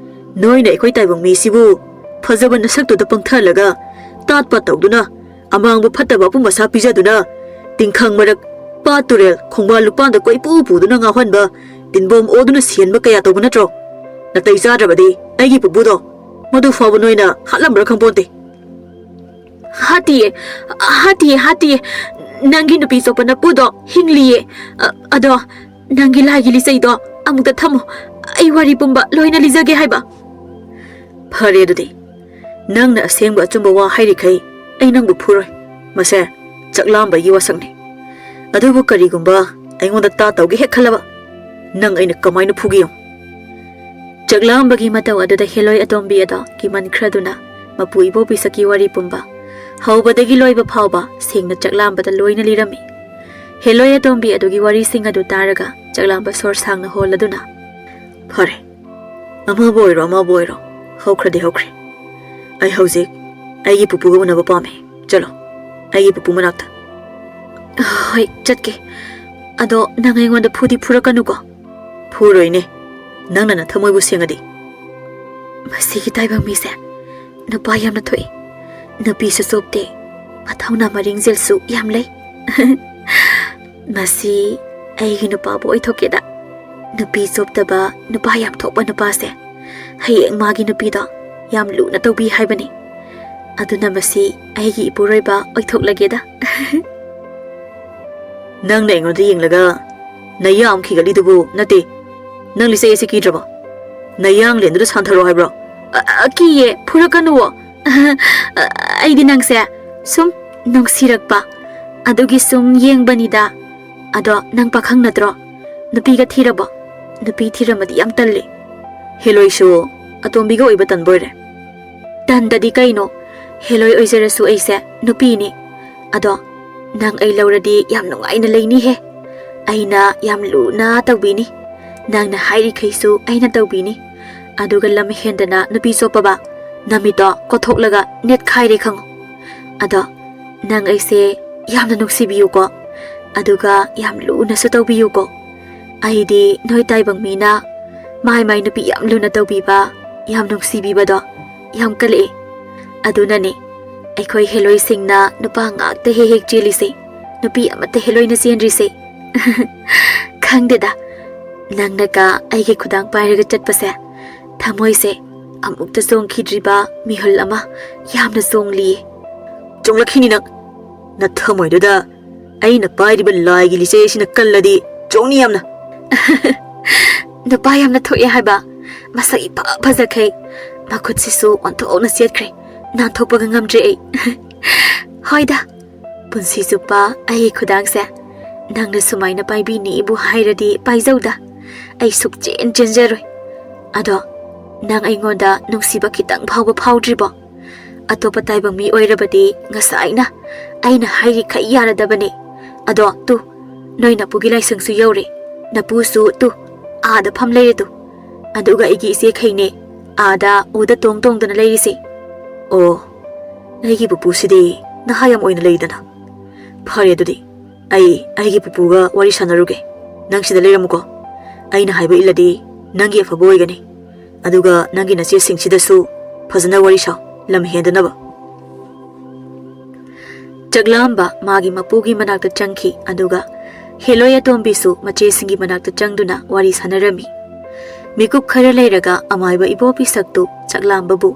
ꯅꯣꯏꯅ ꯑꯩꯈꯣꯏ ꯇꯥꯏꯕꯪ ꯃꯤꯁꯤꯕꯨ ꯐꯖꯕ ꯅꯁꯛꯇꯨꯗ ꯄꯪꯊꯍꯜꯂꯒ ꯇꯥꯠꯄꯥ ꯇꯧꯗꯨꯅ ꯑꯃꯥꯡꯕ ꯐꯠꯇꯕ ꯑꯄꯨꯝ ꯑꯁꯥ ꯄꯤꯖꯗꯨꯅ, ꯇꯤꯡꯈꯪ ꯃꯔꯛ, ꯄꯥꯠ ꯇꯨꯔꯦꯜ, ꯈꯣꯡꯕꯥꯟ ꯂꯨꯄꯥꯟꯗ ꯀꯣꯏꯄꯨ ꯄꯨꯗꯨꯅ ꯉꯥꯎꯍꯟꯕ, ꯇꯤꯟꯕꯣꯝ ꯑꯣꯗꯨꯅ ꯁꯤꯍꯟꯕ ꯀꯌꯥ ꯇꯧꯕ ꯅꯠꯇ꯭ꯔꯣ? ꯅꯥꯇꯩ ꯆꯥꯗ꯭ꯔꯕꯗꯤ ꯑꯩꯒꯤ ꯄꯨꯄꯨꯗꯣ ꯃꯗꯨ ꯐꯥꯎꯕ ꯅꯣꯏꯅ ꯍꯥꯠꯂꯝꯕ꯭ꯔꯥ ꯈꯪꯄꯣꯟꯇꯦ꯫ ꯍꯥꯠꯇꯤꯌꯦ, ꯍꯥꯠꯇꯤꯌꯦ, ꯍꯥꯠꯇꯤꯌꯦ꯫ ꯅꯪꯒꯤ ꯅꯨꯄꯤ ꯆꯣꯞꯄ ꯅꯄꯨꯗꯣ ꯍꯤꯡꯂꯤꯌꯦ꯫ ꯑ, ꯑꯗꯣ ꯅꯪꯒꯤ ꯂꯥꯏꯒꯤ ꯂꯤꯆꯩꯗꯣ ꯑꯃꯨꯛꯇ ꯊꯝꯃꯣ꯫ ꯑꯩ ꯋꯥꯔꯤ ꯄꯨꯝꯕ ꯂꯣꯏꯅ ꯂꯤꯖꯒꯦ ꯍꯥꯏꯕ꯫ ꯐꯔꯦ ꯑꯗꯨꯗꯤ, ꯅꯪꯅ ꯑꯁꯦꯡꯕ ꯑꯆꯨꯝꯕ ꯋꯥ ꯍꯥꯏꯔꯤꯈꯩ ꯑꯩ ꯅꯪꯕꯨ ꯐꯨꯔꯣꯏ꯫ ꯃꯁꯦ ꯆꯥꯛꯂꯥꯝꯕꯒꯤ ꯋꯥꯁꯛꯅꯤ꯫ ꯑꯗꯨꯕꯨ ꯀꯔꯤꯒꯨꯝꯕ ꯑꯩꯉꯣꯟꯗ ꯇꯥ ꯇꯧꯒꯦ ꯍꯦꯛ ꯈꯜꯂꯕ, ꯅꯪ ꯑꯩꯅ ꯀꯃꯥꯏꯅ ꯐꯨꯒꯦ ꯌꯦꯡꯉꯨ꯫ ꯆꯥꯛꯂꯥꯝꯕꯒꯤ ꯃꯇꯧ ꯑꯗꯨꯗ ꯍꯦꯂꯣꯏ ꯑꯇꯣꯝꯕꯤ ꯑꯗꯣ ꯀꯤꯃꯟꯈ꯭ꯔꯗꯨꯅ ꯃꯄꯨ ꯏꯕꯣꯕꯤ ꯁꯛꯀꯤ ꯋꯥꯔꯤ ꯄꯨꯝꯕ, ꯍꯧꯕꯗꯒꯤ ꯂꯣꯏꯕ ꯐꯥꯎꯕ ꯁꯦꯡꯅ ꯆꯥꯛꯂꯥꯝꯕꯗ ꯂꯣꯏꯅ ꯂꯤꯔꯝꯃꯤ꯫ ꯍꯦꯂꯣꯏ ꯑꯇꯣꯝꯕꯤ ꯑꯗꯨꯒꯤ ꯋꯥꯔꯤꯁꯤꯡ ꯑꯗꯨ ꯇꯥꯔꯒ ꯆꯥꯛꯂꯥꯝꯕ ꯁꯣꯔ ꯁꯥꯡꯅ ꯍꯣꯜꯂꯗꯨꯅ, "ꯐꯔꯦ, ꯑꯃꯕꯨ ꯑꯣꯏꯔꯣ, ꯑꯃꯕꯨ ꯑꯣꯏꯔꯣ, ꯍꯧꯈ꯭ꯔꯗꯤ ꯍꯧꯈ꯭ꯔꯦ꯫ ꯑꯩ ꯍꯧꯖꯤꯛ ꯑꯩꯒꯤ ꯄꯨꯄꯨꯒ ꯎꯅꯕ ꯄꯥꯝꯃꯤ꯫ ꯆꯠꯂꯣ, ꯑꯩꯒꯤ ꯄꯨꯄꯨ ꯃꯅꯥꯛꯇ꯫" "ꯍꯣꯏ, ꯆꯠꯀꯦ꯫ ꯑꯗꯣ ꯅꯪ ꯑꯩꯉꯣꯟꯗ ꯐꯨꯗꯤ ꯐꯨꯔꯛꯀꯅꯨꯀꯣ꯫" "ꯐꯨꯔꯣꯏꯅꯦ, ꯅꯪꯅ ꯅꯊꯃꯣꯏꯕꯨ ꯁꯦꯡꯉꯗꯤ꯫" "ꯃꯁꯤꯒꯤ ꯇꯥꯏꯕꯪ ꯃꯤꯁꯦ ꯅꯨꯄꯥ ꯌꯥꯝꯅ ꯊꯣꯛꯏ꯫ ꯅꯨꯄꯤꯁꯨ ꯆꯣꯞꯇꯦ, ꯃꯊꯧꯅꯥ ꯃꯔꯤꯡꯖꯦꯜꯁꯨ ꯌꯥꯝ ꯂꯩ꯫" "ꯃꯁꯤ ꯑꯩꯒꯤ ꯅꯨꯄꯥꯕꯨ ꯑꯣꯏꯊꯣꯛꯀꯦꯗ꯫ ꯅꯨꯄꯤ ꯆꯣꯞꯇꯕ, ꯅꯨꯄꯥ ꯌꯥꯝ ꯊꯣꯛꯄ ꯅꯨꯄꯥꯁꯦ ꯍꯌꯦꯡ ꯃꯥꯒꯤ ꯅꯨꯄꯤꯗꯣ ꯌꯥꯝ ꯂꯨꯅ ꯇꯧꯕꯤ ꯍꯥꯏꯕꯅꯤ꯫ ꯑꯗꯨꯅ ꯃꯁꯤ ꯑꯩꯒꯤ ꯏꯄꯨꯔꯣꯏꯕ ꯑꯣꯏꯊꯣꯛꯂꯒꯦꯗ꯫" "ꯅꯪꯅ ꯑꯩꯉꯣꯟꯗ ꯌꯦꯡꯂꯒ ꯅꯌꯥ ꯑꯃ ꯈꯤꯒꯠꯂꯤꯗꯨꯕꯨ ꯅꯠꯇꯦ, ꯅꯪ ꯂꯤꯆꯩ ꯑꯁꯤ ꯀꯤꯗ꯭ꯔꯕꯣ? ꯅꯌꯥꯡꯂꯦꯟꯗꯨꯗ ꯁꯥꯟꯊꯔꯣ ꯍꯥꯏꯕ꯭ꯔꯣ?" "ꯑ, ꯑ, ꯀꯤꯌꯦ, ꯐꯨꯔꯛꯀꯅꯨꯋꯣ꯫" "ꯑ, ꯑꯩꯗꯤ ꯅꯪꯁꯦ ꯁꯨꯝ ꯅꯨꯡꯁꯤꯔꯛꯄ ꯑꯗꯨꯒꯤ ꯁꯨꯝ ꯌꯦꯡꯕꯅꯤꯗ꯫ ꯑꯗꯣ ꯅꯪ ꯄꯥꯈꯪ ꯅꯠꯇ꯭ꯔꯣ? ꯅꯨꯄꯤꯒ ꯊꯤꯔꯕꯣ? ꯅꯨꯄꯤ ꯊꯤꯔꯝꯃꯗꯤ ꯌꯥꯝ ꯇꯜꯂꯤ꯫" "ꯍꯦꯂꯣꯏꯁꯨ ꯑꯇꯣꯝꯕꯤꯒ ꯑꯣꯏꯕ ꯇꯟꯕ ꯑꯣꯏꯔꯦ?" "ꯇꯟꯗꯗꯤ ꯀꯩꯅꯣ? ꯍꯦꯂꯣꯏ ꯑꯣꯏꯖꯔꯁꯨ ꯑꯩꯁꯦ ꯅꯨꯄꯤꯅꯤ꯫ ꯑꯗꯣ ꯅꯪ ꯑꯩ ꯂꯧꯔꯗꯤ ꯌꯥꯝ ꯅꯨꯡꯉꯥꯏꯅ ꯂꯩꯅꯤꯍꯦ꯫ ꯑꯩꯅ ꯌꯥꯝ ꯂꯨꯅ ꯇꯧꯕꯤꯅꯤ꯫ ꯅꯪꯅ ꯍꯥꯏꯔꯤꯈꯩꯁꯨ ꯑꯩꯅ ꯇꯧꯕꯤꯅꯤ꯫ ꯑꯗꯨꯒ ꯂꯝ ꯍꯦꯟꯗꯅ ꯅꯨꯄꯤ ꯆꯣꯞꯄꯕ ꯅꯃꯤꯠꯇꯣ ꯀꯣꯊꯣꯛꯂꯒ ꯅꯦꯠꯈꯥꯏꯔꯦ ꯈꯪꯉꯨ꯫ ꯑꯗꯣ ꯅꯪ ꯑꯩꯁꯦ ꯌꯥꯝꯅ ꯅꯨꯡꯁꯤꯕꯤꯌꯨꯀꯣ꯫ ꯑꯗꯨꯒ ꯌꯥꯝ ꯂꯨꯅꯁꯨ ꯇꯧꯕꯤꯌꯨꯀꯣ꯫ ꯑꯩꯗꯤ ꯅꯣꯏ ꯇꯥꯏꯕꯪ ꯃꯤꯅ ꯃꯥꯏ ꯃꯥꯏ ꯅꯨꯄꯤ ꯌꯥꯝ ꯂꯨꯅ ꯇꯧꯕꯤꯕ, ꯌꯥꯝ ꯅꯨꯡꯁꯤꯕꯤꯕꯗꯣ ꯌꯥꯝ ꯀꯜꯂꯛꯑꯦ꯫ ꯑꯗꯨꯅꯅꯦ ꯑꯩꯈꯣꯏ ꯍꯦꯂꯣꯏꯁꯤꯡꯅ ꯅꯨꯄꯥ ꯉꯥꯛꯇ ꯍꯦꯛ ꯍꯦꯛ ꯆꯦꯜꯂꯤꯁꯦ, ꯅꯨꯄꯤ ꯑꯃꯠꯇ ꯍꯦꯂꯣꯏꯅ ꯆꯦꯟꯗ꯭ꯔꯤꯁꯦ꯫ ꯈꯪꯗꯦꯗ, ꯅꯪꯅꯒ ꯑꯩꯒꯤ ꯈꯨꯗꯥꯡ ꯄꯥꯏꯔꯒ ꯆꯠꯄꯁꯦ, ꯊꯃꯣꯏꯁꯦ ꯑꯃꯨꯛꯇ ꯆꯣꯡꯈꯤꯗ꯭ꯔꯤꯕ ꯃꯤꯍꯨꯜ ꯑꯃ ꯌꯥꯝꯅ ꯆꯣꯡꯂꯤꯌꯦ꯫ ꯆꯣꯡꯂꯛꯈꯤꯅꯤ ꯅꯪ꯫ ꯅꯊꯃꯣꯏꯗꯨꯗ ꯑꯩꯅ ꯄꯥꯏꯔꯤꯕ ꯂꯥꯏꯒꯤ ꯂꯤꯆꯩ ꯑꯁꯤꯅ ꯀꯜꯂꯗꯤ ꯆꯣꯡꯅꯤ ꯌꯥꯝꯅ꯫ ꯅꯨꯄꯥ ꯌꯥꯝꯅ ꯊꯣꯛꯑꯦ ꯍꯥꯏꯕ꯫ ꯃꯁꯛ ꯏꯐ ꯐꯖꯈꯩ꯫ ꯃꯈꯨꯠꯁꯤꯁꯨ ꯑꯣꯟꯊꯣꯛꯅ ꯆꯦꯠꯈ꯭ꯔꯦ꯫ ꯅꯥꯟꯊꯣꯛꯄꯒ ꯉꯝꯗ꯭ꯔꯦ ꯑꯩ꯫ ꯍꯣꯏꯗ, ꯄꯨꯟꯁꯤ ꯆꯨꯞꯄ ꯑꯩꯒꯤ ꯈꯨꯗꯥꯡꯁꯦ ꯅꯪꯅ ꯁꯨꯃꯥꯏꯅ ꯄꯥꯏꯕꯤꯅꯤꯕꯨ ꯍꯥꯏꯔꯗꯤ ꯄꯥꯏꯖꯧꯗ꯫ ꯑꯩ ꯁꯨꯛꯆꯦꯟ ꯆꯦꯟꯖꯔꯣꯏ꯫ ꯑꯗꯣ ꯅꯪ ꯑꯩꯉꯣꯟꯗ ꯅꯨꯡꯁꯤꯕ ꯈꯤꯇꯪ ꯐꯥꯎꯕ ꯐꯥꯎꯗ꯭ꯔꯤꯕꯣ? ꯑꯇꯣꯞꯄ ꯇꯥꯏꯕꯪ ꯃꯤ ꯑꯣꯏꯔꯕꯗꯤ ꯉꯁꯥꯏꯅ ꯑꯩꯅ ꯍꯥꯏꯔꯤꯈꯩ ꯌꯥꯔꯗꯕꯅꯦ꯫ ꯑꯗꯣ ꯇꯨ, ꯅꯣꯏ ꯅꯄꯨꯒꯤ ꯂꯥꯏꯁꯪꯁꯨ ꯌꯧꯔꯦ꯫ ꯅꯄꯨꯁꯨ ꯇꯨ, ꯑꯥꯗ ꯐꯝ ꯂꯩꯔꯦ ꯇꯨ꯫ ꯑꯗꯨꯒ ꯑꯩꯒꯤ ꯏꯆꯦꯈꯩꯅꯦ, ꯑꯥꯗ ꯎꯗ ꯇꯣꯡ ꯇꯣꯡꯗꯅ ꯂꯩꯔꯤꯁꯦ꯫ ꯑꯣ, ꯑꯩꯒꯤ ꯄꯨꯄꯨꯁꯤꯗꯤ ꯅꯍꯥ ꯌꯥꯝ ꯑꯣꯏꯅ ꯂꯩꯗꯅ꯫ ꯐꯔꯦ ꯑꯗꯨꯗꯤ, ꯑꯩ ꯑꯩꯒꯤ ꯄꯨꯄꯨꯒ ꯋꯥꯔꯤ ꯁꯥꯟꯅꯔꯨꯒꯦ꯫ ꯅꯪ ꯁꯤꯗ ꯂꯩꯔꯝꯃꯨꯀꯣ꯫ ꯑꯩꯅ ꯍꯥꯏꯕ ꯏꯜꯂꯗꯤ ꯅꯪꯒꯤ ꯑꯐꯕ ꯑꯣꯏꯒꯅꯤ꯫ ꯑꯗꯨꯒ ꯅꯪꯒꯤ ꯅꯆꯦꯁꯤꯡꯁꯤꯗꯁꯨ ꯐꯖꯅ ꯋꯥꯔꯤ ꯁꯥꯎ, ꯂꯝ ꯍꯦꯟꯗꯅꯕ꯫ ꯆꯥꯛꯂꯥꯝꯕ ꯃꯥꯒꯤ ꯃꯄꯨꯒꯤ ꯃꯅꯥꯛꯇ ꯆꯪꯈꯤ, ꯑꯗꯨꯒ ꯍꯦꯂꯣꯏ ꯑꯇꯣꯝꯕꯤꯁꯨ ꯃꯆꯦꯁꯤꯡꯒꯤ ꯃꯅꯥꯛꯇ ꯆꯪꯗꯨꯅ ꯋꯥꯔꯤ ꯁꯥꯟꯅꯔꯝꯃꯤ꯫ ꯃꯤꯀꯨꯞ ꯈꯔ ꯂꯩꯔꯒ ꯑꯃꯥꯏꯕ ꯏꯕꯣ ꯄꯤꯁꯛꯇꯨ ꯆꯥꯛꯂꯥꯝꯕꯕꯨ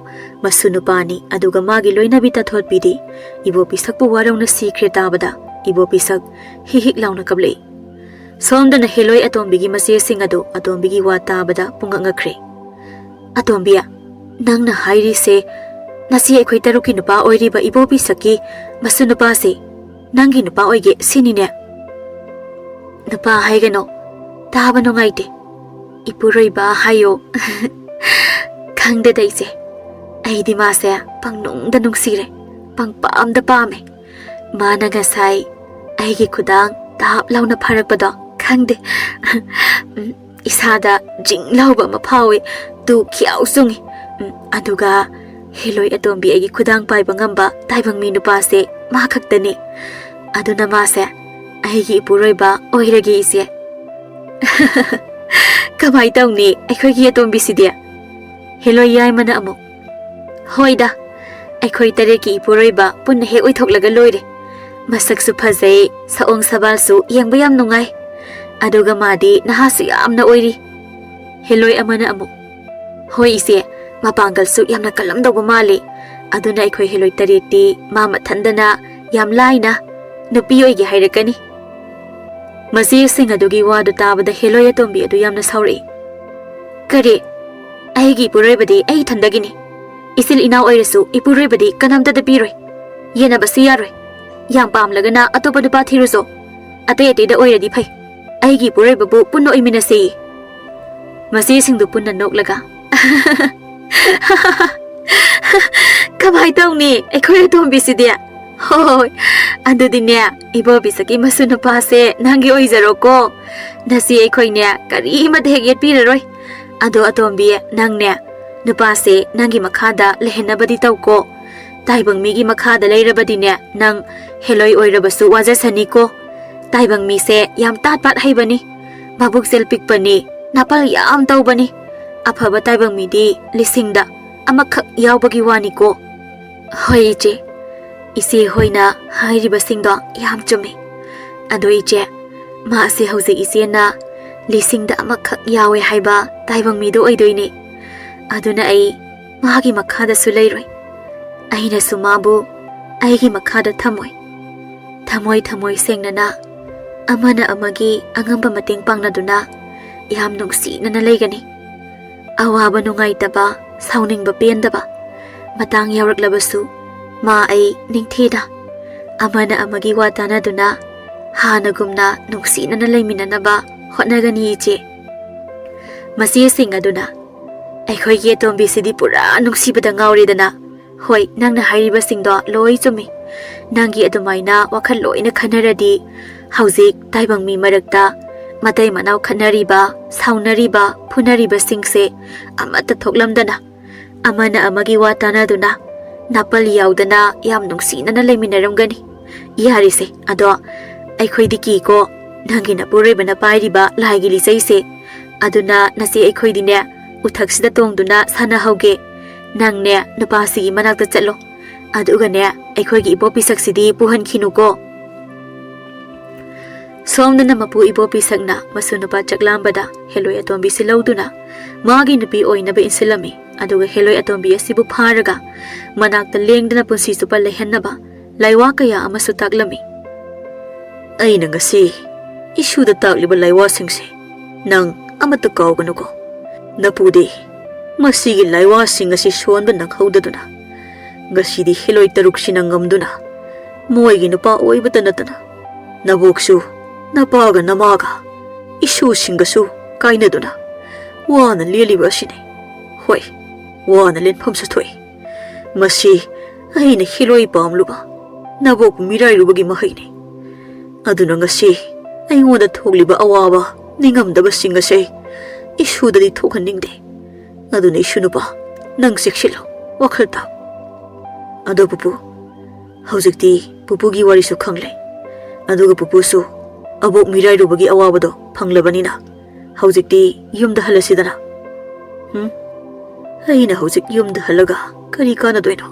ꯃꯁꯨ ꯅꯨꯄꯥꯅꯤ, ꯑꯗꯨꯒ ꯃꯥꯒꯤ ꯂꯣꯏꯅꯕꯤ ꯇꯥꯊꯣꯠꯄꯤꯗꯤ ꯏꯕꯣ ꯄꯤꯁꯛꯄꯨ ꯋꯥꯔꯧꯅ ꯁꯤꯈ꯭ꯔꯦ ꯇꯥꯕꯗ ꯏꯕꯣ ꯄꯤꯁꯛ ꯍꯤꯛ ꯍꯤꯛ ꯂꯥꯎꯅ ꯀꯞꯂꯛꯏ꯫ ꯁꯣꯝꯗꯅ ꯍꯦꯂꯣꯏ ꯑꯇꯣꯝꯕꯤꯒꯤ ꯃꯆꯦꯁꯤꯡ ꯑꯗꯨ ꯑꯇꯣꯝꯕꯤꯒꯤ ꯋꯥ ꯇꯥꯕꯗ ꯄꯨꯡꯉꯛ ꯉꯛꯈ꯭ꯔꯦ꯫ "ꯑꯇꯣꯝꯕꯤ, ꯅꯪꯅ ꯍꯥꯏꯔꯤꯁꯦ ꯅꯆꯦ ꯑꯩꯈꯣꯏ ꯇꯔꯨꯛꯀꯤ ꯅꯨꯄꯥ ꯑꯣꯏꯔꯤꯕ ꯏꯕꯣ ꯄꯤꯁꯛꯀꯤ ꯃꯁꯨ ꯅꯨꯄꯥꯁꯦ ꯅꯪꯒꯤ ꯅꯨꯄꯥ ꯑꯣꯏꯒꯦ ꯁꯤꯅꯤꯅꯦ?" "ꯅꯨꯄꯥ ꯍꯥꯏꯒꯅꯣ, ꯇꯥꯕ ꯅꯨꯡꯉꯥꯏꯇꯦ꯫ ꯏꯄꯨꯔꯣꯏꯕ ꯍꯥꯏꯌꯣ꯫" "ꯈꯪꯗꯦꯗ ꯏꯆꯦ, ꯑꯩꯗꯤ ꯃꯥꯁꯦ ꯄꯪꯅꯨꯡꯗ ꯅꯨꯡꯁꯤꯔꯦ, ꯄꯪꯄꯥꯝꯗ ꯄꯥꯝꯃꯦ꯫ ꯃꯥꯅ ꯉꯁꯥꯏ ꯑꯩꯒꯤ ꯈꯨꯗꯥꯡ ꯇꯥꯞ ꯂꯥꯎꯅ ꯐꯥꯔꯛꯄꯗꯣ ꯈꯪꯗꯦ꯫ ꯎꯝ, ꯏꯁꯥꯗ ꯖꯤꯡ ꯂꯥꯎꯕ ꯑꯃ ꯐꯥꯎꯏ, ꯇꯨ ꯈꯤꯌꯥꯎ ꯆꯨꯡꯉꯤ꯫ ꯎꯝ, ꯑꯗꯨꯒ ꯍꯦꯂꯣꯏ ꯑꯇꯣꯝꯕꯤ ꯑꯩꯒꯤ ꯈꯨꯗꯥꯡ ꯄꯥꯏꯕ ꯉꯝꯕ ꯇꯥꯏꯕꯪ ꯃꯤ ꯅꯨꯄꯥꯁꯦ ꯃꯥ ꯈꯛꯇꯅꯤ꯫ ꯑꯗꯨꯅ ꯃꯥꯁꯦ ꯑꯩꯒꯤ ꯏꯄꯨꯔꯣꯏꯕ ꯑꯣꯏꯔꯒꯦ ꯏꯆꯦ꯫" "ꯀꯃꯥꯏ ꯇꯧꯅꯤ ꯑꯩꯈꯣꯏꯒꯤ ꯑꯇꯣꯝꯕꯤꯁꯤꯗꯤ?" ꯍꯦꯂꯣꯏ ꯌꯥꯏꯃꯅ ꯑꯃꯨꯛ, "ꯍꯣꯏꯗ, ꯑꯩꯈꯣꯏ ꯇꯔꯦꯠꯀꯤ ꯏꯄꯨꯔꯣꯏꯕ ꯄꯨꯟꯅ ꯍꯦꯛ ꯑꯣꯏꯊꯣꯛꯂꯒ ꯂꯣꯏꯔꯦ꯫ ꯃꯁꯛꯁꯨ ꯐꯖꯩ, ꯁꯑꯣꯡ ꯁꯕꯥꯜꯁꯨ ꯌꯦꯡꯕ ꯌꯥꯝ ꯅꯨꯡꯉꯥꯏ꯫ ꯑꯗꯨꯒ ꯃꯥꯗꯤ ꯅꯍꯥꯁꯨ ꯌꯥꯝꯅ ꯑꯣꯏꯔꯤ꯫ ꯍꯦꯂꯣꯏ ꯑꯃꯅ ꯑꯃꯨꯛ, "ꯍꯣꯏ ꯏꯆꯦ, ꯃꯄꯥꯡꯒꯜꯁꯨ ꯌꯥꯝꯅ ꯀꯜꯂꯝꯗꯧꯕ ꯃꯥꯜꯂꯤ꯫ ꯑꯗꯨꯅ ꯑꯩꯈꯣꯏ ꯍꯦꯂꯣꯏ ꯇꯔꯦꯠꯇꯤ ꯃꯥ ꯃꯊꯟꯗꯅ ꯌꯥꯝ ꯂꯥꯏꯅ ꯅꯨꯄꯤ ꯑꯣꯏꯒꯦ ꯍꯥꯏꯔꯛꯀꯅꯤ"꯫ ꯃꯆꯦꯁꯤꯡ ꯑꯗꯨꯒꯤ ꯋꯥꯗꯨ ꯇꯥꯕꯗ ꯍꯦꯂꯣꯏ ꯑꯇꯣꯝꯕꯤ ꯑꯗꯨ ꯌꯥꯝꯅ ꯁꯥꯎꯔꯛꯏ꯫ "ꯀꯔꯤ? ꯑꯩꯒꯤ ꯏꯄꯨꯔꯣꯏꯕꯗꯤ ꯑꯩ ꯏꯊꯟꯗꯒꯤꯅꯤ꯫ ꯏꯆꯤꯜ ꯏꯅꯥꯎ ꯑꯣꯏꯔꯁꯨ ꯏꯄꯨꯔꯣꯏꯕꯗꯤ ꯀꯅꯥꯝꯇꯗ ꯄꯤꯔꯣꯏ꯫ ꯌꯦꯟꯅꯕꯁꯨ ꯌꯥꯔꯣꯏ꯫ ꯌꯥꯝ ꯄꯥꯝꯂꯒꯅ ꯑꯇꯣꯞꯄ ꯅꯨꯄꯥ ꯊꯤꯔꯨꯆꯣ꯫ ꯑꯇꯩ ꯑꯇꯩꯗ ꯑꯣꯏꯔꯗꯤ ꯐꯩ꯫ ꯑꯩꯒꯤ ꯏꯄꯨꯔꯣꯏꯕꯕꯨ ꯄꯨꯟꯅ ꯑꯣꯏꯃꯤꯟꯅꯁꯤ"꯫ ꯃꯆꯦꯁꯤꯡꯗꯨ ꯄꯨꯟꯅ ꯅꯣꯛꯂꯒ, "ꯀꯃꯥꯏ ꯇꯧꯅꯤ ꯑꯩꯈꯣꯏ ꯑꯇꯣꯝꯕꯤꯁꯤꯗꯤ? ꯍꯣꯏ, ꯑꯗꯨꯗꯤꯅꯦ, ꯏꯕꯣꯕꯤꯁꯛꯀꯤ ꯃꯁꯨ ꯅꯨꯄꯥꯁꯦ ꯅꯪꯒꯤ ꯑꯣꯏꯖꯔꯣꯀꯣ꯫ ꯅꯆꯦ ꯑꯩꯈꯣꯏꯅꯦ ꯀꯔꯤꯃꯠꯇ ꯍꯦꯛ ꯌꯦꯠꯄꯤꯔꯔꯣꯏ꯫ ꯑꯗꯣ ꯑꯇꯣꯝꯕꯤ, ꯅꯪꯅꯦ ꯅꯨꯄꯥꯁꯦ ꯅꯪꯒꯤ ꯃꯈꯥꯗ ꯂꯩꯍꯟꯅꯕꯗꯤ ꯇꯧꯀꯣ꯫ ꯇꯥꯏꯕꯪ ꯃꯤꯒꯤ ꯃꯈꯥꯗ ꯂꯩꯔꯕꯗꯤꯅꯦ, ꯅꯪ ꯍꯦꯂꯣꯏ ꯑꯣꯏꯔꯕꯁꯨ ꯋꯥꯖꯁꯅꯤꯀꯣ꯫ ꯇꯥꯏꯕꯪ ꯃꯤꯁꯦ ꯌꯥꯝ ꯇꯥꯠ ꯄꯥꯠ ꯍꯩꯕꯅꯤ, ꯃꯕꯨꯛꯆꯦꯜ ꯄꯤꯛꯄꯅꯤ, ꯅꯥꯄꯜ ꯌꯥꯝ ꯇꯧꯕꯅꯤ꯫ ꯑꯐꯕ ꯇꯥꯏꯕꯪ ꯃꯤꯗꯤ ꯂꯤꯁꯤꯡꯗ ꯑꯃꯈꯛ ꯌꯥꯎꯕꯒꯤ ꯋꯥꯅꯤꯀꯣ"꯫ "ꯍꯣꯏ ꯏꯆꯦ, ꯏꯆꯦ ꯍꯣꯏꯅ ꯍꯥꯏꯔꯤꯕꯁꯤꯡꯗꯣ ꯌꯥꯝ ꯆꯨꯝꯃꯤ꯫ ꯑꯗꯣ ꯏꯆꯦ, ꯃꯥꯁꯦ ꯍꯧꯖꯤꯛ ꯏꯆꯦꯅ ꯂꯤꯁꯤꯡꯗ ꯑꯃꯈꯛ ꯌꯥꯎꯋꯦ ꯍꯥꯏꯕ ꯇꯥꯏꯕꯪ ꯃꯤꯗꯣ ꯑꯣꯏꯗꯣꯏꯅꯦ꯫ ꯑꯗꯨꯅ ꯑꯩ ꯃꯥꯒꯤ ꯃꯈꯥꯗꯁꯨ ꯂꯩꯔꯣꯏ꯫ ꯑꯩꯅꯁꯨ ꯃꯥꯕꯨ ꯑꯩꯒꯤ ꯃꯈꯥꯗ ꯊꯝꯃꯣꯏ꯫ ꯊꯃꯣꯏ ꯊꯃꯣꯏ ꯁꯦꯡꯅꯅ ꯑꯃꯅ ꯑꯃꯒꯤ ꯑꯉꯝꯕ ꯃꯇꯦꯡ ꯄꯥꯡꯅꯗꯨꯅ ꯌꯥꯝ ꯅꯨꯡꯁꯤꯅꯅ ꯂꯩꯒꯅꯤ꯫ ꯑꯋꯥꯕ ꯅꯨꯡꯉꯥꯏꯇꯕ, ꯁꯥꯎꯅꯤꯡꯕ ꯄꯦꯟꯗꯕ ꯃꯇꯥꯡ ꯌꯥꯎꯔꯛꯂꯕꯁꯨ ꯃꯥ ꯑꯩ ꯅꯤꯡꯊꯤꯅ ꯑꯃꯅ ꯑꯃꯒꯤ ꯋꯥ ꯇꯥꯅꯗꯨꯅ ꯍꯥꯟꯅꯒꯨꯝꯅ ꯅꯨꯡꯁꯤꯅꯅ ꯂꯩꯃꯤꯟꯅꯅꯕ ꯍꯣꯠꯅꯒꯅꯤ ꯏꯆꯦ"꯫ ꯃꯆꯦꯁꯤꯡ ꯑꯗꯨꯅ, "ꯑꯩꯈꯣꯏꯒꯤ ꯑꯇꯣꯝꯕꯤꯁꯤꯗꯤ ꯄꯨꯔꯥ ꯅꯨꯡꯁꯤꯕꯗ ꯉꯥꯎꯔꯦꯗꯅ꯫ ꯍꯣꯏ, ꯅꯪꯅ ꯍꯥꯏꯔꯤꯕꯁꯤꯡꯗꯣ ꯂꯣꯏ ꯆꯨꯝꯃꯤ꯫ ꯅꯪꯒꯤ ꯑꯗꯨꯃꯥꯏꯅ ꯋꯥꯈꯜ ꯂꯣꯏꯅ ꯈꯟꯅꯔꯗꯤ ꯍꯧꯖꯤꯛ ꯇꯥꯏꯕꯪ ꯃꯤ ꯃꯔꯛꯇ ꯃꯇꯩ ꯃꯅꯥꯎ ꯈꯠꯅꯔꯤꯕ, ꯁꯥꯎꯅꯔꯤꯕ, ꯐꯨꯅꯔꯤꯕꯁꯤꯡꯁꯦ ꯑꯃꯠꯇ ꯊꯣꯛꯂꯝꯗꯅ ꯑꯃꯅ ꯑꯃꯒꯤ ꯋꯥ ꯇꯥꯅꯗꯨꯅ ꯅꯥꯄꯜ ꯌꯥꯎꯗꯅ ꯌꯥꯝ ꯅꯨꯡꯁꯤꯅꯅ ꯂꯩꯃꯤꯟꯅꯔꯝꯒꯅꯤ꯫ ꯌꯥꯔꯤꯁꯦ, ꯑꯗꯣ ꯑꯩꯈꯣꯏꯗꯤ ꯀꯤꯀꯣ, ꯅꯪꯒꯤ ꯅꯄꯨꯔꯣꯏꯕꯅ ꯄꯥꯏꯔꯤꯕ ꯂꯥꯏꯒꯤ ꯂꯤꯆꯩꯁꯦ꯫ ꯑꯗꯨꯅ ꯅꯆꯦ ꯑꯩꯈꯣꯏꯗꯤꯅꯦ ꯎꯊꯛꯁꯤꯗ ꯇꯣꯡꯗꯨꯅ ꯁꯥꯟꯅꯍꯧꯒꯦ꯫ ꯅꯪꯅꯦ ꯅꯨꯄꯥꯁꯤꯒꯤ ꯃꯅꯥꯛꯇ ꯆꯠꯂꯣ꯫ ꯑꯗꯨꯒꯅꯦ, ꯑꯩꯈꯣꯏꯒꯤ ꯏꯕꯣꯄꯤꯁꯛꯁꯤꯗꯤ ꯄꯨꯍꯟꯈꯤꯅꯨꯀꯣ꯫ ꯁꯣꯝꯗꯅ ꯃꯄꯨ ꯏꯕꯣꯄꯤꯁꯛꯅ ꯃꯁꯨ ꯅꯨꯄꯥ ꯆꯥꯛꯂꯥꯝꯕꯗ ꯍꯦꯂꯣꯏ ꯑꯇꯣꯝꯕꯤꯁꯤ ꯂꯧꯗꯨꯅ ꯃꯥꯒꯤ ꯅꯨꯄꯤ ꯑꯣꯏꯅꯕ ꯏꯟꯁꯤꯜꯂꯝꯃꯤ꯫ ꯑꯗꯨꯒ ꯍꯦꯂꯣꯏ ꯑꯇꯣꯝꯕꯤ ꯑꯁꯤꯕꯨ ꯐꯥꯔꯒ ꯃꯅꯥꯛꯇ ꯂꯦꯡꯗꯅ ꯄꯨꯟꯁꯤ ꯆꯨꯞꯄ ꯂꯩꯍꯟꯅꯕ ꯂꯥꯏꯋꯥ ꯀꯌꯥ ꯑꯃꯁꯨ ꯇꯥꯛꯂꯝꯃꯤ꯫ "ꯑꯩꯅ ꯉꯁꯤ ꯏꯁꯨꯗ ꯇꯥꯛꯂꯤꯕ ꯂꯥꯏꯋꯥꯁꯤꯡꯁꯦ ꯅꯪ ꯑꯃꯠꯇ ꯀꯥꯎꯒꯅꯨꯀꯣ꯫ ꯅꯄꯨꯗꯤ ꯃꯁꯤꯒꯤ ꯂꯥꯏꯋꯥꯁꯤꯡ ꯑꯁꯤ ꯁꯣꯟꯕ ꯅꯪꯍꯧꯗꯗꯨꯅ ꯉꯁꯤꯗꯤ ꯍꯦꯂꯣꯏ ꯇꯔꯨꯛꯁꯤꯅ ꯉꯝꯗꯨꯅ ꯃꯣꯏꯒꯤ ꯅꯨꯄꯥ ꯑꯣꯏꯕꯇ ꯅꯠꯇꯅ ꯅꯕꯣꯛꯁꯨ, ꯅꯄꯥꯒ ꯅꯃꯥꯒ ꯏꯁꯨꯁꯤꯡꯒꯁꯨ ꯀꯥꯏꯅꯗꯨꯅ ꯋꯥꯅ ꯂꯦꯜꯂꯤꯕ ꯑꯁꯤꯅꯤ꯫ ꯍꯣꯏ, ꯋꯥꯅ ꯂꯦꯟꯐꯝꯁꯨ ꯊꯣꯛꯏ꯫ ꯃꯁꯤ ꯑꯩꯅ ꯍꯦꯂꯣꯏ ꯄꯥꯝꯂꯨꯕ, ꯅꯕꯣꯛ ꯃꯤꯔꯥꯏꯔꯨꯕꯒꯤ ꯃꯍꯩꯅꯤ꯫ ꯑꯗꯨꯅ ꯉꯁꯤ ꯑꯩꯉꯣꯟꯗ ꯊꯣꯛꯂꯤꯕ ꯑꯋꯥꯕ, ꯅꯤꯡꯉꯝꯗꯕꯁꯤꯡ ꯑꯁꯦ ꯏꯁꯨꯗꯗꯤ ꯊꯣꯛꯍꯟꯅꯤꯡꯗꯦ꯫ ꯑꯗꯨꯅ ꯏꯁꯨ ꯅꯨꯄꯥ, ꯅꯪ ꯆꯦꯛꯁꯤꯜꯂꯨ, ꯋꯥꯈꯜ ꯇꯥꯎ꯫ ꯑꯗꯣ ꯄꯨꯄꯨ, ꯍꯧꯖꯤꯛꯇꯤ ꯄꯨꯄꯨꯒꯤ ꯋꯥꯔꯤꯁꯨ ꯈꯪꯂꯦ꯫ ꯑꯗꯨꯒ ꯄꯨꯄꯨꯁꯨ ꯑꯕꯣꯛ ꯃꯤꯔꯥꯏꯔꯨꯕꯒꯤ ꯑꯋꯥꯕꯗꯣ ꯐꯪꯂꯕꯅꯤꯅ ꯍꯧꯖꯤꯛꯇꯤ ꯌꯨꯝꯗ ꯍꯜꯂꯁꯤꯗꯅ꯫ ꯎꯝ? ꯑꯩꯅ ꯍꯧꯖꯤꯛ ꯌꯨꯝꯗ ꯍꯜꯂꯒ ꯀꯔꯤ ꯀꯥꯟꯅꯗꯣꯏꯅꯣ?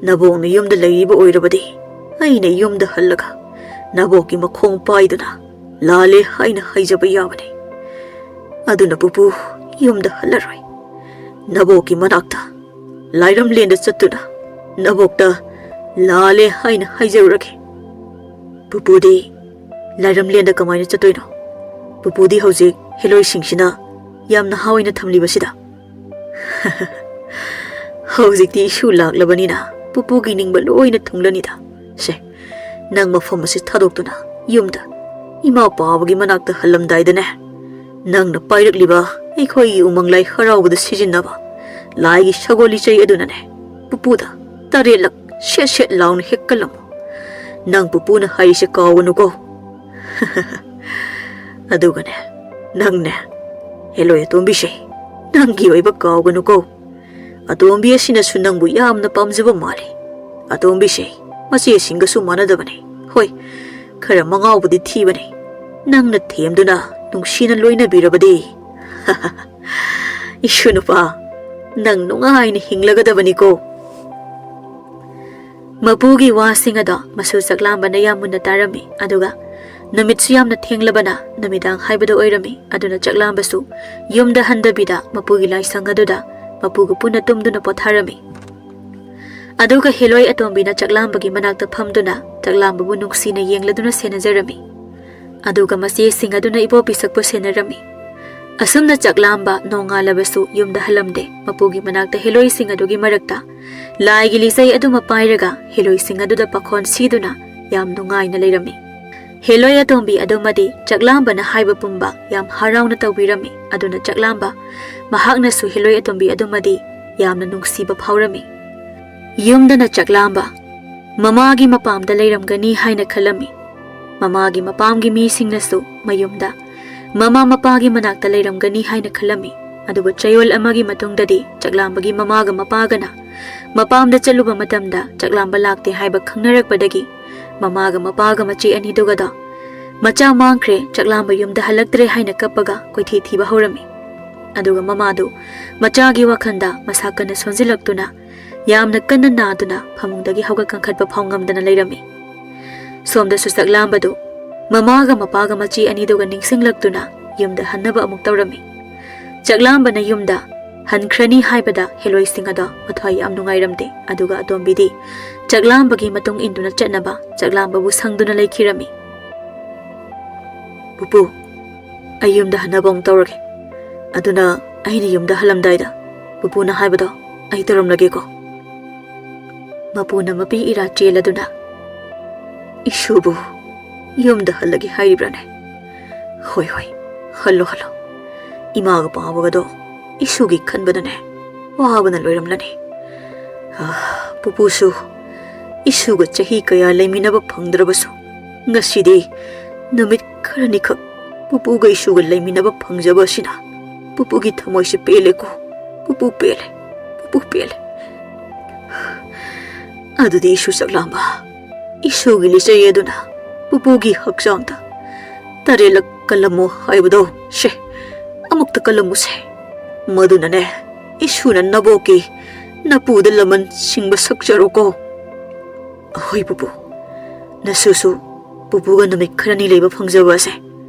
ꯅꯕꯣꯛꯅ ꯌꯨꯝꯗ ꯂꯩꯔꯤꯕ ꯑꯣꯏꯔꯕꯗꯤ ꯑꯩꯅ ꯌꯨꯝꯗ ꯍꯜꯂꯒ ꯅꯕꯣꯛꯀꯤ ꯃꯈꯣꯡ ꯄꯥꯏꯗꯨꯅ ꯂꯥꯜꯂꯦ ꯍꯥꯏꯅ ꯍꯥꯏꯖꯕ ꯌꯥꯕꯅꯤ꯫ ꯑꯗꯨꯅ ꯄꯨꯄꯨ ꯌꯨꯝꯗ ꯍꯜꯂꯔꯣꯏ꯫ ꯅꯕꯣꯛꯀꯤ ꯃꯅꯥꯛꯇ ꯂꯥꯏꯔꯝꯂꯦꯟꯗ ꯆꯠꯇꯨꯅ ꯅꯕꯣꯛꯇ ꯂꯥꯜꯂꯦ ꯍꯥꯏꯅ ꯍꯥꯏꯖꯔꯨꯔꯒꯦ꯫ ꯄꯨꯄꯨꯗꯤ ꯂꯥꯏꯔꯝꯂꯦꯟꯗ ꯀꯃꯥꯏꯅ ꯆꯠꯇꯣꯏꯅꯣ? ꯄꯨꯄꯨꯗꯤ ꯍꯧꯖꯤꯛ ꯍꯦꯂꯣꯏꯁꯤꯡꯁꯤꯅ ꯌꯥꯝ ꯅꯍꯥ ꯑꯣꯏꯅ ꯊꯝꯂꯤꯕꯁꯤꯗ꯫ ꯍꯧꯖꯤꯛꯇꯤ ꯏꯁꯨ ꯂꯥꯛꯂꯕꯅꯤꯅ ꯄꯨꯄꯨꯒꯤ ꯅꯤꯡꯕ ꯂꯣꯏꯅ ꯊꯨꯡꯂꯅꯤꯗ꯫ ꯁꯦ, ꯅꯪ ꯃꯐꯝ ꯑꯁꯤ ꯊꯥꯗꯣꯛꯇꯨꯅ ꯌꯨꯝꯗ ꯏꯃꯥ ꯄꯥꯕꯒꯤ ꯃꯅꯥꯛꯇ ꯍꯜꯂꯝꯗꯥꯏꯗꯅꯦ, ꯅꯪꯅ ꯄꯥꯏꯔꯛꯂꯤꯕ ꯑꯩꯈꯣꯏꯒꯤ ꯎꯃꯪ ꯂꯥꯏ ꯍꯔꯥꯎꯕꯗ ꯁꯤꯖꯤꯟꯅꯕ ꯂꯥꯏꯒꯤ ꯁꯒꯣꯜ ꯂꯤꯆꯩ ꯑꯗꯨꯅꯅꯦ ꯄꯨꯄꯨꯗ ꯇꯔꯦꯠꯂꯛ ꯁꯦꯠ ꯁꯦꯠ ꯂꯥꯎꯅ ꯍꯦꯛꯀꯜꯂꯝꯃꯨ꯫ ꯅꯪ ꯄꯨꯄꯨꯅ ꯍꯥꯏꯔꯤꯁꯦ ꯀꯥꯎꯒꯅꯨꯀꯣ꯫ ꯑꯗꯨꯒꯅꯦ, ꯅꯪꯅꯦ, ꯍꯦꯂꯣꯏ ꯑꯇꯣꯝꯕꯤꯁꯦ, ꯅꯪꯒꯤ ꯑꯣꯏꯕ ꯀꯥꯎꯒꯅꯨꯀꯣ꯫ ꯑꯇꯣꯝꯕꯤ ꯑꯁꯤꯅꯁꯨ ꯅꯪꯕꯨ ꯌꯥꯝꯅ ꯄꯥꯝꯖꯕ ꯃꯥꯜꯂꯤ꯫ ꯑꯇꯣꯝꯕꯤꯁꯦ ꯃꯆꯦꯁꯤꯡꯒꯁꯨ ꯃꯥꯟꯅꯗꯕꯅꯤ꯫ ꯍꯣꯏ, ꯈꯔ ꯃꯉꯥꯎꯕꯗꯤ ꯊꯤꯕꯅꯤ꯫ ꯅꯪꯅ ꯊꯦꯝꯗꯨꯅ ꯅꯨꯡꯁꯤꯅ ꯂꯣꯏꯅꯕꯤꯔꯕꯗꯤ, ꯏꯁꯨ ꯅꯨꯄꯥ, ꯅꯪ ꯅꯨꯡꯉꯥꯏꯅ ꯍꯤꯡꯂꯒꯗꯕꯅꯤꯀꯣ꯫ ꯃꯄꯨꯒꯤ ꯋꯥꯁꯤꯡ ꯑꯗꯣ ꯃꯁꯨ ꯆꯥꯛꯂꯥꯝꯕꯅ ꯌꯥꯝ ꯃꯨꯟꯅ ꯇꯥꯔꯝꯃꯤ꯫ ꯑꯗꯨꯒ ꯅꯨꯃꯤꯠꯁꯨ ꯌꯥꯝꯅ ꯊꯦꯡꯂꯕꯅ ꯅꯨꯃꯤꯗꯥꯡ ꯍꯥꯏꯕꯗꯨ ꯑꯣꯏꯔꯝꯃꯤ꯫ ꯑꯗꯨꯅ ꯆꯥꯛꯂꯥꯝꯕꯁꯨ ꯌꯨꯝꯗ ꯍꯟꯗꯕꯤꯗ ꯃꯄꯨꯒꯤ ꯂꯥꯏꯁꯪ ꯑꯗꯨꯗ ꯃꯄꯨꯒ ꯄꯨꯟꯅ ꯇꯨꯝꯗꯨꯅ ꯄꯣꯊꯥꯔꯝꯃꯤ꯫ ꯑꯗꯨꯒ ꯍꯦꯂꯣꯏ ꯑꯇꯣꯝꯕꯤꯅ ꯆꯥꯛꯂꯥꯝꯕꯒꯤ ꯃꯅꯥꯛꯇ ꯐꯝꯗꯨꯅ ꯆꯥꯛꯂꯥꯝꯕꯕꯨ ꯅꯨꯡꯁꯤꯅ ꯌꯦꯡꯂꯗꯨꯅ ꯁꯦꯟꯅꯖꯔꯝꯃꯤ꯫ ꯑꯗꯨꯒ ꯃꯆꯦꯁꯤꯡ ꯑꯗꯨꯅ ꯏꯕꯣ ꯄꯤꯁꯛꯄꯨ ꯁꯦꯟꯅꯔꯝꯃꯤ꯫ ꯑꯁꯨꯝꯅ ꯆꯥꯛꯂꯥꯝꯕ ꯅꯣꯡꯉꯥꯜꯂꯕꯁꯨ ꯌꯨꯝꯗ ꯍꯜꯂꯝꯗꯦ꯫ ꯃꯄꯨꯒꯤ ꯃꯅꯥꯛꯇ ꯍꯦꯂꯣꯏꯁꯤꯡ ꯑꯗꯨꯒꯤ ꯃꯔꯛꯇ ꯂꯥꯏꯒꯤ ꯂꯤꯆꯩ ꯑꯗꯨꯃ ꯄꯥꯏꯔꯒ ꯍꯦꯂꯣꯏꯁꯤꯡ ꯑꯗꯨꯗ ꯄꯥꯈꯣꯟ ꯁꯤꯗꯨꯅ ꯌꯥꯝ ꯅꯨꯡꯉꯥꯏꯅ ꯂꯩꯔꯝꯃꯤ꯫ ꯍꯦꯂꯣꯏ ꯑꯇꯣꯝꯕꯤ ꯑꯗꯨꯃꯗꯤ ꯆꯥꯛꯂꯥꯝꯕꯅ ꯍꯥꯏꯕ ꯄꯨꯝꯕ ꯌꯥꯝ ꯍꯔꯥꯎꯅ ꯇꯧꯕꯤꯔꯝꯃꯤ꯫ ꯑꯗꯨꯅ ꯆꯥꯛꯂꯥꯝꯕ ꯃꯍꯥꯛꯅꯁꯨ ꯍꯦꯂꯣꯏ ꯑꯇꯣꯝꯕꯤ ꯑꯗꯨꯃꯗꯤ ꯌꯥꯝꯅ ꯅꯨꯡꯁꯤꯕ ꯐꯥꯎꯔꯝꯃꯤ꯫ ꯌꯨꯝꯗꯅ ꯆꯥꯛꯂꯥꯝꯕ ꯃꯃꯥꯒꯤ ꯃꯄꯥꯝꯗ ꯂꯩꯔꯝꯒꯅꯤ ꯍꯥꯏꯅ ꯈꯜꯂꯝꯃꯤ꯫ ꯃꯃꯥꯒꯤ ꯃꯄꯥꯝꯒꯤ ꯃꯤꯁꯤꯡꯅꯁꯨ ꯃꯌꯨꯝꯗ ꯃꯃꯥ ꯃꯄꯥꯒꯤ ꯃꯅꯥꯛꯇ ꯂꯩꯔꯝꯒꯅꯤ ꯍꯥꯏꯅ ꯈꯜꯂꯝꯃꯤ꯫ ꯑꯗꯨꯕꯨ ꯆꯌꯣꯜ ꯑꯃꯒꯤ ꯃꯇꯨꯡꯗꯗꯤ ꯆꯥꯛꯂꯥꯝꯕꯒꯤ ꯃꯃꯥꯒ ꯃꯄꯥꯒꯅ ꯃꯄꯥꯝꯗ ꯆꯠꯂꯨꯕ ꯃꯇꯝꯗ ꯆꯥꯛꯂꯥꯝꯕ ꯂꯥꯛꯇꯦ ꯍꯥꯏꯕ ꯈꯪꯅꯔꯛꯄꯗꯒꯤ ꯃꯃꯥꯒ ꯃꯄꯥꯒ ꯃꯆꯦ ꯑꯅꯤꯗꯨꯒꯗꯣ ꯃꯆꯥ ꯃꯥꯡꯈ꯭ꯔꯦ, ꯆꯥꯛꯂꯥꯝꯕ ꯌꯨꯝꯗ ꯍꯜꯂꯛꯇ꯭ꯔꯦ ꯍꯥꯏꯅ ꯀꯞꯄꯒ ꯀꯣꯏꯊꯤ ꯊꯤꯕ ꯍꯧꯔꯝꯃꯤ꯫ ꯑꯗꯨꯒ ꯃꯃꯥꯗꯨ ꯃꯆꯥꯒꯤ ꯋꯥꯈꯜꯗ ꯃꯁꯥ ꯀꯟꯅ ꯁꯣꯟꯖꯤꯜꯂꯛꯇꯨꯅ ꯌꯥꯝꯅ ꯀꯟꯅ ꯅꯥꯗꯨꯅ ꯐꯃꯨꯡꯗꯒꯤ ꯍꯧꯒꯠ ꯀꯥꯡꯈꯠꯄ ꯐꯥꯎ ꯉꯝꯗꯅ ꯂꯩꯔꯝꯃꯤ꯫ ꯁꯣꯝꯗꯁꯨ ꯆꯥꯛꯂꯥꯝꯕꯗꯨ ꯃꯃꯥꯒ ꯃꯄꯥꯒ ꯃꯆꯦ ꯑꯅꯤꯗꯨꯒ ꯅꯤꯡꯁꯤꯡꯂꯛꯇꯨꯅ ꯌꯨꯝꯗ ꯍꯟꯅꯕ ꯑꯃꯨꯛ ꯇꯧꯔꯝꯃꯤ꯫ ꯆꯥꯛꯂꯥꯝꯕꯅ ꯌꯨꯝꯗ ꯍꯟꯈ꯭ꯔꯅꯤ ꯍꯥꯏꯕꯗ ꯍꯦꯂꯣꯏꯁꯤꯡ ꯑꯗꯣ ꯃꯊ꯭ꯋꯥꯏ ꯌꯥꯝ ꯅꯨꯡꯉꯥꯏꯔꯝꯗꯦ꯫ ꯑꯗꯨꯒ ꯑꯇꯣꯝꯕꯤꯗꯤ ꯆꯥꯛꯂꯥꯝꯕꯒꯤ ꯃꯇꯨꯡ ꯏꯟꯗꯨꯅ ꯆꯠꯅꯕ ꯆꯥꯛꯂꯥꯝꯕꯕꯨ ꯁꯪꯗꯨꯅ ꯂꯩꯈꯤꯔꯝꯃꯤ꯫ "ꯄꯨꯄꯨ, ꯑꯩ ꯌꯨꯝꯗ ꯍꯟꯅꯕ ꯑꯃꯨꯛ ꯇꯧꯔꯒꯦ꯫ ꯑꯗꯨꯅ ꯑꯩꯅ ꯌꯨꯝꯗ ꯍꯜꯂꯝꯗꯥꯏꯗ ꯄꯨꯄꯨꯅ ꯍꯥꯏꯕꯗꯣ ꯑꯩ ꯇꯧꯔꯝꯂꯒꯦꯀꯣ?" ꯃꯄꯨꯅ ꯃꯄꯤ ꯏꯔꯥ ꯆꯦꯜꯂꯗꯨꯅ, "ꯏꯁꯨꯕꯨ ꯌꯨꯝꯗ ꯍꯜꯂꯒꯦ ꯍꯥꯏꯔꯤꯕ꯭ꯔꯥꯅꯦ? ꯍꯣꯏ, ꯍꯣꯏ, ꯍꯜꯂꯣ, ꯍꯜꯂꯣ꯫ ꯏꯃꯥꯒ ꯄꯥꯕꯒꯗꯣ ꯏꯁꯨꯒꯤ ꯈꯟꯕꯗꯅꯦ ꯋꯥꯕꯅ ꯂꯣꯏꯔꯝꯂꯅꯤ꯫ ꯑꯥ, ꯄꯨꯄꯨꯁꯨ ꯏꯁꯨꯒ ꯆꯍꯤ ꯀꯌꯥ ꯂꯩꯃꯤꯟꯅꯕ ꯐꯪꯗ꯭ꯔꯕꯁꯨ, ꯉꯁꯤꯗꯤ ꯅꯨꯃꯤꯠ ꯈꯔꯅꯤꯈꯛ ꯄꯨꯄꯨꯒ ꯏꯁꯨꯒ ꯂꯩꯃꯤꯟꯅꯕ ꯐꯪꯖꯕ ꯑꯁꯤꯅ ꯄꯨꯄꯨꯒꯤ ꯊꯃꯣꯏꯁꯦ ꯄꯦꯜꯂꯦꯀꯣ꯫ ꯄꯨꯄꯨ ꯄꯦꯜꯂꯦ, ꯄꯨꯄꯨ ꯄꯦꯜꯂꯦ꯫ ꯑꯗꯨꯗꯤ ꯏꯁꯨ ꯆꯥꯛꯂꯥꯝꯕ, ꯏꯁꯨꯒꯤ ꯂꯤꯆꯩ ꯑꯗꯨꯅ ꯄꯨꯄꯨꯒꯤ ꯍꯛꯆꯥꯡꯗ ꯇꯔꯦꯠꯂꯛ ꯀꯜꯂꯝꯃꯨ ꯍꯥꯏꯕꯗꯣ, ꯁꯦ, ꯑꯃꯨꯛꯇ ꯀꯜꯂꯝꯃꯨꯁꯦ꯫ ꯃꯗꯨꯅꯅꯦ, ꯏꯁꯨꯅ ꯅꯕꯣꯛꯀꯤ ꯅꯄꯨꯗ ꯂꯃꯟ ꯁꯤꯡꯕ ꯁꯛꯆꯔꯣꯀꯣ꯫" "ꯑꯍꯣꯏ ꯄꯨꯄꯨ, ꯅꯁꯨꯁꯨ ꯄꯨꯄꯨꯒ ꯅꯨꯃꯤꯠ ꯈꯔꯅꯤ ꯂꯩꯕ ꯐꯪꯖꯕ ꯑꯁꯦ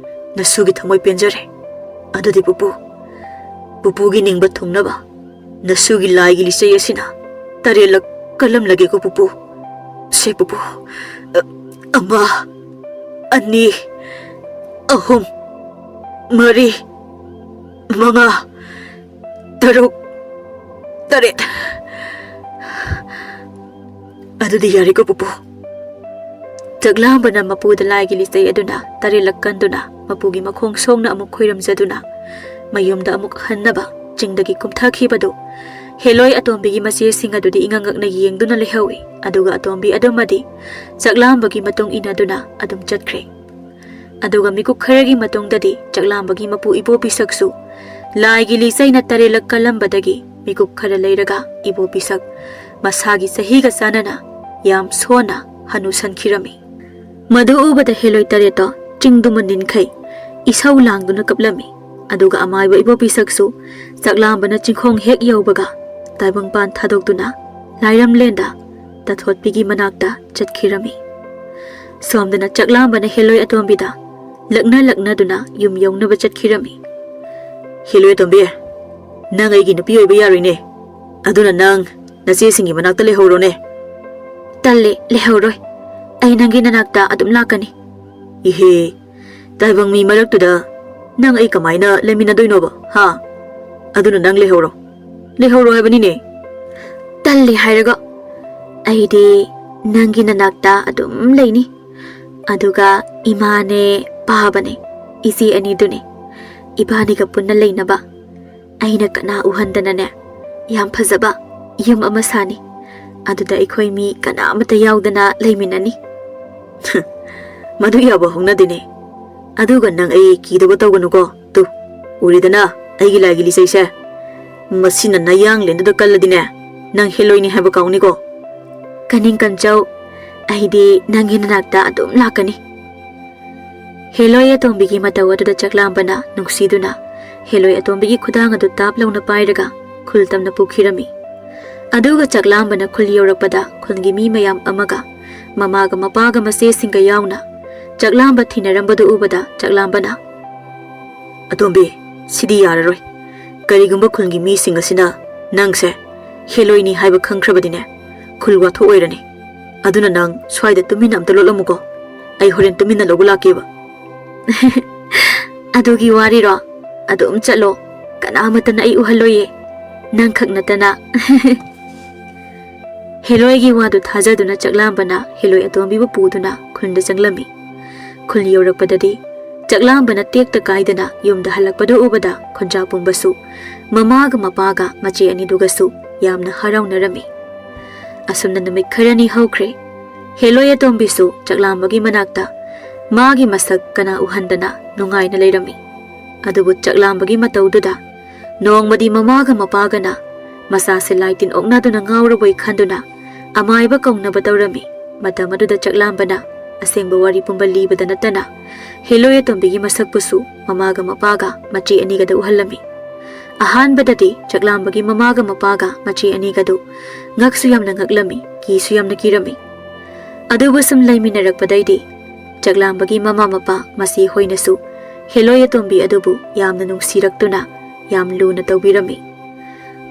ꯅꯁꯨꯒꯤ ꯊꯃꯣꯏ ꯄꯦꯟꯖꯔꯦ꯫ ꯑꯗꯨꯗꯤ ꯄꯨꯄꯨ, ꯄꯨꯄꯨꯒꯤ ꯅꯤꯡꯕ ꯊꯨꯡꯅꯕ ꯅꯁꯨꯒꯤ ꯂꯥꯏꯒꯤ ꯂꯤꯆꯩ ꯑꯁꯤꯅ ꯇꯔꯦꯠꯂꯛ ꯀꯜꯂꯝꯂꯒꯦꯀꯣ ꯄꯨꯄꯨ꯫ ꯁꯦ ꯄꯨꯄꯨ, ꯑ, ꯑꯃ, ꯑꯅꯤ, ꯑꯍꯨꯝ, ꯃꯔꯤ, ꯃꯉꯥ, ꯇꯔꯨꯛ, ꯇꯔꯦꯠ꯫ ꯑꯗꯨꯗꯤ ꯌꯥꯔꯦꯀꯣ ꯄꯨꯄꯨ꯫" ꯆꯥꯛꯂꯥꯝꯕꯅ ꯃꯄꯨꯗ ꯂꯥꯏꯒꯤ ꯂꯤꯆꯩ ꯑꯗꯨꯅ ꯇꯔꯦꯠꯂꯛ ꯀꯟꯗꯨꯅ ꯃꯄꯨꯒꯤ ꯃꯈꯣꯡ ꯁꯣꯡꯅ ꯑꯃꯨꯛ ꯈꯣꯏꯔꯝꯖꯗꯨꯅ ꯃꯌꯨꯝꯗ ꯑꯃꯨꯛ ꯍꯟꯅꯕ ꯆꯤꯡꯗꯒꯤ ꯀꯨꯝꯊꯈꯤꯕꯗꯨ ꯍꯦꯂꯣꯏ ꯑꯇꯣꯝꯕꯤꯒꯤ ꯃꯆꯦꯁꯤꯡ ꯑꯗꯨꯗꯤ ꯏꯉꯛ ꯉꯛꯅ ꯌꯦꯡꯗꯨꯅ ꯂꯩꯍꯧꯏ꯫ ꯑꯗꯨꯒ ꯑꯇꯣꯝꯕꯤ ꯑꯗꯨꯃꯗꯤ ꯆꯥꯛꯂꯥꯝꯕꯒꯤ ꯃꯇꯨꯡ ꯏꯟꯅꯗꯨꯅ ꯑꯗꯨꯝ ꯆꯠꯈ꯭ꯔꯦ꯫ ꯑꯗꯨꯒ ꯃꯤꯀꯨꯞ ꯈꯔꯒꯤ ꯃꯇꯨꯡꯗꯗꯤ ꯆꯥꯛꯂꯥꯝꯕꯒꯤ ꯃꯄꯨ ꯏꯕꯣ ꯄꯤꯁꯛꯁꯨ ꯂꯥꯏꯒꯤ ꯂꯤꯆꯩꯅ ꯇꯔꯦꯠꯂꯛ ꯀꯜꯂꯝꯕꯗꯒꯤ ꯃꯤꯀꯨꯞ ꯈꯔ ꯂꯩꯔꯒ ꯏꯕꯣ ꯄꯤꯁꯛ ꯃꯁꯥꯒꯤ ꯆꯍꯤꯒ ꯆꯥꯟꯅꯅ ꯌꯥꯝ ꯁꯣꯟꯅ ꯍꯅꯨꯁꯟꯈꯤꯔꯝꯃꯤ꯫ ꯃꯗꯨ ꯎꯕꯗ ꯍꯦꯂꯣꯏ ꯇꯔꯦꯠꯇꯣ ꯆꯤꯡꯗꯨꯃ ꯅꯤꯟꯈꯩ ꯏꯁꯧ ꯂꯥꯡꯗꯨꯅ ꯀꯞꯂꯝꯃꯤ꯫ ꯑꯗꯨꯒ ꯑꯃꯥꯏꯕ ꯏꯕꯣ ꯄꯤꯁꯛꯁꯨ ꯆꯥꯛꯂꯥꯝꯕꯅ ꯆꯤꯡꯈꯣꯡ ꯍꯦꯛ ꯌꯧꯕꯒ ꯇꯥꯏꯕꯪꯄꯥꯟ ꯊꯥꯗꯣꯛꯇꯨꯅ ꯂꯥꯏꯔꯝꯂꯦꯟꯗ ꯇꯥꯊꯣꯠꯄꯤꯒꯤ ꯃꯅꯥꯛꯇ ꯆꯠꯈꯤꯔꯝꯃꯤ꯫ ꯁꯣꯝꯗꯅ ꯆꯥꯛꯂꯥꯝꯕꯅ ꯍꯦꯂꯣꯏ ꯑꯇꯣꯝꯕꯤꯗ ꯂꯛꯅ ꯂꯛꯅꯗꯨꯅ ꯌꯨꯝ ꯌꯧꯅꯕ ꯆꯠꯈꯤꯔꯝꯃꯤ꯫ "ꯍꯦꯂꯣꯏ ꯑꯇꯣꯝꯕꯤ, ꯅꯪ ꯑꯩꯒꯤ ꯅꯨꯄꯤ ꯑꯣꯏꯕ ꯌꯥꯔꯣꯏꯅꯦ꯫ ꯑꯗꯨꯅ ꯅꯪ ꯅꯆꯦꯁꯤꯡꯒꯤ ꯃꯅꯥꯛꯇ ꯂꯩꯍꯧꯔꯣꯅꯦ꯫" "ꯇꯜꯂꯦ, ꯂꯩꯍꯧꯔꯣꯏ꯫ ꯑꯩ ꯅꯪꯒꯤ ꯅꯅꯥꯛꯇ ꯑꯗꯨꯝ ꯂꯥꯛꯀꯅꯤ꯫" "ꯏꯍꯦ, ꯇꯥꯏꯕꯪ ꯃꯤ ꯃꯔꯛꯇꯨꯗ ꯅꯪ ꯑꯩ ꯀꯃꯥꯏꯅ ꯂꯩꯃꯤꯟꯅꯗꯣꯏꯅꯣꯕ, ꯍꯥ? ꯑꯗꯨꯅ ꯅꯪ ꯂꯩꯍꯧꯔꯣ, ꯂꯩꯍꯧꯔꯣ ꯍꯥꯏꯕꯅꯤꯅꯦ꯫" "ꯇꯜꯂꯦ ꯍꯥꯏꯔꯒ꯫ ꯑꯩꯗꯤ ꯅꯪꯒꯤ ꯅꯅꯥꯛꯇ ꯑꯗꯨꯝ ꯂꯩꯅꯤ꯫ ꯑꯗꯨꯒ ꯏꯃꯥꯅꯦ, ꯄꯥꯕꯅꯦ, ꯏꯆꯦ ꯑꯅꯤꯗꯨꯅꯦ, ꯏꯕꯥꯅꯤꯒ ꯄꯨꯟꯅ ꯂꯩꯅꯕ ꯑꯩꯅ ꯀꯅꯥ ꯎꯍꯟꯗꯅꯅꯦ ꯌꯥꯝ ꯐꯖꯕ ꯌꯨꯝ ꯑꯃ ꯁꯥꯅꯤ꯫ ꯑꯗꯨꯗ ꯑꯩꯈꯣꯏ ꯃꯤ ꯀꯅꯥ ꯑꯃꯠꯇ ꯌꯥꯎꯗꯅ ꯂꯩꯃꯤꯟꯅꯅꯤ꯫" "ꯃꯗꯨ ꯌꯥꯕ ꯍꯧꯅꯗꯦꯅꯦ꯫ ꯑꯗꯨꯒ ꯅꯪ ꯑꯩ ꯀꯤꯗꯕ ꯇꯧꯒꯅꯨꯀꯣ꯫ ꯇꯨ, ꯎꯔꯤꯗꯅ ꯑꯩꯒꯤ ꯂꯥꯏꯒꯤ ꯂꯤꯆꯩꯁꯦ? ꯃꯁꯤꯅ ꯅꯌꯥꯡꯂꯦꯟꯗꯨꯗ ꯀꯜꯂꯗꯤꯅꯦ, ꯅꯪ ꯍꯦꯂꯣꯏꯅꯤ ꯍꯥꯏꯕ ꯀꯥꯎꯅꯤꯀꯣ꯫" "ꯀꯅꯤꯡꯀꯟꯆꯧ, ꯑꯩꯗꯤ ꯅꯪꯒꯤ ꯅꯅꯥꯛꯇ ꯑꯗꯨꯝ ꯂꯥꯛꯀꯅꯤ꯫" ꯍꯦꯂꯣꯏ ꯑꯇꯣꯝꯕꯤꯒꯤ ꯃꯇꯧ ꯑꯗꯨꯗ ꯆꯥꯛꯂꯥꯝꯕꯅ ꯅꯨꯡꯁꯤꯗꯨꯅ ꯍꯦꯂꯣꯏ ꯑꯇꯣꯝꯕꯤꯒꯤ ꯈꯨꯗꯥꯡ ꯑꯗꯨ ꯇꯥꯞ ꯂꯥꯎꯅ ꯄꯥꯏꯔꯒ ꯈꯨꯜ ꯇꯝꯅ ꯄꯨꯈꯤꯔꯝꯃꯤ꯫ ꯑꯗꯨꯒ ꯆꯥꯛꯂꯥꯝꯕꯅ ꯈꯨꯜ ꯌꯧꯔꯛꯄꯗ ꯈꯨꯜꯒꯤ ꯃꯤ ꯃꯌꯥꯝ ꯑꯃꯒ ꯃꯃꯥꯒ ꯃꯄꯥꯒ ꯃꯆꯦꯁꯤꯡꯒ ꯌꯥꯎꯅ ꯆꯥꯛꯂꯥꯝꯕ ꯊꯤꯅꯔꯝꯕꯗꯨ ꯎꯕꯗ ꯆꯥꯛꯂꯥꯝꯕꯅ, "ꯑꯇꯣꯝꯕꯤ, ꯁꯤꯗꯤ ꯌꯥꯔꯔꯣꯏ꯫ ꯀꯔꯤꯒꯨꯝꯕ ꯈꯨꯜꯒꯤ ꯃꯤꯁꯤꯡ ꯑꯁꯤꯅ ꯅꯪꯁꯦ ꯍꯦꯂꯣꯏꯅꯤ ꯍꯥꯏꯕ ꯈꯪꯈ꯭ꯔꯕꯗꯤꯅꯦ, ꯈꯨꯜ ꯋꯥꯊꯣꯛ ꯑꯣꯏꯔꯅꯤ꯫ ꯑꯗꯨꯅ ꯅꯪ ꯁ꯭ꯋꯥꯏꯗ ꯇꯨꯃꯤꯟꯅ ꯑꯝꯇ ꯂꯣꯠꯂꯝꯃꯨꯀꯣ꯫ ꯑꯩ ꯍꯣꯔꯦꯟ ꯇꯨꯃꯤꯟꯅ ꯂꯧꯕ ꯂꯥꯛꯀꯦꯕ꯫" "ꯑꯗꯨꯒꯤ ꯋꯥꯔꯤꯔꯣ? ꯑꯗꯨꯝ ꯆꯠꯂꯣ꯫ ꯀꯅꯥꯃꯠꯇꯅ ꯑꯩ ꯎꯍꯜꯂꯣꯏꯌꯦ꯫ ꯅꯪꯈꯛ ꯅꯠꯇꯅ꯫" ꯍꯦꯂꯣꯏꯒꯤ ꯋꯥꯗꯨ ꯊꯥꯖꯗꯨꯅ ꯆꯥꯛꯂꯥꯝꯕꯅ ꯍꯦꯂꯣꯏ ꯑꯇꯣꯝꯕꯤꯕꯨ ꯄꯨꯗꯨꯅ ꯈꯨꯜꯗ ꯆꯪꯂꯝꯃꯤ꯫ ꯈꯨꯜ ꯌꯧꯔꯛꯄꯗꯗꯤ ꯆꯥꯛꯂꯥꯝꯕꯅ ꯇꯦꯛꯇ ꯀꯥꯏꯗꯅ ꯌꯨꯝꯗ ꯍꯜꯂꯛꯄꯗꯨ ꯎꯕꯗ ꯈꯨꯟꯖꯥ ꯄꯨꯝꯕꯁꯨ ꯃꯃꯥꯒ ꯃꯄꯥꯒ ꯃꯆꯦ ꯑꯅꯤꯗꯨꯒꯁꯨ ꯌꯥꯝꯅ ꯍꯔꯥꯎꯅꯔꯝꯃꯤ꯫ ꯑꯁꯨꯝꯅ ꯅꯨꯃꯤꯠ ꯈꯔꯅꯤ ꯍꯧꯈ꯭ꯔꯦ꯫ ꯍꯦꯂꯣꯏ ꯑꯇꯣꯝꯕꯤꯁꯨ ꯆꯥꯛꯂꯥꯝꯕꯒꯤ ꯃꯅꯥꯛꯇ ꯃꯥꯒꯤ ꯃꯁꯛ ꯀꯅꯥ ꯎꯍꯟꯗꯅ ꯅꯨꯡꯉꯥꯏꯅ ꯂꯩꯔꯝꯃꯤ꯫ ꯑꯗꯨꯕꯨ ꯆꯥꯛꯂꯥꯝꯕꯒꯤ ꯃꯇꯧꯗꯨꯗ ꯅꯣꯡꯃꯗꯤ ꯃꯃꯥꯒ ꯃꯄꯥꯒꯅ ꯃꯆꯥꯁꯦ ꯂꯥꯏ ꯇꯤꯟ ꯑꯣꯛꯅꯗꯨꯅ ꯉꯥꯎꯔꯕꯣꯏ ꯈꯟꯗꯨꯅ ꯑꯃꯥꯏꯕ ꯀꯧꯅꯕ ꯇꯧꯔꯝꯃꯤ꯫ ꯃꯇꯝ ꯑꯗꯨꯗ ꯆꯥꯛꯂꯥꯝꯕꯅ ꯑꯁꯦꯡꯕ ꯋꯥꯔꯤ ꯄꯨꯝꯕ ꯂꯤꯕꯗ ꯅꯠꯇꯅ ꯍꯦꯂꯣꯏ ꯑꯇꯣꯝꯕꯤꯒꯤ ꯃꯁꯛꯄꯨꯁꯨ ꯃꯃꯥꯒ ꯃꯄꯥꯒ ꯃꯆꯦ ꯑꯅꯤꯒꯗ ꯎꯍꯜꯂꯝꯃꯤ꯫ ꯑꯍꯥꯟꯕꯗꯗꯤ ꯆꯥꯛꯂꯥꯝꯕꯒꯤ ꯃꯃꯥꯒ ꯃꯄꯥꯒ ꯃꯆꯦ ꯑꯅꯤꯒꯗꯨ ꯉꯛꯁꯨ ꯌꯥꯝꯅ ꯉꯛꯂꯝꯃꯤ, ꯀꯤꯁꯨ ꯌꯥꯝꯅ ꯀꯤꯔꯝꯃꯤ꯫ ꯑꯗꯨꯕꯨ ꯁꯨꯝ ꯂꯩꯃꯤꯟꯅꯔꯛꯄꯗꯩꯗꯤ ꯆꯥꯛꯂꯥꯝꯕꯒꯤ ꯃꯃꯥ ꯃꯄꯥ ꯃꯆꯦ ꯍꯣꯏꯅꯁꯨ ꯍꯦꯂꯣꯏ ꯑꯇꯣꯝꯕꯤ ꯑꯗꯨꯕꯨ ꯌꯥꯝꯅ ꯅꯨꯡꯁꯤꯔꯛꯇꯨꯅ ꯌꯥꯝ ꯂꯨꯅ ꯇꯧꯕꯤꯔꯝꯃꯤ꯫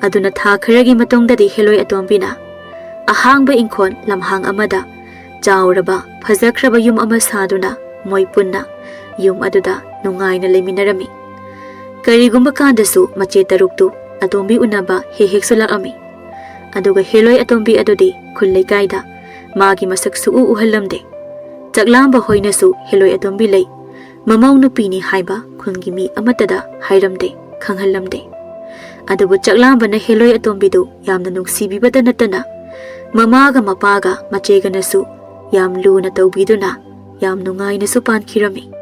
ꯑꯗꯨꯅ ꯊꯥ ꯈꯔꯒꯤ ꯃꯇꯨꯡꯗꯗꯤ ꯍꯦꯂꯣꯏ ꯑꯇꯣꯝꯕꯤꯅ ꯑꯍꯥꯡꯕ ꯏꯪꯈꯣꯜ ꯂꯝꯍꯥꯡ ꯑꯃꯗ ꯆꯥꯎꯔꯕ ꯐꯖꯈ꯭ꯔꯕ ꯌꯨꯝ ꯑꯃ ꯁꯥꯗꯨꯅ ꯃꯣꯏ ꯄꯨꯟꯅ ꯌꯨꯝ ꯑꯗꯨꯗ ꯅꯨꯡꯉꯥꯏꯅ ꯂꯩꯃꯤꯟꯅꯔꯝꯃꯤ꯫ ꯀꯔꯤꯒꯨꯝꯕ ꯀꯥꯟꯗꯁꯨ ꯃꯆꯦ ꯇꯔꯨꯛꯇꯨ ꯑꯇꯣꯝꯕꯤ ꯎꯅꯕ ꯍꯦꯛ ꯍꯦꯛꯁꯨ ꯂꯥꯛꯑꯝꯃꯤ꯫ ꯑꯗꯨꯒ ꯍꯦꯂꯣꯏ ꯑꯇꯣꯝꯕꯤ ꯑꯗꯨꯗꯤ ꯈꯨꯜ ꯂꯩꯀꯥꯏꯗ ꯃꯥꯒꯤ ꯃꯁꯛ ꯁꯨꯛꯎ ꯎꯍꯜꯂꯝꯗꯦ꯫ ꯆꯥꯛꯂꯥꯝꯕ ꯍꯣꯏꯅꯁꯨ ꯍꯦꯂꯣꯏ ꯑꯇꯣꯝꯕꯤ ꯂꯩ, ꯃꯃꯧ ꯅꯨꯄꯤꯅꯤ ꯍꯥꯏꯕ ꯈꯨꯟꯒꯤ ꯃꯤ ꯑꯃꯠꯇꯗ ꯍꯥꯏꯔꯝꯗꯦ, ꯈꯪꯍꯜꯂꯝꯗꯦ꯫ ꯑꯗꯨꯕꯨ ꯆꯥꯛꯂꯥꯝꯕꯅ ꯍꯦꯂꯣꯏ ꯑꯇꯣꯝꯕꯤꯗꯨ ꯌꯥꯝꯅ ꯅꯨꯡꯁꯤꯕꯤꯕꯇ ꯅꯠꯇꯅ ꯃꯃꯥꯒ ꯃꯄꯥꯒ ꯃꯆꯦꯒꯅꯁꯨ ꯌꯥꯝ ꯂꯨꯅ ꯇꯧꯕꯤꯗꯨꯅ ꯌꯥꯝ ꯅꯨꯡꯉꯥꯏꯅꯁꯨ ꯄꯥꯟꯈꯤꯔꯝꯃꯤ꯫